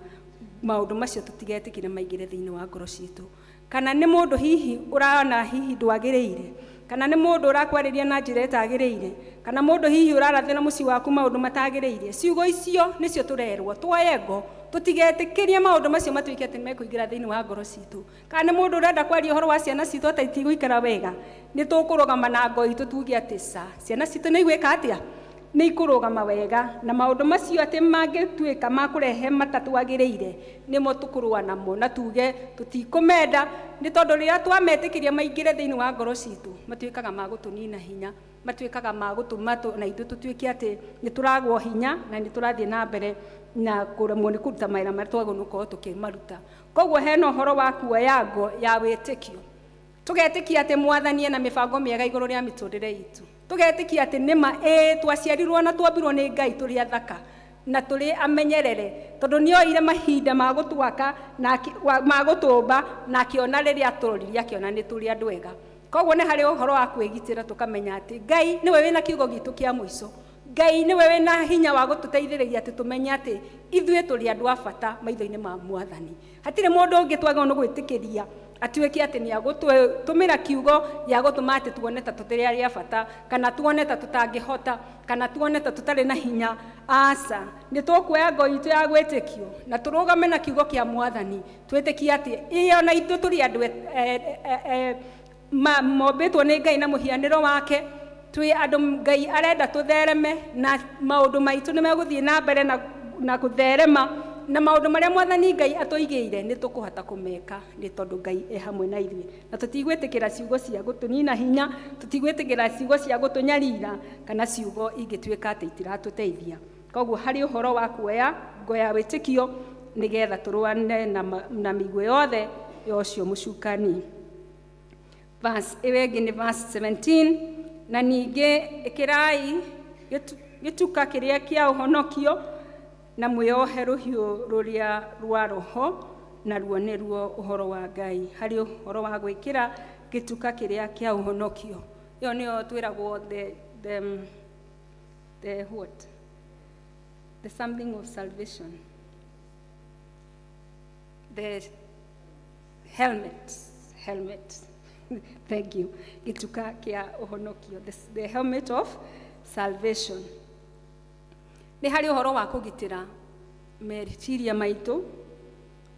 maũndũ macio tũtigetĩkĩre maingĩre thĩinĩ wa ngoro citũ. Kana nĩ mũndũ hihi ũrona hihi ndwagĩrĩire, kana nĩ mũndũ ũrakwarĩria na njĩra ĩtagĩrĩire, kana mũndũ hihi ũrarathĩra mũciĩ waku maũndũ matagĩrĩire, ciugo icio nĩcio tũrerwo tuoye ngo, tũtigetĩkĩrie maũndũ macio matuĩke atĩ nĩmekũingĩra thĩinĩ wa ngoro citũ. Kana nĩ mũndũ ũrenda kwaria ũhoro wa ciana citũ atĩ itigũikara wega, nĩ tũkũrũgama na ngo itũ tuge atĩ ca, ciana citũ nĩ igwĩka atĩa? Nĩ ikũrũgama wega, na maũndũ macio atĩ mangĩtuĩka ma kũrehe matatwagĩrĩire, nĩmo tũkũrũa namo na tuge tũtikũmenda, nĩ tondũ rĩrĩa twametĩkĩria maingĩre thĩinĩ wa ngoro citũ, matuĩkaga ma gũtũnina hinya, matuĩkaga ma gũtũma na ithuĩ tũtuĩke atĩ nĩ tũragwo hinya na nĩ tũrathiĩ na mbere na kũremwo nĩ kũruta mawĩra marĩa twagĩrĩirwo gũkorwo tũkĩmaruta. Koguo hena ũhoro wa kuoya ngo ya wĩtĩkio, tũgetĩkia atĩ Mwathani ena mĩbango mĩega igũrũ rĩa mĩtũrĩre itũ, tũgetĩkia atĩ nĩma ĩĩ twaciarirwo na twombirwo nĩ Ngai tũrĩ athaka na tũrĩ amenyerere, tondũ nĩoire mahinda ma gũtwaka na ma gũtũmba, na akĩona rĩrĩa atũroririe akĩona nĩ tũrĩ andũ ega. Koguo nĩ harĩ ũhoro wa kwĩgitĩra, tũkamenya atĩ Ngai nĩwe wĩna kiugo gitũ kĩa mũico, Ngai nĩwe wĩna hinya wa gũtũteithĩrĩria atĩ tũmenye atĩ ithuĩ tũrĩ andũ a bata maitho-inĩ ma Mwathani. Hatirĩ mũndũ ũngĩ twagĩrĩirwo nĩ gwĩtĩkĩria atuĩke atĩ nĩ agũtũmĩra kiugo gĩa gũtũma atĩ tuone ta tũtarĩ arĩa bata, kana tuone ta tũtangĩhota, kana tuone ta tũtarĩ na hinya. Aca, nĩ tũkuoya ngo itũ ya gwĩtĩkio na tũrũgame na kiugo kĩa Mwathani, twĩtĩkie atĩ ĩĩ ona ithuĩ tũrĩ andũ mombĩtwo nĩ Ngai na mũhianĩro wake, twĩ andũ Ngai arenda tũthereme, na maũndũ maitũ nĩ megũthiĩ na mbere na gũtherema, na maũndũ marĩa Mwathani Ngai atũigĩire nĩ tũkũhota kũmeka, nĩ tondũ Ngai e hamwe na ithuĩ. Na tũtigwĩtĩkĩra ciugo cia gũtũnina hinya, tũtigwĩtĩkĩra ciugo cia gũtũnyarira, kana ciugo ingĩtuĩka atĩ itiratũteithia. Koguo harĩ ũhoro wa kuoya ngo ya wĩtĩkio nĩgetha tũrũane na mĩiguo yothe ya ũcio mũcukani. Verse ĩyo ĩngĩ nĩ verse 17, na ningĩ ĩkĩrai gĩtuka kĩrĩa kĩa ũhonokio na mwĩohe rũhiũ rũrĩa rwa roho, naruo nĩruo ũhoro wa Ngai. Harĩ ũhoro wa gwĩkĩra gĩtuka kĩrĩa kĩa ũhonokio, ĩyo nĩyo twĩragwo the what? The something of salvation, the helmet. Thank you. Gĩtuka kĩa ũhonokio, the helmet of salvation. Nĩ harĩ ũhoro wa kũgitĩra meciria maitũ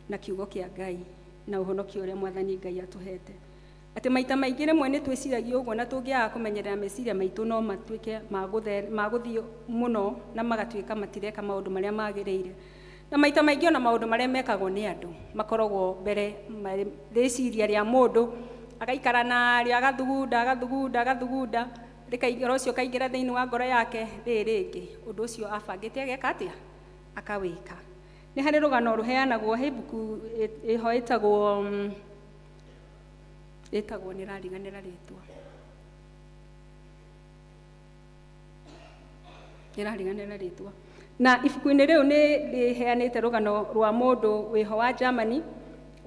na kiugo kĩa Ngai na ũhonokio ũrĩa Mwathani Ngai atũhete. Atĩ maita maingĩ rĩmwe nĩ twĩciragia ũguo, na tũngĩaga kũmenyerera meciria maitũ no matuĩke ma gũthiĩ mũno na magatuĩka matireka maũndũ marĩa magĩrĩire. Na maita maingĩ ona maũndũ marĩa mekagwo nĩ andũ makoragwo mbere rĩciria rĩa mũndũ, agaikara narĩo agathugunda agathugunda agathugunda, rĩkaingĩra ũcio kaingĩra thĩinĩ wa ngoro yake, rĩrĩ rĩngĩ ũndũ ũcio abangĩte ageka atĩa? Akawĩka. Nĩ harĩ rũgano rũheanagwo he ibuku ĩho ĩtagwo nĩ rariganĩra rĩtwa, nĩ rariganĩra rĩtwa. Na ibuku-inĩ rĩu nĩ rĩheanĩte rũgano rwa mũndũ wĩho wa Germany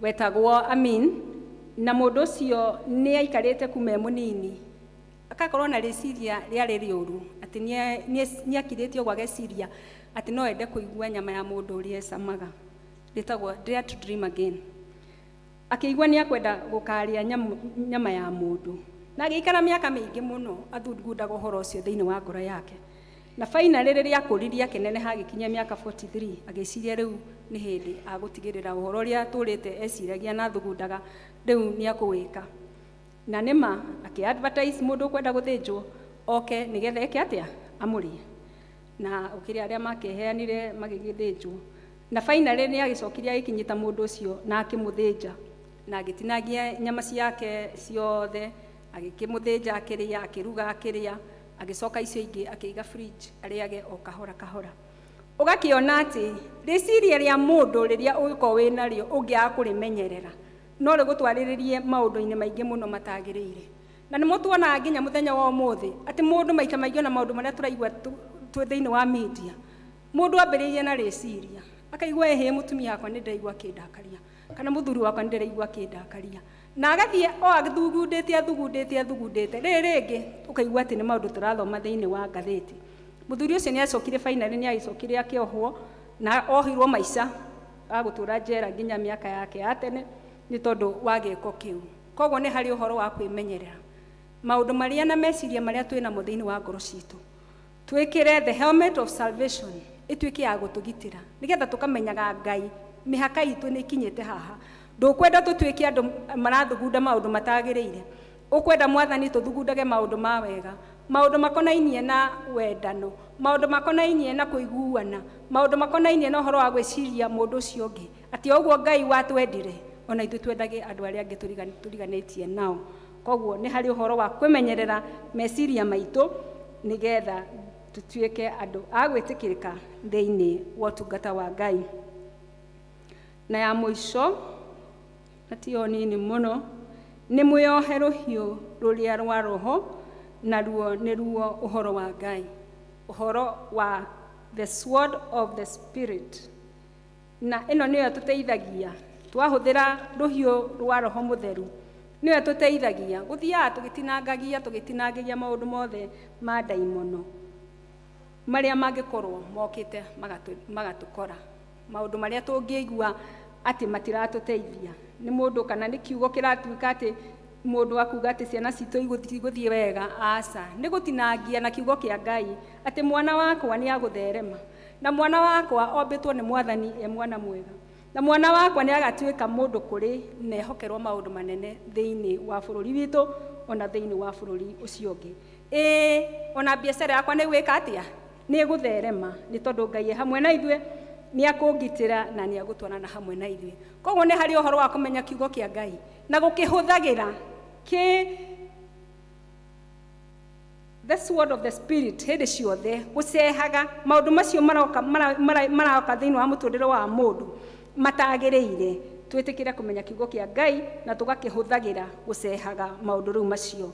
wetagwo Amin, na mũndũ ũcio nĩ aikarĩte kuma e mũnini akakorwo na rĩciria rĩarĩ rĩũru, atĩ nĩ akirĩtio ũguo ageciria atĩ no ende kũigua nyama ya mũndũ ũrĩa ĩcamaga, rĩtagwo Dare to Dream Again. Akĩigua nĩ akwenda gũkarĩa nyama ya mũndũ, na agĩikara mĩaka mĩingĩ mũno athungundaga ũhoro ũcio thĩinĩ wa ngoro yake. Na finally rĩrĩa akũririe akĩneneha agĩkinyia mĩaka 43, agĩciria rĩu nĩ hĩndĩ agũtigĩrĩra ũhoro ũrĩa atũrĩte eciragia na athugundaga rĩu nĩ akũwĩka. Na nĩma akĩ-advertise mũndũ ũkwenda gũthĩnjwo oke nĩgetha eke atĩa? Amũrĩe. Na gũkĩrĩ arĩa makĩheanire magĩgĩthĩnjwo. Na finally nĩ agĩcokire agĩkinyĩta mũndũ ũcio na akĩmũthĩnja, na agĩtinangia nyama ciake ciothe, agĩkĩmũthĩnja akĩrĩa, akĩruga akĩrĩa, agĩcoka icio ingĩ akĩiga fridge arĩage o kahora kahora. Ũgakĩona atĩ rĩciria rĩa mũndũ rĩrĩa ũngĩkorwo wĩ narĩo ũngĩaga kũrĩmenyerera no rĩgũtwarĩrĩrie maũndũ-inĩ maingĩ mũno matagĩrĩire. Na nĩmo tuonaga nginya mũthenya wa ũmũthĩ atĩ mũndũ maita maingĩ ona maũndũ marĩa tũraigua twĩ thĩinĩ wa media, Mũndũ ambĩrĩirie na rĩciria akaigua ĩhĩ mũtumia wakwa nĩ ndĩraigua akĩndakaria kana mũthuri wakwa nĩ ndĩraigua akĩndakaria, na agathiĩ o athugundĩte athugundĩte athugundĩte. Rĩrĩ rĩngĩ ũkaigua atĩ nĩ maũndũ tũrathoma thĩinĩ wa ngathĩti. Mũthuri ũcio nĩ acokire finally, nĩ agĩcokire akĩohwo na ohirwo maica agũtũra njera nginya mĩaka yake ya tene nĩ tondũ wa gĩko kĩu. Koguo nĩ harĩ ũhoro wa kwĩmenyerera maũndũ marĩa na meciria marĩa twĩ namo thĩinĩ wa ngoro citũ. Twĩkĩre the helmet of salvation ĩtuĩke ya gũtũgitĩra nĩgetha tũkamenyaga Ngai mĩhaka itũ nĩ ikinyĩte haha. Ndũkwenda tũtuĩke andũ marathugunda maũndũ matagĩrĩire, ũkwenda Mwathani tũthugundage maũndũ ma wega, maũndũ makonainie na wendano, maũndũ makonainie na kũiguana, maũndũ makonainie na ũhoro wa gwĩciria mũndũ ũcio ũngĩ, atĩ o ũguo Ngai watwendire ona ithuĩ twendage andũ arĩa angĩ tũriganĩtie nao. Koguo nĩ harĩ ũhoro wa kwĩmenyerera meciria maitũ nĩgetha tũtuĩke andũ a gwĩtĩkĩrĩka thĩinĩ wa ũtungata wa Ngai. Na ya mũico na tiyo nini mũno, nĩ mwĩohe rũhiũ rũrĩa rwa roho, naruo nĩruo ũhoro wa Ngai, ũhoro wa the sword of the spirit. Na ĩno nĩyo tũteithagia twahũthĩra rũhiũ rwa roho mũtheru, nĩyo tũteithagia gũthiaga tũgĩtinangagia tũgĩtinangagia maũndũ mothe ma ndaimono marĩa mangĩkorwo mokĩte magatũkora, maũndũ marĩa tũngĩigua atĩ matiratũteithia nĩ mũndũ kana nĩ kiugo kĩratuĩka atĩ mũndũ akuga atĩ ciana citũ igũthiĩ wega. Aca, nĩ gũtinangia na kiugo kĩa Ngai atĩ mwana wakwa nĩ agũtherema, na mwana wakwa ombĩtwo nĩ Mwathani e mwana mwega, na mwana wakwa nĩ agatuĩka mũndũ kũrĩ na ehokerwo maũndũ manene thĩinĩ wa bũrũri witũ ona thĩinĩ wa bũrũri ũcio ũngĩ. Ĩĩ, ona biacara yakwa nĩ gwĩka atĩa, nĩ gũtherema, nĩ tondũ Ngai e hamwe na ithuĩ, nĩ akũngitĩra na nĩ agũtwarana hamwe na ithuĩ. Koguo nĩ harĩ ũhoro wa kũmenya kiugo kĩa Ngai na gũkĩhũthagĩra kĩ the sword of the spirit hĩndĩ ciothe, gũcehaga maũndũ macio maroka maroka thĩinĩ wa mũtũrĩre wa mũndũ matagĩrĩire. Twĩtĩkĩre kũmenya kiugo kĩa Ngai na tũgakĩhũthagĩra gũcehaga maũndũ rĩu macio,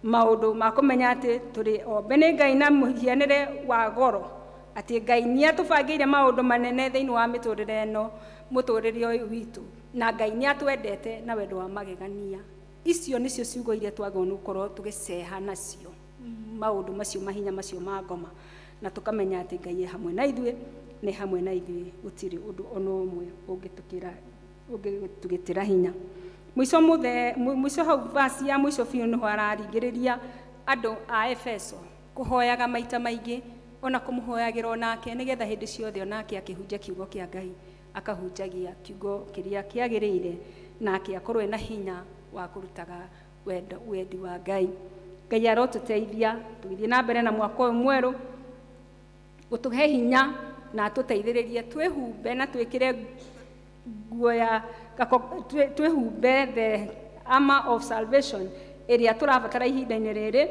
maũndũ ma kũmenya atĩ tũrĩ ombe nĩ Ngai na mũhianĩre wa goro, atĩ Ngai nĩ atũbangĩire maũndũ manene thĩinĩ wa mĩtũrĩre ĩno, mũtũrĩre ũyũ witũ, na Ngai nĩ atwendete na wendo wa magegania. Icio nĩcio ciugo iria twagĩrĩirwo nĩ gũkorwo tũgĩceha nacio maũndũ macio, mahinya macio ma ngoma, na tũkamenya atĩ Ngai e hamwe na ithuĩ, nĩ hamwe na ithuĩ, gũtirĩ ũndũ ona ũmwe ũngĩtũkĩra ũngĩtũgĩtĩra hinya. Mũico mũthe mũico hau verse ya mũico biũ nĩho araringĩrĩria andũ a Efeso kũhoyaga maita maingĩ ona kũmũhoyagĩra onake, nĩgetha hĩndĩ ciothe onake akĩhunjia kiugo kĩa Ngai akahunjagia kiugo kĩrĩa kĩagĩrĩire, nake akorwo ena hinya wa kũrutaga wendi wa Ngai. Ngai arotũteithia tũgĩthiĩ na mbere na mwaka ũyũ mwerũ, gũtũhe hinya na atũteithĩrĩrie twĩhumbe na twĩkĩre nguo ya twĩhumbe the armor of salvation ĩrĩa tũrabatara ihinda-inĩ rĩrĩ,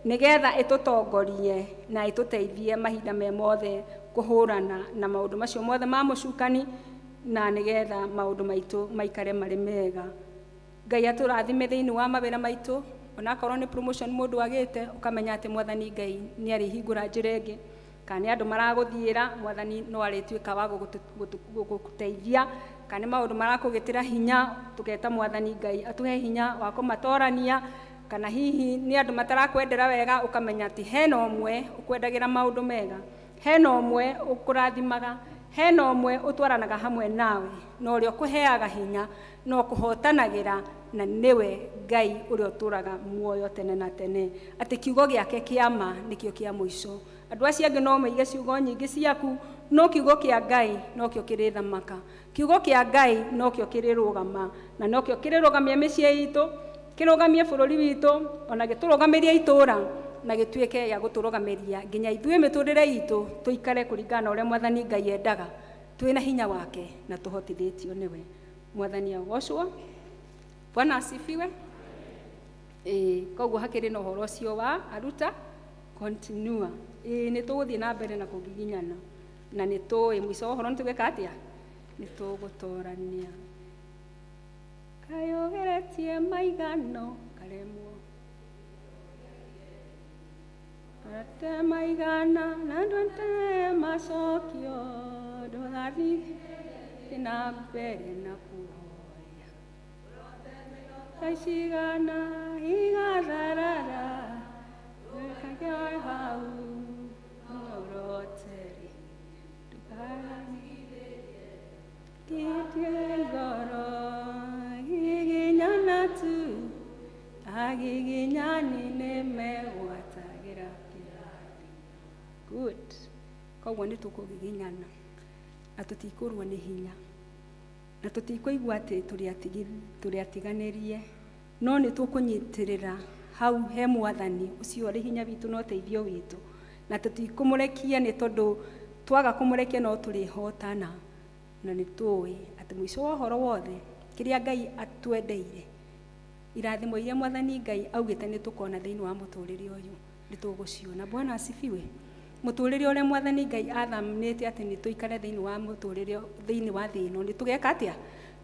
nĩgetha ĩtũtongorie na ĩtũteithie mahinda me mothe kũhũrana na maũndũ macio mothe ma mũcukani, na nĩgetha maũndũ maitũ maikare marĩ mega. Ngai atũrathime thĩinĩ wa mawĩra maitũ, onakorwo nĩ promotion mũndũ agĩte, ũkamenya atĩ Mwathani Ngai nĩ arĩhingũra njĩra ĩngĩ, kana nĩ andũ maragũthiĩra, Mwathani no arĩtuĩka wa gũgũteithia, kana nĩ maũndũ marakũgĩtĩra hinya, tũgeta Mwathani Ngai atũhe hinya wa kũmatorania, kana hihi nĩ andũ matarakwendera wega, ũkamenya atĩ hena ũmwe ũkwendagĩra maũndũ mega, hena ũmwe ũkũrathimaga, hena ũmwe ũtwaranaga hamwe nawe, na ũrĩa ũkũheaga hinya na ũkũhotanagĩra, na nĩwe Ngai ũrĩa ũtũraga muoyo tene na tene, atĩ kiugo gĩake kĩa ma nĩkĩo kĩa mũico. Andũ acio angĩ no maige ciugo nyingĩ ciaku, no kiugo kĩa Ngai nokĩo kĩrĩthamaka, kiugo kĩa Ngai nokĩo kĩrĩrũgama, na nokĩo kĩrĩrũgamia mĩciĩ itũ, kĩrũgamie bũrũri witũ, ona gĩtũrũgamĩrie itũũra, na gĩtuĩke gĩa gũtũrũgamĩria nginya ithuĩ mĩtũrĩre itũ tũikare kũringana na ũrĩa Mwathani Ngai endaga, twĩna hinya wake na tũhotithĩtio nĩwe. Mwathani agocwo. Bwana asifiwe. Koguo hakĩrĩ na ũhoro ũcio wa aruta continua. Nĩ tũgũthiĩ na mbere na kũgiginyana, na nĩ tũĩ mũico wa ũhoro nĩ tũgwĩka atĩa, nĩ tũgũtorania. Kaĩ ũgeretie maigano karemwo. Ndũrote maigana na ndwete macokio ndũgathiĩ na mbere na kũhoya thaa cigana igatharara wekage hau ũrotere ndũgathiĩ ngoro giginyana tu agiginyani nĩmegwatagĩra kĩrathi. Good. Koguo nĩ tũkũgiginyana na tũtikũrwo nĩ hinya na tũtikũigua atĩ tũrĩ atiganĩrie, no nĩ tũkũnyitĩrĩra hau he mwathani ũcio ũrĩ hinya witũ na ũteithio witũ, na tũtikũmũrekia nĩ tondũ twaga kũmũrekia no tũrĩhotana, na nĩ tũĩ atĩ mũico wa ũhoro wothe kĩrĩa Ngai atwendeire, irathimo iria mwathani Ngai augĩte nĩ tũkona thĩinĩ wa mũtũrĩre ũyũ nĩ tũgũciona. Bwana asifiwe. Mũtũrĩre ũrĩa mwathani Ngai athanĩte atĩ nĩ tũikare thĩinĩ wa mũtũrĩre thĩinĩ wa thĩ ĩno nĩ tũgeka atĩa?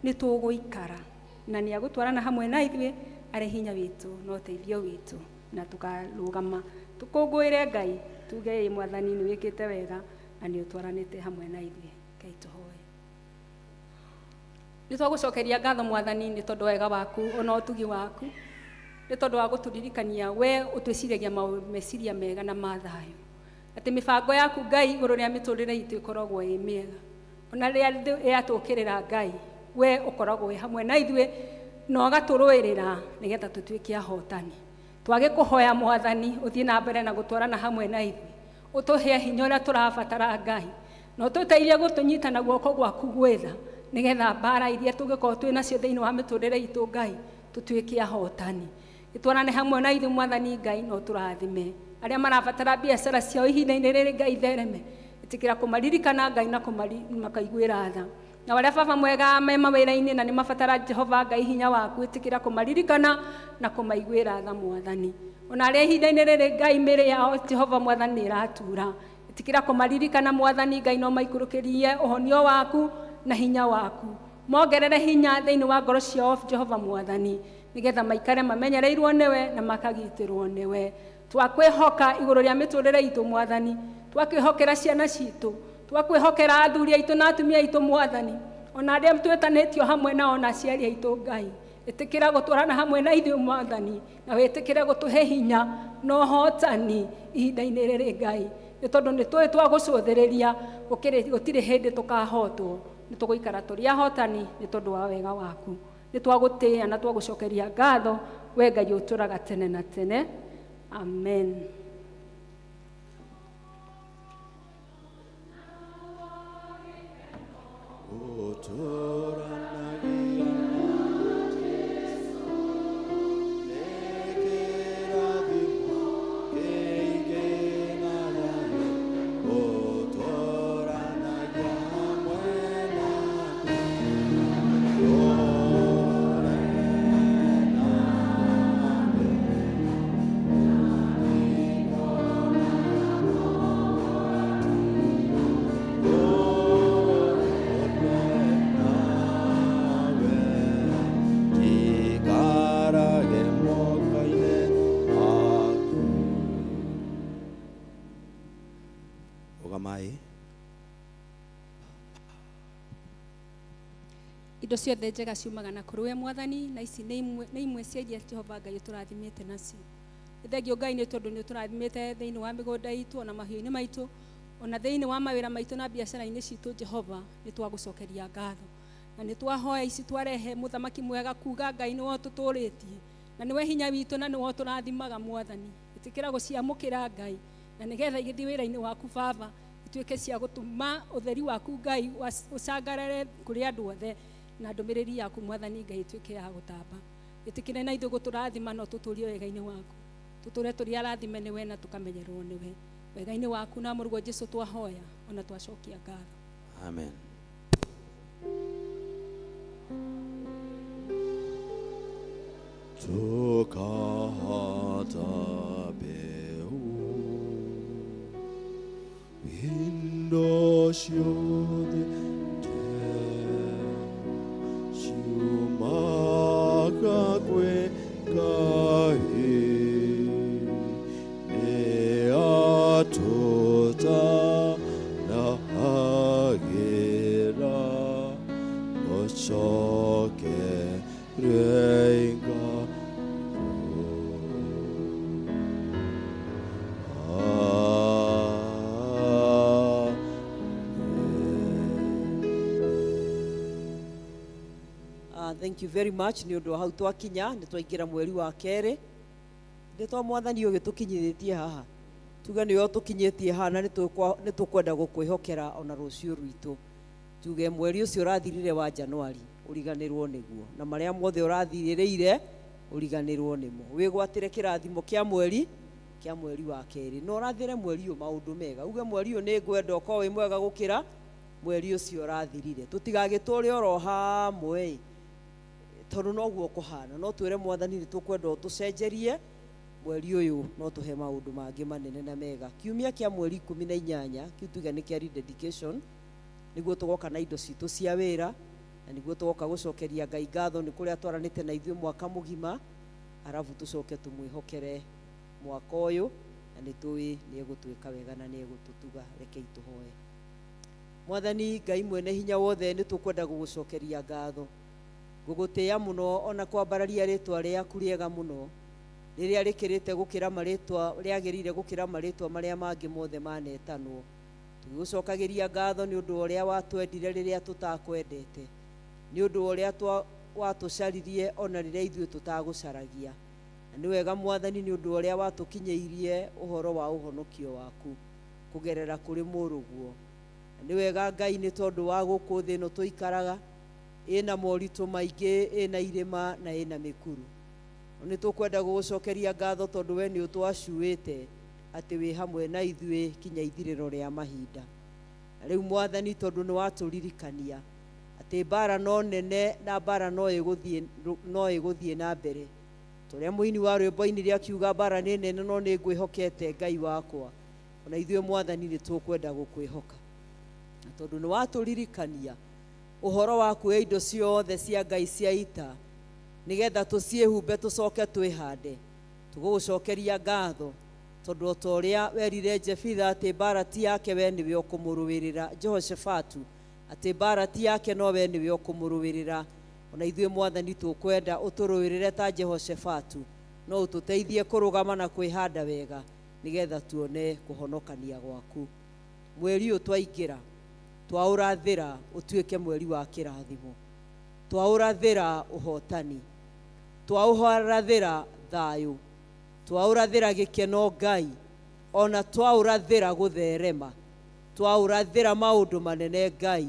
Nĩ tũgũikara, na nĩ agũtwarana hamwe na ithuĩ arĩ hinya witũ na ũteithio witũ, na tũkarũgama tũkũngũĩre Ngai tuge ĩ mwathani nĩ wĩkĩte wega na nĩ ũtwaranĩte hamwe na ithuĩ. Ngai tũhoe. Nĩ twagũcokeria ngatho mwathani nĩ tondũ wega waku ona ũtugi waku, nĩ tondũ wa gũtũririkania we ũtwĩciragia meciria mega na ma thayũ, atĩ mĩbango yaku Ngai igũrũ rĩa mĩtũrĩre itũ ĩkoragwo ĩ mĩega, ona rĩrĩa thĩ yatũkĩrĩra Ngai we ũkoragwo wĩ hamwe na ithuĩ na ũgatũrũĩrĩra nĩgetha tũtuĩke ahotani. Twagĩkũhoya mwathani ũthiĩ na mbere na gũtwarana hamwe na ithuĩ, ũtũhe hinya ũrĩa tũrabatara Ngai, na ũtũteithie gũtũnyita na guoko gwaku gwĩtha nĩgetha mbara iria tũngĩkorwo twĩ nacio thĩinĩ wa mĩtũrĩre itũ Ngai tũtuĩke ahotani. Ĩtwarane hamwe na ithuĩ mwathani Ngai na ũtũrathime arĩa marabatara biacara ciao ihinda-inĩ rĩrĩ Ngai thereme, ĩtĩkĩra kũmaririkana Ngai na makaiguĩra tha, na arĩa baba mwega me mawĩra-inĩ na nĩ mabatara Jehova Ngai hinya waku, ĩtĩkĩra kũmaririkana na kũmaiguĩra tha mwathani. Ona arĩa ihinda-inĩ rĩrĩ Ngai mĩĩrĩ yao Jehova mwathani nĩ ĩratura, ĩtĩkĩra kũmaririkana mwathani Ngai no maikũrũkĩrie ũhonio waku na hinya waku, mongerere hinya thĩinĩ wa ngoro ciao Jehova mwathani, nĩgetha maikare mamenyereirwo nĩwe na makagitĩrwo nĩwe. Twakwĩhoka igũrũ rĩa mĩtũrĩre itũ mwathani, twakwĩhokera ciana citũ, twakwĩhokera athuri aitũ na atumia aitũ mwathani, ona arĩa twĩtanĩtio hamwe nao na aciari aitũ Ngai, ĩtĩkĩra gũtwarana hamwe na ithuĩ mwathani, na wĩtĩkĩre gũtũhe hinya na ũhotani ihinda-inĩ rĩrĩ Ngai, nĩ tondũ nĩ tũĩ twagũcũthĩrĩria gũtirĩ hĩndĩ tũkahotwo, nĩ tũgũikara tũrĩ ahotani nĩ tondũ wa wega waku. Nĩ twagũtĩĩa na twagũcokeria ngatho we Ngai ũtũraga tene na tene. Amen. Indo ciothe njega ciumaga na kũrĩ we mwathani, na ici nĩ imwe cia iria Jehova Ngai ũtũrathimĩte nacio. Nĩ thengio Ngai nĩ tondũ nĩ ũtũrathimĩte thĩinĩ wa mĩgũnda itũ ona mahiũ-inĩ maitũ ona thĩinĩ wa mawĩra maitũ na biacara-inĩ citũ Jehova, nĩ twagũcokeria ngatho na nĩ twahoya ici twarehe mũthamaki mwega kuga Ngai nĩwe ũtũtũrĩtie na nĩwe hinya witũ na nĩwe ũtũrathimaga mwathani. Ĩtĩkĩra gũciamũkĩra Ngai na nĩgetha igĩthiĩ wĩra-inĩ waku Baba, ituĩke cia gũtũma ũtheri waku Ngai ũcangarare kũrĩ andũ othe, na ndũmĩrĩri yaku mwathani Ngai ituĩke ya gũtamba. Ĩtĩkĩre na ithuĩ gũtũrathima na ũtũtũrie wega-inĩ waku, tũtũre tũrĩ arathime nĩwe na tũkamenyerwo nĩwe wega-inĩ waku, na mũrũguo Jesũ twahoya ona twacokia ngatho. Amen. Tukahata peu indo ciothe ciumaga kwĩ Ngai, nĩ Thank you very much nĩ ũndũ wa hau twakinya nĩ twaingĩra mweri wa kerĩ nĩ twa mwathani ũgĩtũkinyithĩtie haha tuge nĩwe ũtũkinyĩtie haha na nĩ tũkwenda gũkwĩhokera ona rũciũ rwitũ tuge mweri ũcio ũrathirire wa Januari ũriganĩrwo nĩguo na marĩa mothe ũrathirĩrĩire ũriganĩrwo nĩmo wĩgwatĩre kĩrathimo kĩa mweri wa kerĩ na ũrathĩre mweri ũyũ maũndũ mega uge mweri ũyũ nĩ ngwenda ũkorwo wĩ mwega gũkĩra mweri ũcio ũrathirire tũtigagĩtũre oro hamwe tondũ noguo kũhana no twĩre mwathani nĩ tũkwenda ũtũcenjerie mweri ũyũ no tũhe maũndũ mangĩ manene na mega kiumia kĩa mweri 18 kĩu tuge nĩ kĩa rededication nĩguo tũgoka na indo citũ cia wĩra na nĩguo tũgoka gũcokeria Ngai ngatho nĩ kũrĩa twaranĩte na ithuĩ mwaka mũgima arabu tũcoke tũmwĩhokere mwaka ũyũ na nĩ tũĩ nĩ egũtwĩka wega na nĩ egũtũtuga rekei tũhoe mwathani Ngai mwene hinya wothe nĩ tũkwenda gũgũcokeria ngatho ngũgũtĩĩa mũno ona kwambararia rĩtwa rĩaku rĩega mũno rĩrĩa rĩkĩrĩte gũkĩra marĩtwa rĩagĩrĩire gũkĩra marĩtwa marĩa mangĩ mothe manetanwo tũgĩgũcokagĩria ngatho nĩ ũndũ wa ũrĩa watwendire rĩrĩa tũtakwendete nĩ ũndũ wa ũrĩa watũcaririe ona rĩrĩa ithuĩ tũtagũcaragia na nĩ wega mwathani nĩ ũndũ wa ũrĩa watũkinyĩirie ũhoro wa ũhonokio waku kũgerera kũrĩ mũrũguo na nĩ wega Ngai nĩ tondũ wa gũkũ thĩ ĩno tũikaraga ĩna moritũ maingĩ ĩna irĩma na ĩna mĩkuru nĩ tũkwenda gũgũcokeria ngatho tondũ we nĩ ũtwacuĩte atĩ wĩ hamwe na ithuĩ kinya ithirĩro rĩa mahinda na rĩu mwathani tondũ nĩ watũririkania atĩ mbara no nene na mbara no ĩgũthiĩ na mbere tũrĩa mũini wa rwĩmbo ainire akiuga mbara nĩ nene no nĩ ngwĩhokete Ngai wakwa ona ithuĩ mwathani nĩ tũkwenda gũkwĩhoka na tondũ nĩ watũririkania ũhoro wa kuoya indo ciothe cia Ngai cia ita nĩgetha tũciĩhumbe tũcoke twĩhande tũgũgũcokeria ngatho tondũ o ta ũrĩa werire Jefitha atĩ mbara ti yake we nĩwe ũkũmũrũĩrĩra Jehoshafatu atĩ mbara ti yake no we nĩwe ũkũmũrũĩrĩra ona ithuĩ mwathani tũkwenda ũtũrũĩrĩre ta Jehoshafatu no ũtũteithie kũrũgama na kwĩhanda wega nĩgetha tuone kũhonokania gwaku mweri ũyũ twaingĩra twaũrathĩra ũtuĩke mweri wa kĩrathimo twaũrathĩra ũhotani twaũrathĩra thayũ twaũrathĩra gĩkeno Ngai ona twaũrathĩra gũtherema twaũrathĩra maũndũ manene Ngai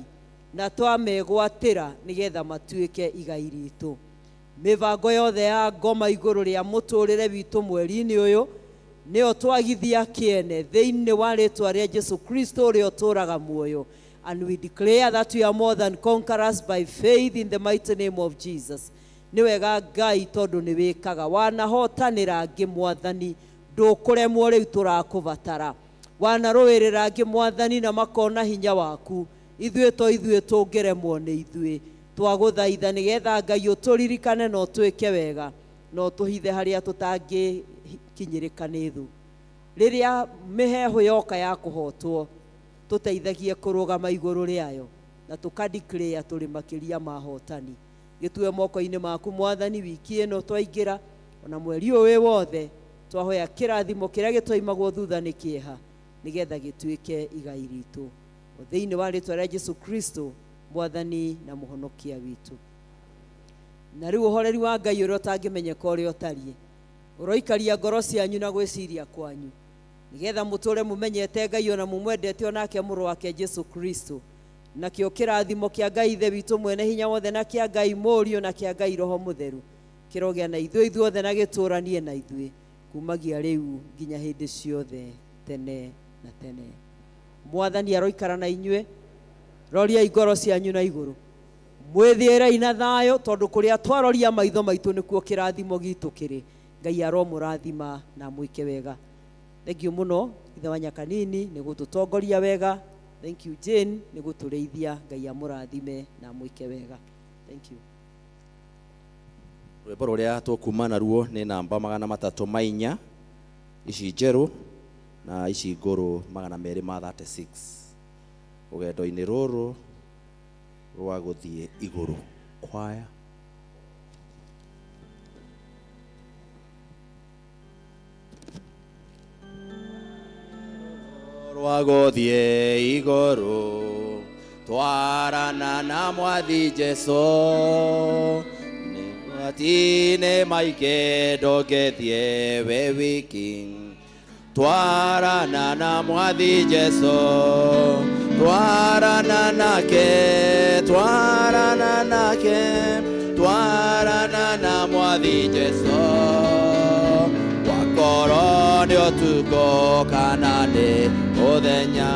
na twamegwatĩra nĩgetha matuĩke igai ritũ mĩbango yothe ya ngoma igũrũ rĩa mũtũrĩre witũ mweri-inĩ ũyũ nĩyo twagithia kĩene thĩinĩ wa rĩtwa rĩa Jesu Kristo ũrĩa ũtũũraga muoyo. And we declare that we are more than conquerors by faith in the mighty name of Jesus. Nĩ wega Ngai tondũ nĩ wĩkaga wanahotanĩra angĩ mwathani ndũkũremwo rĩu tũrakũbatara wanarũĩrĩra angĩ mwathani na makona hinya waku ithuĩ to ithuĩ tũngĩremwo nĩ ithuĩ twagũthaitha nĩgetha Ngai ũtũririkane na ũtwĩke wega na ũtũhithe harĩa tũtangĩkinyĩrĩka nĩ thũ rĩrĩa mĩheehũ yoka ya kũhotwo tũteithagie kũrũgama igũrũ rĩayo na tũka declare tũrĩ makĩria ma hotani gĩtue moko-inĩ maku mwathani wiki ĩno twaingĩra ona mweri ũyũ wĩ wothe twahoya kĩrathimo kĩrĩa gĩtwaimagwo thutha nĩ kĩeha nĩgetha gĩtuĩke igai ritũ thĩinĩ wa rĩtwa rĩa Jesu Kristo mwathani na mũhonokia witũ na rĩu ũhoreri wa Ngai ũrĩa ũtangĩmenyeka ũrĩa ũtariĩ ũroikaria ngoro cianyu na gwĩciria kwanyu nĩgetha mũtũre mũmenyete Ngai ona mũmwendete onake mũrũ wake Jesu Kristo nakĩo kĩrathimo kĩa Ngai Ithe witũ mwene hinya wothe na kĩa Ngai Mũriũ na kĩa Ngai Roho Mũtheru kĩrogĩa na ithuĩ ithuothe na gĩtũranie na ithuĩ kumagia rĩu nginya hĩndĩ ciothe tene na tene mwathani aroikara na inyuĩ roriai ngoro cianyu na igũrũ mwĩthiĩrei na thayũ tondũ kũrĩa twaroria maitho maitũ nĩkuo kĩrathimo gitũ kĩrĩ Ngai aromũrathima na mwĩke wega. Thank you mũno ithe wa Nyakanini nĩ gũtũtongoria wega. Thank you Jane nĩ gũtũrĩithia. Ngai amũrathime na mwĩke wega. Thank you. Rwĩmbo rũrĩa tũkuma naruo nĩ namba 304 ici njerũ na ici ngũrũ 236 rũgendo-inĩ rũrũ rwa gũthiĩ igũrũ kwaya. Rwa gũthiĩ igũrũ twarana na mwathi Jesu Mogwati-inĩ maingĩ ndũngĩthiĩ wĩ wiki. Twarana na Mwathi Jesu, twarana nake, twarana nake, twarana na Mwathi Jesu. Wakorwo nĩ ũtukũ kana nĩ mũthenya,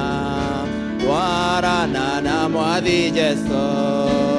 twarana na Mwathi Jesu.